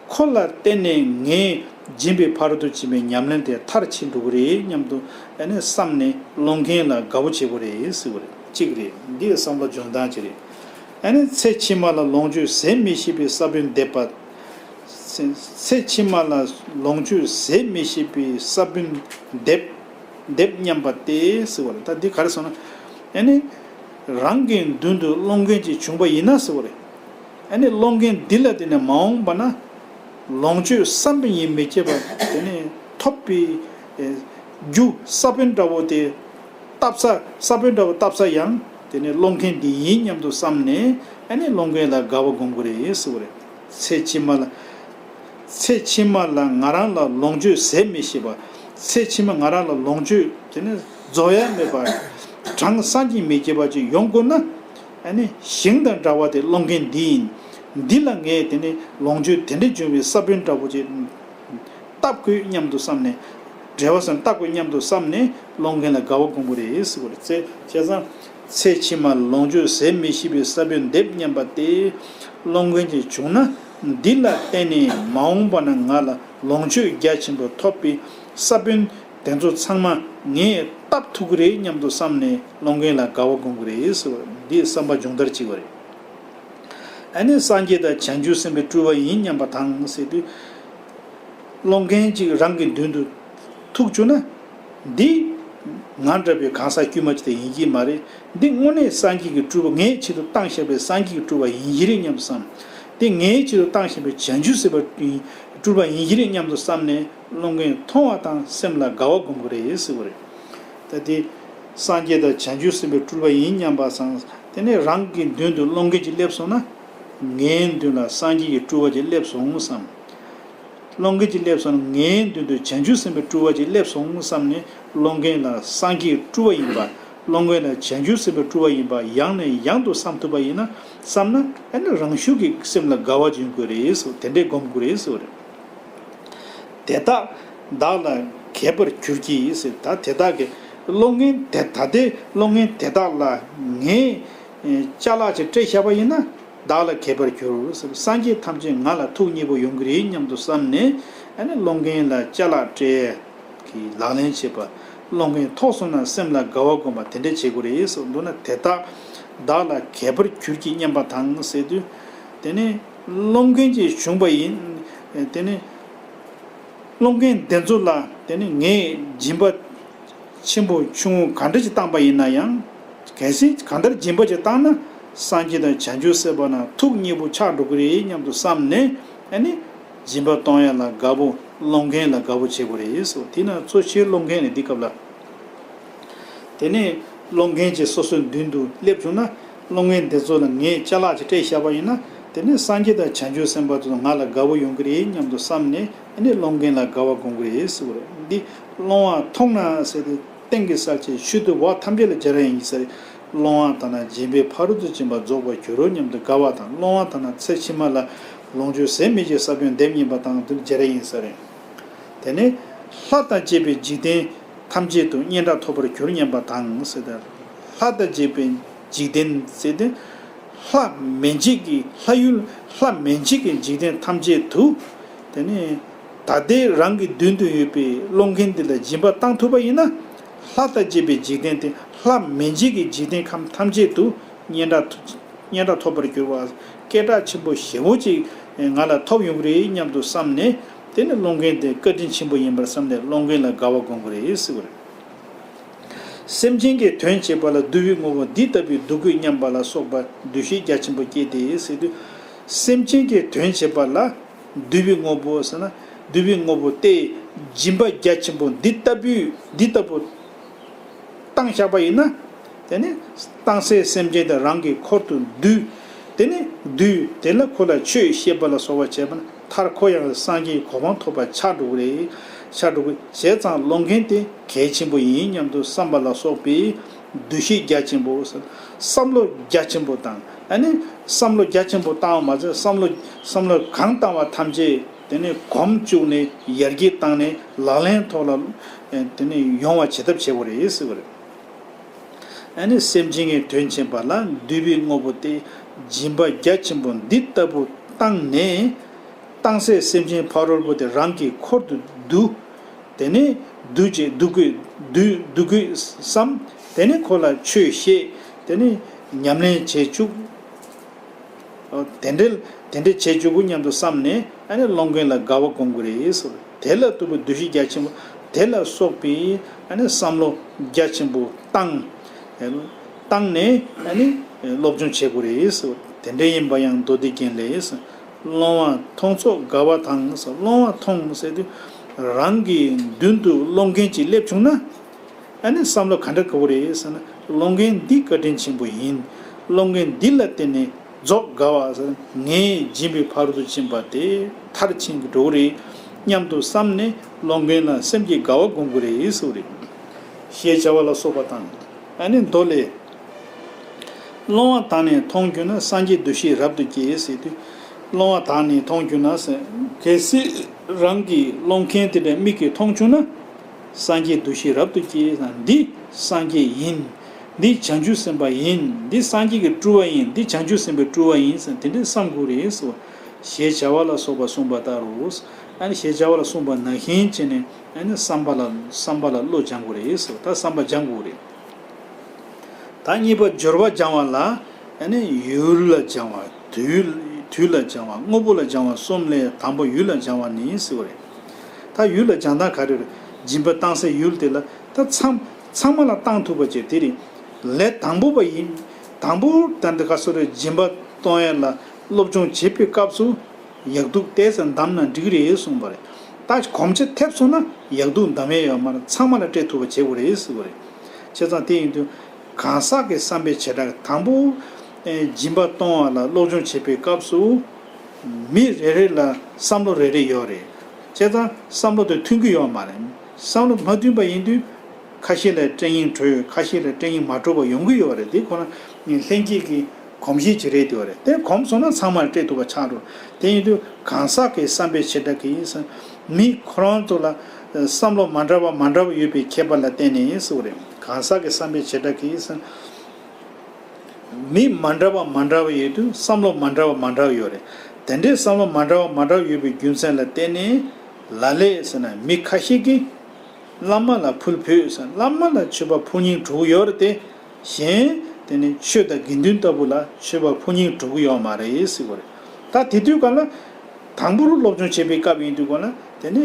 ཁོ་ལ་བརྟེན་ནས་ངས་སྦྱིན་པའི་ཕ་རོལ་ཏུ་ཕྱིན་པའི་ཉམས་ལེན་དེ་མཐར་ཕྱིན་འགྲོ་གི་རེད་སྙམ་དུ་ཨ་ནི་བསམ་ནས་སློང་མཁན་ལ་དགའ་བོ་བྱེད་དགོས་རེད་ཟེར་བ་རེད། གཅིག་རེད། འདི་བསམ་བློ་སྦྱོང་སྟངས་གཅིག་རེད། ཨ་ནི་ཚེ་ཕྱི་མ་ལ་ལོངས་སྤྱོད་ཟད་མི་ཤེས་པའི་ས་བོན་འདེབས་པ། ཚེ་ཚེ་ཕྱི་མ་ལ་ལོངས་སྤྱོད་ཟད་མི་ཤེས་པའི་ས་བོན་འདེབས། འདེབས་སྙམ་པ་སྟེ་ཟེར་བ་རེད། ད་འདི་ག་རེ་ཟེར་ན། ཨ་ནི་རང་གི་མདུན་དུ་སློང་མཁན་ཅིག་བྱུང་པ་ཡིན་ན་ཟེར་བ་རེད། ཨ་ནི་སློང་མཁན་འདི་ལ་དེ་ནས་མ་འོངས་པ་ན་ལོངས་སྤྱོད་བསམ་པ་ཡིན་མི་བྱེད་པ་དེ་ནས་ཐོབ་པའི་ཨེ་རྒྱུ་ས་བོན་འདྲ་བོ་དེ་བཏབ་ས། ས་བོན་འདྲ་བོ་བཏབ་ས་ཡང་དེ་ནས་སློང་མཁན་འདི་ཡིན་སྙམ་དུ་བསམ་ནས་ཨ་ནི་སློང་མཁན་ལ་དགའ་བ་སྒོམ་དགོས་རེད་ཟེར་བ་རེད། ཚེ་ཕྱི་མ་ལ། ཚེ་ཕྱི་མ་ལ་ང་རང་ལ་ལོངས་སྤྱོད་ཟད་མི་ཤེས་པ། ཚེ་ཕྱི་མ་ང་རང་ལ་ལོངས་སྤྱོད་དེ་ནི་རྫོགས་ཡ་མེད་པ། གྲངས་བསམ་གྱིས་མི་ཁྱབ་པ་ཅིག་ཡོང་དགོས་ན། ཨ་ནི་ཞིང་དང་འདྲ་བ་དེ་སློང་མཁན་འདི་ཡིན། འདི་ལ་ངས་དེ་ནི་ལོངས་སྤྱོད་དེ་འདྲ་འབྱུང་བའི་ས་བོན་འདྲ་བོ་ཅིག་བཏབ་དགོས་སྙམ་དུ་བསམ་ནས། འབྲེལ་བ་སམ་བཏབ་དགོས་སྙམ་དུ་བསམ་ནས་སློང་མཁན་ལ་དགའ་བ་སྒོམ་དགོས་རེད་ཟེར་བ་རེད། ཚེ་བྱས་ཙང་། ཚེ་ཕྱི་མ་ལོངས་སྤྱོད་ཟད་མི་ཤེས་པའི་ས་བོན་འདེབས་སྙམ་པ་སྟེ། སློང་མཁན་ཅིག་བྱུང་ན། འདི་ལ་བརྟེན་ནས་མ་འོངས་པ་ན་ང་ལ་ལོངས་སྤྱོད་རྒྱ་ཆེན་པོ་ཐོབ་པའི་ས་བོན་དེ་ཚོ་ཚང་མ་ངས་བཏབ་ཐུབ་ཀྱི་རེད་སྙམ་དུ་བསམ་ནས་སློང་མཁན་ལ་དགའ་བ་སྒོམ་གྱི་རེད་ཟེར་བ། འདི་བསམ་པ་སྦྱོང་བརྡར་བྱེད་པ་རེད། ཨ་ནི་སངས་རྒྱས་དང་བྱང་ཆུབ་སེམས་དཔའི་སྤྲུལ་པ་ཡིན་སྙམ་པ་དང་ཟེར་དུས། སློང་མཁན་ཅིག་རང་གི་མདུན་དུ་ཐུག་བཅུག་ན། འདི་ང་འདྲ་བའི་གང་ཟག་དཀྱུས་མ་ཅིག་དེ་ཡིན་གྱི་མ་རེད། འདི་དངོས་གནས་སངས་རྒྱས་ཀྱི་སྤྲུལ་པ། ངའི་ཆེད་དུ་བཏང་བཞག་པའི་སངས་རྒྱས་ཀྱི་སྤྲུལ་པ་ཡིན་གྱི་རེད་སྙམ་དུ་བསམ། འདི་ངའི་ཆེད་དུ་བཏང་བཞག་པའི་བྱང་ཆུབ་སེམས་དཔའི་སྤྲུལ་པ་ཡིན་གྱི་རེད་སྙམ་དུ་བསམ་ནས་སློང་མཁན་མཐོང་བ་དང་སེམས་ལ་དགའ་བ་སྒོམ་དགོས་རེད་ཟེར་བ་རེད། ད་དེ་སངས་རྒྱས་དང་བྱང་ཆུབ་སེམས་དཔའི་སྤྲུལ་པ་ཡིན་སྙམ་པ་སང་། དེ་ནས་རང་གི་མདུན་དུ་སློང་མཁན་ཅིག་སླེབས་སོང་ན། ངའི་མདུན་ལ་སངས་རྒྱས་ཀྱི་སྤྲུལ་པ་ཅིག་སླེབས་སོང་བསམ། སློང་མཁན་ཅིག་སླེབས་སོང་ན། ངའི་མདུན་དུ་བྱང་ཆུབ་སེམས་དཔའི་སྤྲུལ་པ་ཅིག་སླེབས་སོང་བསམ་ནས་སློང་མཁན་ལ་སངས་རྒྱས་ཀྱི་སྤྲུལ་པ་ཡིན་པ། སློང་མཁན་ལ་བྱང་ཆུབ་སེམས་དཔའི་སྤྲུལ་པ་ཡིན་པ་ཡང་ནས་ཡང་དུ་བསམ་ཐུབ་པ་ཡིན་ན། བསམ་ན་ཨ་ནི་རང་ཤུགས་ཀྱིས་སེམས་ལ་དགའ་བ་ཅིག་ཡོང་གི་རེད་ཟེར། དེ་འདྲས་སྒོམ་དགོས་རེད་ཟེར་བ་རེད། དེ་དག་བདག་ལ་གད་པར་གྱུར་གྱིས་ཟེར། ད་དེ་དག་གི་སློང་མཁན་དེ། ད་ལྟའི་སློང་མཁན་དེ་དག་ལ་ངས་ཅ་ལག་ཅིག་སྤྲད་བཞག་པ་ཡིན་ན། བདག་ལ་གད་པར་གྱུར་ཟེར། སངས་རྒྱས་ཐམས་ཅད་ང་ལ་ཐུགས་མཉེས་པོ་ཡོང་གི་རེད་སྙམ་དུ་བསམ་ནས། ཨ་ནི་སློང་མཁན་ལ་ཅ་ལག་སྤྲད། གི་ལག་ལེན་བྱེད་པ། སློང་མཁན་ཐོགས་སོང་ན་སེམས་ལ་དགའ་བ་སྒོམ་པ་དེ་འདྲ་བྱེད་དགོས་རེད་ཟེར། མདོར་ན་དེ་དག་བདག་ལ་གད་པར་གྱུར་གྱིས་སྙམ་པ་དང་ཟེར་དུས། དེ་ནི་སློང་མཁན་ཅིག་བྱུང་པ་ཡིན། དེ་ནི་སློང་མཁན་དེ་ཚོ་ལ་དེ་ནི་ངས་སྦྱིན་པ་ཆེན་པོ་ཆུང་ངུ་ག་འདྲ་ཅིག་བཏང་པ་ཡིན་ན་ཡང་། གལ་སྲིད་གང་ལྟར་སྦྱིན་པ་ཅིག་བཏང་ན། སངས་རྒྱས་དང་བྱང་ཆུབ་སེམས་དཔའ་རྣམས་ཐུགས་མཉེས་པོ་ཆགས་འགྲོ་གི་རེད་སྙམ་དུ་བསམ་ནས། ཨ་ནི་སྦྱིན་པ་གཏོང་ཡ་ལ་དགའ་པོ། སློང་མཁན་ལ་དགའ་པོ་བྱེད་དགོས་རེད་ཟེར། དེས་ན་གཙོ་ཆེ་སློང་མཁན་ནི་འདི་སྐབས་ལ། དེ་ནས་སློང་མཁན་གྱིས་སོ་སོའི་མདུན་དུ་སླེབས་བྱུང་ན། སློང་མཁན་དེ་ཚོ་ལ་ངས་ཅ་ལག་ཅིག་སྤྲད་བཞག་པ་ཡིན་ན། དེ་ནས་སངས་རྒྱས་དང་བྱང་ཆུབ་སེམས་དཔའ་ཚོ་ང་ལ་དགའ་པོ་ཡོང་གི་རེད་སྙམ་དུ་བསམ་ནས། ཨ་ནི་སློང་མཁན་ལ་དགའ་བ་སྒོམ་གྱི་རེད་ཟེར་བ་རེད། འདི་སློང་བ་མཐོང་ན་ཟེར་ཏེ། སྟེང་གི་གསལ་བྱེད་ཤུལ་དུ་འོག་ཐམས་ཅད་ལ་སྦྱར་ཡ་ཡིན་ཟེར། སློང་བ་ལྟར་ན་སྦྱིན་པའི་ཕ་རོལ་ཏུ་ཕྱིན་པ་རྫོགས་པར་གྱུར་རོ་སྙམ་དུ་དགའ་བ་དང་། སློང་བ་ལྟར་ན་ཚེ་ཕྱི་མ་ལ་ ལོངས་སྤྱོད་ཟད་མི་ཤེས་ས་བོན་ལྡེབ་གཉིས་པ་དང་དེ་བརྗེ་རེས་ཡིན་ས་རེད། དེ་ནས་ལྷ་དང་བཅས་པའི་འཇིག་རྟེན་ཐམས་ཅད་དུ་སྙན་གྲགས་ཐོབ་པར་གྱུར་སྙམ་པ་དང་ཟེར་ཏེ། ལྷ་དང་བཅས་པའི་འཇིག་རྟེན་ཟེར་ཏེ། ལྷ་མན་ཆད་ཀྱི་ལྷ་ཡུལ་ལྷ་མན་ཆད་ཀྱི་འཇིག་རྟེན་ཐམས་ཅད་དུ། དེ་ནས་ད་ལྟའི་རང་གི་མདུན་དུ་ཡོད་པའི་སློང་མཁན་འདི་ལ་སྦྱིན་པ་བཏང་ཐུབ་པ་ཡིན་ན། ལྷ་དང་བཅས་པའི་འཇིག་རྟེན་དེ་ལྷ་མན་ཆད་ཀྱི་འཇིག་རྟེན་ཁམས་ཐམས་ཅད་དུ་སྙན་གྲགས་སྙན་གྲགས་ཐོབ་པར་འགྱུར་བ། སྐད་གྲགས་ཆེན་པོ་ཞེ་པོ་ཅིག་ང་ལ་ཐོབ་ཡོང་གི་རེད་སྙམ་དུ་བསམ་ནས། དེ་ནི་སློང་མཁན་དེ་བཀའ་དྲིན་ཆེན་པོ་ཡིན་པར་བསམ་ནས་སློང་མཁན་ལ་དགའ་བ་སྒོམ་དགོས་རེད་ཟེར་བ་རེད། སེམས་ཅན་གྱི་དོན་བྱེད་པ་ལ་བསྡུ་བའི་དངོས་པོ་འདི་ལྟ་བུའི་སྡུག་བསྔལ་སྙམ་པ་ལ་སོགས་པ་འདུ་ཤེས་རྒྱ་ཆེན་པོ་སྐྱེས་ཏེ་ཟེར་དུས། སེམས་ཅན་གྱི་དོན་བྱེད་པ་ལ་བསྡུ་བའི་དངོས་པོ་ཟེར་ན། བསྡུ་བའི་དངོས་པོ་སྟེ། སྦྱིན་པ་རྒྱ་ཆེན་པོ་འདི་ལྟ་བུའི་འདི་ལྟ་བུ་བཏང་བཞག་པ་ཡིན་ན། དེ་ནི་བཏང་སའི་སེམས་ཅན་དེ་རང་གི་འཁོར་དུ་བསྡུས། དེ་ནི་བསྡུས་དེ་ལ་ཁོ་ལ་ཆོས་བཤད་པ་ལ་སོགས་པ་བྱས་པ་ན། མཐར་ཁོ་ཡང་སངས་རྒྱས་གོ་འཕང་ཐོབ་པ་ཆགས་འགྲོ་གི་རེད། ཆགས་འགྲོ་གི། བྱས་ཙང་སློང་མཁན་དེ་གལ་ཆེན་པོ་ཡིན་སྙམ་དུ་བསམ་པ་ལ་སོགས་པའི་འདུ་ཤེས་རྒྱ་ཆེན་པོ། བསམ་བློ་རྒྱ་ཆེན་པོ་བཏང་། ཨ་ནི་བསམ་བློ་རྒྱ་ཆེན་པོ་བཏང་བ་མ་ཟད། བསམ་བློ་བསམ་བློ་གང་བཏང་བ་ཐམས་ཅད་དེ་ནས་གོམ་བཅུག་ནས་ཡར་རྒྱས་བཏང་ནས་ལག་ལེན་ཐོག་ལ་དེ་ནས་ཡོང་བ་བྱེད་ཐབས་བྱེད་དགོས་རེད་ཟེར་བ་རེད། ཨ་ནི་སེམས་ཅན་གྱི་དོན་བྱེད་པ་ལ་བསྡུ་བའི་དངོས་པོ་སྟེ། སྦྱིན་པ་རྒྱ་ཆེན་པོ་འདི་ལྟ་བུ་བཏང་ནས། བཏང་སའི་སེམས་ཅན་ཕ་རོལ་པོ་དེ་རང་གི་འཁོར་དུ་བསྡུ། དེ་ནས་བསྡུ་བྱེད་བསྡུ་དགོས་བསྡུ་བསྡུ་དགོས་བསམ། དེ་ནས་ཁོ་ལ་ཆོས་བཤད། དེ་ནས་ཉམས་ལེན་བྱེད་བཅུག་དེ་འདྲའི་དེ་འདྲའི་བྱེད་བཅུག་གོ་སྙམ་དུ་བསམ་ནས། ཨ་ནི་སློང་མཁན་ལ་དགའ་བ་སྒོམ་དགོས་རེད་ཟེར། དེ་ལ་བསྡུ་བའི་འདུ་ཤེས་རྒྱ་ཆེན་པོ་དེ་ལ་སོགས་པའི་ཨ་ནི་བསམ་བློ་རྒྱ་ཆེན་པོ་བཏང་། བཏང་ནས་ཨ་ནི་སློབ་སྦྱོང་བྱེད་དགོས་རེད་ཟེར། དེ་འདྲ་ཡིན་པ་ཡང་མདོ་སྡེ་རྒྱན་ལས། སློང་བ་མཐོང་ཚོགས་དགའ་བ་དང་ཟེར། སློང་བ་མཐོང་ཟེར་དུས་རང་གི་མདུན་དུ་སློང་མཁན་ཅིག་སླེབས་བྱུང་ན། ཨ་ནི་བསམ་བློ་ག་འདྲ་དགའ་བོ་རེད་ཟེར་ན། སློང་མཁན་འདི་བཀའ་དྲིན་ཆེན་པོ་ཡིན། སློང་མཁན་འདི་ལ་བརྟེན་ནས་རྫོགས་དགའ་བ་ཟེར། ངས་སྦྱིན་པའི་ཕ་རོལ་ཏུ་ཕྱིན་པ་དེ་མཐར་ཕྱིན་གྱི་འགྲོ་གི་རེད་སྙམ་དུ་བསམ་ནས་སློང་མཁན་ལ་སེམས་ཀྱི་དགའ་བ་སྒོམ་དགོས་རེད་ཟེར་བ་རེད། ཞེས་བྱ་བ་ལ་སོགས་པ་དང་། ཨ་ནི་མདོ་ལས། སློང་བ་དག་ནི་མཐོང་གྱུར་ན། སངས་རྒྱས་འདུ་ཤེས་རབ་ཏུ་སྐྱེ་ཟེར་དུས། སློང་བ་དག་ནི་མཐོང་གྱུར་ན་ཟེར། གལ་སྲིད་རང་གི་སློང་མཁན་དེ་འདྲ་མིག་གིས་མཐོང་བྱུང་ན། སངས་རྒྱས་འདུ་ཤེས་རབ་ཏུ་སྐྱེ། འདི་སངས་རྒྱས་ཡིན། འདི་བྱང་ཆུབ་སེམས་དཔའ་ཡིན། འདི་སངས་རྒྱས་ཀྱི་སྤྲུལ་བ་ཡིན། འདི་བྱང་ཆུབ་སེམས་དཔའི་སྤྲུལ་བ་ཡིན་ཟེར་དེ་འདྲའི་བསམ་དགོས་རེད་ཟེར། ཞེས་བྱ་བ་ལ་སོགས་པ་གསུངས་པ་ལྟར་རོ། ཨ་ནི་ཞེས་བྱ་བ་ལ་གསུངས་པ་ནང་བཞིན་བྱས་ནས་ཨ་ནི་བསམ་པ་ལ་བསམ་པ་ལ་བློ་སྦྱང་དགོས་རེད་ཟེར། ད་བསམ་པ་སྦྱང་དགོས་རེད། ད་གཉིས་པ་སྦྱོར་བ་སྦྱང་བ་ལ། ཨ་ནི་ཡུལ་ལ་སྦྱང་བ། དུས་དུས་ལ་སྦྱང་བ། དངོས་པོ་ལ་སྦྱང་བ་གསུམ་ལས་དང་པོ་ཡུལ་ལ་སྦྱང་བ་ནི་ཟེར་བ་རེད། ད་ཡུལ་ལ་སྦྱང་སྟངས་ག་རེ་རེད། སྦྱིན་པ་བཏང་སའི་ཡུལ་དེ་ལ་ད་ཚང་ཚང་མ་ལ་བཏང་ཐུབ་པ་བྱས། དེ་རིང་ལས་དང་པོ་པ་ཡིན། དང་པོ་ད་འདི་ག་སོ་རེ་སྦྱིན་པ་གཏོང་ཡ་ལ་སློབ་སྦྱོང་བྱེད་པའི་སྐབས་སུ། ཡག་སྡུག་ཏོག་ཙམ་བདམས་ན་འགྲིག་རེད་གསུངས་པ་རེད། ད་གོམས་ཆ་ཐེབས་སོང་ན་ཡག་སྡུག་འདམ་ཡས་ཡོད་མ་རེད། ཚང་མ་ལ་སྤྲད་ཐུབ་པ་བྱེད་དགོས་རེད་ཟེར་བ་རེད། བྱས་ཙང་དེ་ཡིན་དུས་གང་ཟག་གི་བསམ་པའི་བྱེ་བྲག་དང་པོ། ཨེ་སྦྱིན་པ་གཏོང་བ་ལ་སློབ་སྦྱོང་བྱེད་པའི་སྐབས་སུ། མི་རེ་རེ་ལ་བསམ་བློ་རེ་རེ་ཡོད་རེད། བྱས་ཙང་བསམ་བློ་དེ་མཐུན་གྱི་ཡོད་མ་རེད། བསམ་བློ་མ་མཐུན་པ་ཡིན་དུས། ཁ་ཤས་ལ་སྐྲན་སྙིང་བྲོ་ཡོད། ཁ་ཤས་ལ་སྐྲན་སྙིང་མ་བྲོ་བ་ཡོང་གི་ཡོད་རེད། དེ་ཁོ་ན་ལྷན་སྐྱེས་ཀྱི་གོམས་གཤིས་ཅིག་རེད། དེ་བ་རེད། དེ་གོམས་སོང་ན་ཚང་མར་སྤྲད་ཐུབ་པ་ཆགས་འགྲོ། དེ་ཡིན་དུས་གང་ཟག་གི་བསམ་པའི་བྱེ་བྲག་གིས་མི་ཁོ་རང་ཚོ་ལ་བསམ་བློ་མ་འདྲ་བ་མ་འདྲ་བ་ཡོད་པའི་ཁྱད་པར་ལ་བརྟེན་ནས་ཟེར་བ་རེད། གང་ཟག་གི་བསམ་པའི་བྱེ་བྲག་གིས། མི་མ་འདྲ་བ་མ་འདྲ་བ་ཡོད་དུས་བསམ་བློ་མ་འདྲ་བ་མ་འདྲ་བ་ཡོད་རེད། དེ་འདྲའི་བསམ་བློ་མ་འདྲ་བ་མ་འདྲ་བ་ཡོད་པའི་རྒྱུ་མཚན་ལ་བརྟེན་ནས། ལ་ལས་ཟེར་ན་མི་ཁ་ཤས་ཀྱིས་བླ་མ་ལ་ཕུལ་ཕོད་ཟེར། བླ་མ་ལ་མཆོད་པ་ཕུལ་སྙིང་བྲོ་གི་ཡོད་རེད་དེ། གཞན་དེ་ནི་ཆོས་དང་དགེ་འདུན་ལྟ་བུ་ལ་མཆོད་པ་ཕུལ་སྙིང་བྲོ་གི་ཡོད་མ་རེད་ཟེར་བ་རེད། ད་དེ་དུས་ག་ལ། དང་པོ་རུ་སློབ་སྦྱོང་བྱེད་པའི་སྐབས་ཡིན་དུས་ག་ལ། དེ་ནི་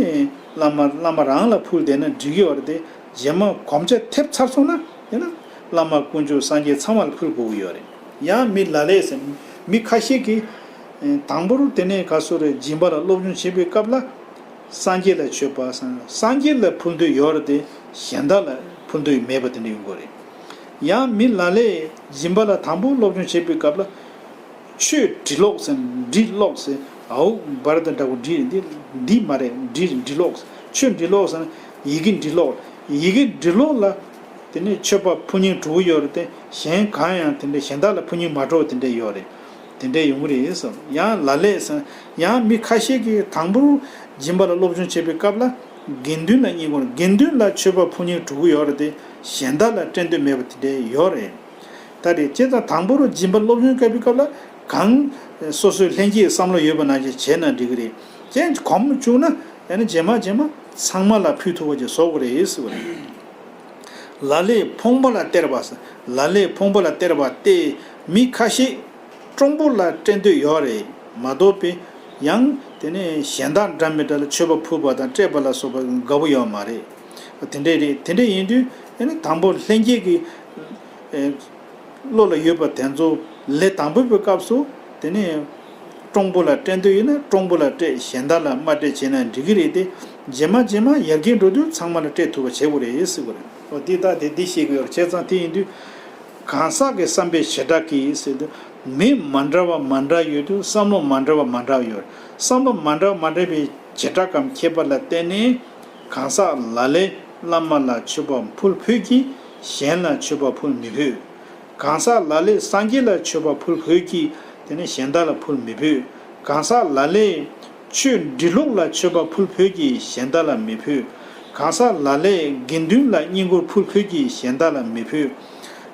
བླ་མ་བླ་མ་རང་ལ་ཕུལ་བསྡད་ན་འགྲིག་གི་ཡོད་རེད་དེ། རྗེས་མ་གོམས་ཆ་ཐེབས་ཚར་སོང་ན་དེ་ན་བླ་མ་དཀོན་མཆོག་སངས་རྒྱས་ཚང་མ་ལ་ཕུལ་དགོས་ཀྱི་ཡོད་རེད། ཡང་མི་ལ་ལས་ཟེར་མི་ཁ་ཤས་ཀྱིས་དང་པོ་རུ་དེ་ནས་ག་སོ་རེ་སྦྱིན་པ་ལ་སློབ་སྦྱོང་བྱེད་པའི་སྐབས་ལ། སངས་རྒྱས་ལ་མཆོད་པ་སངས་སངས་རྒྱས་ལ་ཕུལ་འདོད་ཡོད་རེད་དེ། གཞན་དག་ལ་ཕུལ་འདོད་མེད་པ་དེ་འདྲ་ཡོང་གི་རེད། ཡང་མི་ལ་ལས་སྦྱིན་པ་ལ་དང་པོ་སློབ་སྦྱོང་བྱེད་པའི་སྐབས་ལ། ཆོས་འབྲི་ཀློག་ཟེར། འབྲི་ཀློག་ཟེར། ཨའུ་བར་དང་འདྲ་བོ་འབྲི་འདི་འདི་མ་རེད། འབྲི་འབྲི་ཀློག་ཟེར། ཆོས་འབྲི་ཀློག་ཟེར་ན་ཡི་གེ་འབྲི་ཀློག་ཡི་གེ་འབྲི་ཀློག་ལ་དེ་ནས་མཆོད་པ་ཕུལ་སྙིང་བྲོ་གི་ཡོད་རེད་དེ། གཞན་གང་ཡང་དེ་འདྲ་གཞན་དག་ལ་ཕུལ་སྙིང་མ་བྲོ་བ་དེ་འདྲ་ཡོད་རེད། དེ་འདྲས་ཡོང་གི་རེད་ཟེར། ཡང་ལ་ལས་ཟེར། ཡང་མི་ཁ་ཤས་ཀྱིས་དང་པོར་སྦྱིན་པ་ལ་སློབ་སྦྱོང་བྱེད་པའི་སྐབས་ལ་དགེ་འདུན་ལ་བསྙེན་བཀུར། དགེ་འདུན་ལ་མཆོད་པ་ཕུལ་སྙིང་བྲོ་གི་ཡོད་རེད་དེ། གཞན་དག་ལ་སྤྲད་འདོད་མེད་པ་དེ་འདྲས་ཡོད་རེད། ད་རེད། བྱས་ཙང་དང་པོ་རུ་སྦྱིན་པ་སློབ་སྦྱོང་བྱེད་པའི་སྐབས་ལ་གང་སོ་སོའི་ལྷན་སྐྱེས་བསམ་བློ་ཡོད་པ་ནང་བཞིན་བྱས་ན་འགྲིག་གི་རེད། ཅན་གོམས་བཅུག་ན་ཨ་ནི་རྗེས་མ་རྗེས་མ་ཚང་མ་ལ་ཕུལ་ཐུབ་པ་ཅིག་བཟོ་དགོས་རེད་ཟེར་བ་རེད། ལ་ལས་ཕོངས་པ་ལ་སྟེར་བ་ཟེར། ལ་ལས་ཕོངས་པ་ལ་སྟེར་བ་སྟེ། མི་ཁ་ཤས་སྤྲང་པོ་ལ་སྤྲད་འདོད་ཡོད་རེད་མ་གཏོགས་པའི་ཡང་དེ་ནས་གཞན་དག་འདྲ་མི་འདྲ་ལ་མཆོད་པ་ཕུལ་བ་དང་སྤྲད་པ་ལ་སོགས་པ་དགའ་པོ་ཡོད་མ་རེད། དེ་འདྲས་རེད། དེ་འདྲས་ཡིན་དུས་ཨ་ནི་དང་པོ་ལྷན་སྐྱེས་ཀྱི་ཨེ་བློ་ལ་ཡོད་པ་དེ་ཚོ་ལས་དང་པོ་པའི་སྐབས་སུ་དེ་ནས་སྤྲང་པོ་ལ་སྤྲད་འདོད་ཡོད་ན་སྤྲང་པོ་ལ་སྤྲད། གཞན་དག་ལ་མ་སྤྲད་བྱས་ན་འགྲིག་གི་རེད་དེ། རྗེས་མ་རྗེས་མ་ཡར་རྒྱས་འགྲོ་དུས་ཚང་མ་ལ་སྤྲད་ཐུབ་པ་བྱེད་དགོས་རེད་ཟེར་དགོས་རེད། འོ་འདི་ལྟ་དེ་འདི་ཤེས་དགོས་རེད། བྱས་ཙང་དེ་ཡིན་དུས་གང་ཟག་གི་བསམ་པའི་བྱེ་བྲག་གིས་ཟེར་དུས་མི་མ་འདྲ་བ་མ་འདྲ་ཡོད་དུས་བསམ་བློ་མ་འདྲ་བ་མ་འདྲ་བ་ཡོད་རེད། བསམ་བློ་མ་འདྲ་བ་མ་འདྲ་བའི་བྱེ་བྲག་གམ་ཁྱད་པར་ལ་བརྟེན་ནས་གང་ཟག་ལ་ལས་བླ་མ་ལ་མཆོད་པ་ཕུལ་ཕོད་ཀྱི་གཞན་ལ་མཆོད་པ་ཕུལ་མི་ཕོད། གང་ཟག་ལ་ལས་སངས་རྒྱས་ལ་མཆོད་པ་ཕུལ་ཕོད་ཀྱི་དེ་ནས་གཞན་དག་ལ་ཕུལ་མི་ཕོད། གང་ཟག་ལ་ལས་ཆོས་འབྲི་ཀློག་ལ་མཆོད་པ་ཕུལ་ཕོད་ཀྱི་གཞན་དག་ལ་མི་ཕོད། གང་ཟག་ལ་ལས་དགེ་འདུན་ལ་བསྙེན་བཀུར་ཕུལ་ཕོད་ཀྱི་གཞན་དག་ལ་མི་ཕོད།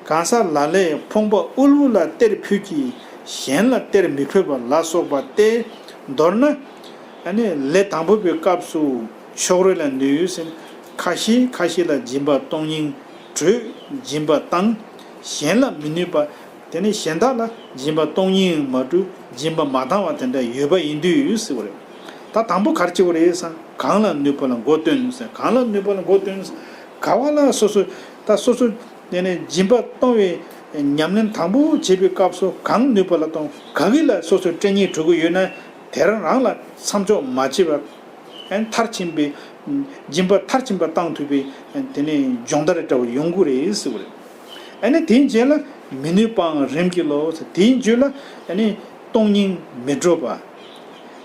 གང་ཟག་ལ་ལས་ཕོངས་པ་དབུལ་བོ་ལ་སྟེར་ཕོད་ཀྱི་གཞན་ལ་སྟེར་མི་ཕོད་པ་ལ་སོགས་པ་སྟེ། མདོར་ན། ཨ་ནི་ལས་དང་པོ་པའི་སྐབས་སུ་ཕྱོགས་རིས་ལ་ནུས་ཟིན། ཁ་ཤས་ཁ་ཤས་ལ་སྦྱིན་པ་གཏོང་སྙིང་བྲོད། སྦྱིན་པ་བཏང་། གཞན་ལ་མི་ནུས་པ། དེ་ནས་གཞན་དག་ལ་སྦྱིན་པ་གཏོང་སྙིང་མ་བྲོད། སྦྱིན་པ་མ་བཏང་བ་དེ་འདྲ་ཡོད་པ་ཡིན་དུས་ཟེར་བ་རེད། ད་དང་པོ་ག་རེ་བྱེད་དགོས་རེད་ཟེར། གང་ལ་ནུས་པ་ལ་མགོ་སྟོན་ཟེར། གང་ལ་ནུས་པ་ལ་མགོ་སྟོན་ཟེར། ག་བ་ལ་སོ་སོ་ད་སོ་སོ་དེ་ནས་སྦྱིན་པ་གཏོང་བའི་ཉམས་ལེན་དང་པོ་བྱེད་པའི་སྐབས་སུ་གང་ནུས་པ་ལ་གཏོང་། ག་གི་ལ་སོ་སོ་སྤྲད་སྙིང་བྲོ་གི་ཡོད་ན་དེ་རང་རང་ལ་མཚམས་འཇོག་མ་བྱེད་པར། ཨན་མཐར་ཕྱིན་པའི་སྦྱིན་པ་མཐར་ཕྱིན་པ་བཏང་ཐུབ་པའི་དེ་ནས་སྦྱོང་བརྡར་འདྲ་བ་ཡོང་གི་རེད་ཟེར་བ་རེད། ཨ་ནི་དེའི་རྗེས་ལ་མི་ནུས་པའང་རིམ་གྱིས་ལོག་ཟེར། དེའི་རྗེས་ལ་ཨ་ནི་གཏོང་སྙིང་མི་བྲོ་བ།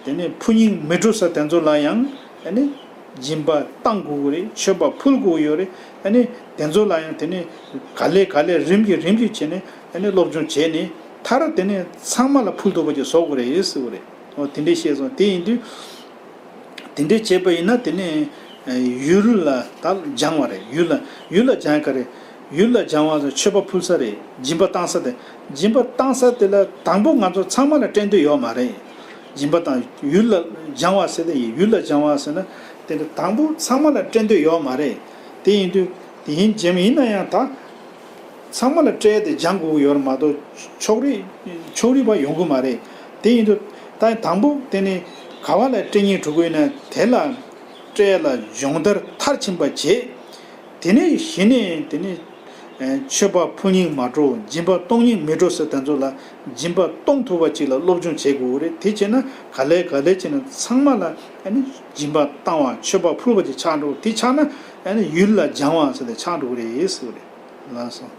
དེ་ནས་ཕུལ་སྙིང་མི་བྲོ་ས་དེ་ཚོ་ལ་ཡང་ཨ་ནི་སྦྱིན་པ་བཏང་དགོས་ཀྱི་རེད། མཆོད་པ་ཕུལ་དགོས་ཀྱི་ཡོད་རེད། ཨ་ནི་དེ་ཚོ་ལ་ཡང་དེ་ནས་ག་ལེ་ག་ལེ་རིམ་གྱིས་རིམ་གྱིས་བྱས་ནས་ཨ་ནི་སློབ་སྦྱོང་བྱས་ནས་མཐར་དེ་ནས་ཚང་མ་ལ་ཕུལ་ཐུབ་པ་ཅིག་བཟོ་དགོས་རེད་ཟེར་བ་རེད། འོ་དེ་འདྲས་བཤད་སོང་། དེ་ཡིན་དུས། དེ་འདྲས་བྱས་པ་ཡིན་ན་དེ་ནས་ཡུལ་ལ་ད་སྦྱང་བ་རེད། ཡུལ་ལ་ཡུལ་ལ་སྦྱང་ག་རེད། ཡུལ་ལ་སྦྱང་བ་ཟེར་མཆོད་པ་ཕུལ་ས་རེད། སྦྱིན་པ་བཏང་ས་དེ། སྦྱིན་པ་བཏང་ས་དེ་ལ་དང་པོ་ང་ཚོ་ཚང་མ་ལ་སྤྲད་འདོད་ཡོད་མ་རེད། སྦྱིན་པ་བཏང་ཡུལ་ལ་སྦྱང་བ་ཟེར་དེ་ཡིན། ཡུལ་ལ་སྦྱང་བ་ཟེར་ན་དེ་འདྲ་དང་པོ་ཚང་མ་ལ་སྤྲད་འདོད་ཡོད་མ་རེད། དེ་ཡིན་དུས་དེ་ཡིན་རྗེས་མ་ཡིན་ན་ཡང་ད། ཚང་མ་ལ་སྤྲད་དེ་སྦྱང་དགོས་ཀྱི་ཡོད་རེད་མ་གཏོགས་ཕྱོགས་རིས་ཕྱོགས་རིས་པ་ཡོང་གི་མ་རེད། དེ་ཡིན་དུས་ད་དང་པོ་དེ་ནི་ག་བ་ལ་སྤྲད་སྙིང་བྲོ་གི་ཡོད་ན་དེ་ལ་སྤྲད་ལ་སྦྱོང་བརྡར་མཐར་ཕྱིན་པ་བྱེད། དེ་ནས་གཞི་ནས་དེ་ནི་མཆོད་པ་ཕུལ་སྙིང་མ་བྲོ། སྦྱིན་པ་གཏོང་སྙིང་མི་བྲོ་ཟེར་དེ་ཚོ་ལ་སྦྱིན་པ་གཏོང་ཐུབ་པ་ཅིག་ལ་སློབ་སྦྱོང་བྱེད་དགོས་ཀྱི་རེད། དེ་བྱས་ན་ག་ལེ་ག་ལེ་བྱས་ན་ཚང་མ་ལ་ཨ་ནི་སྦྱིན་པ་བཏང་བ་མཆོད་པ་ཕུལ་བ་ཅིག་ཆགས་འགྲོ། དེ་ཆགས་ན་ཨ་ནི་ཡུལ་ལ་སྦྱང་བ་ཟེར་དེ་ཆགས་འགྲོ་གི་རེད་ཟེར་བ་རེད། ལགས་སོ།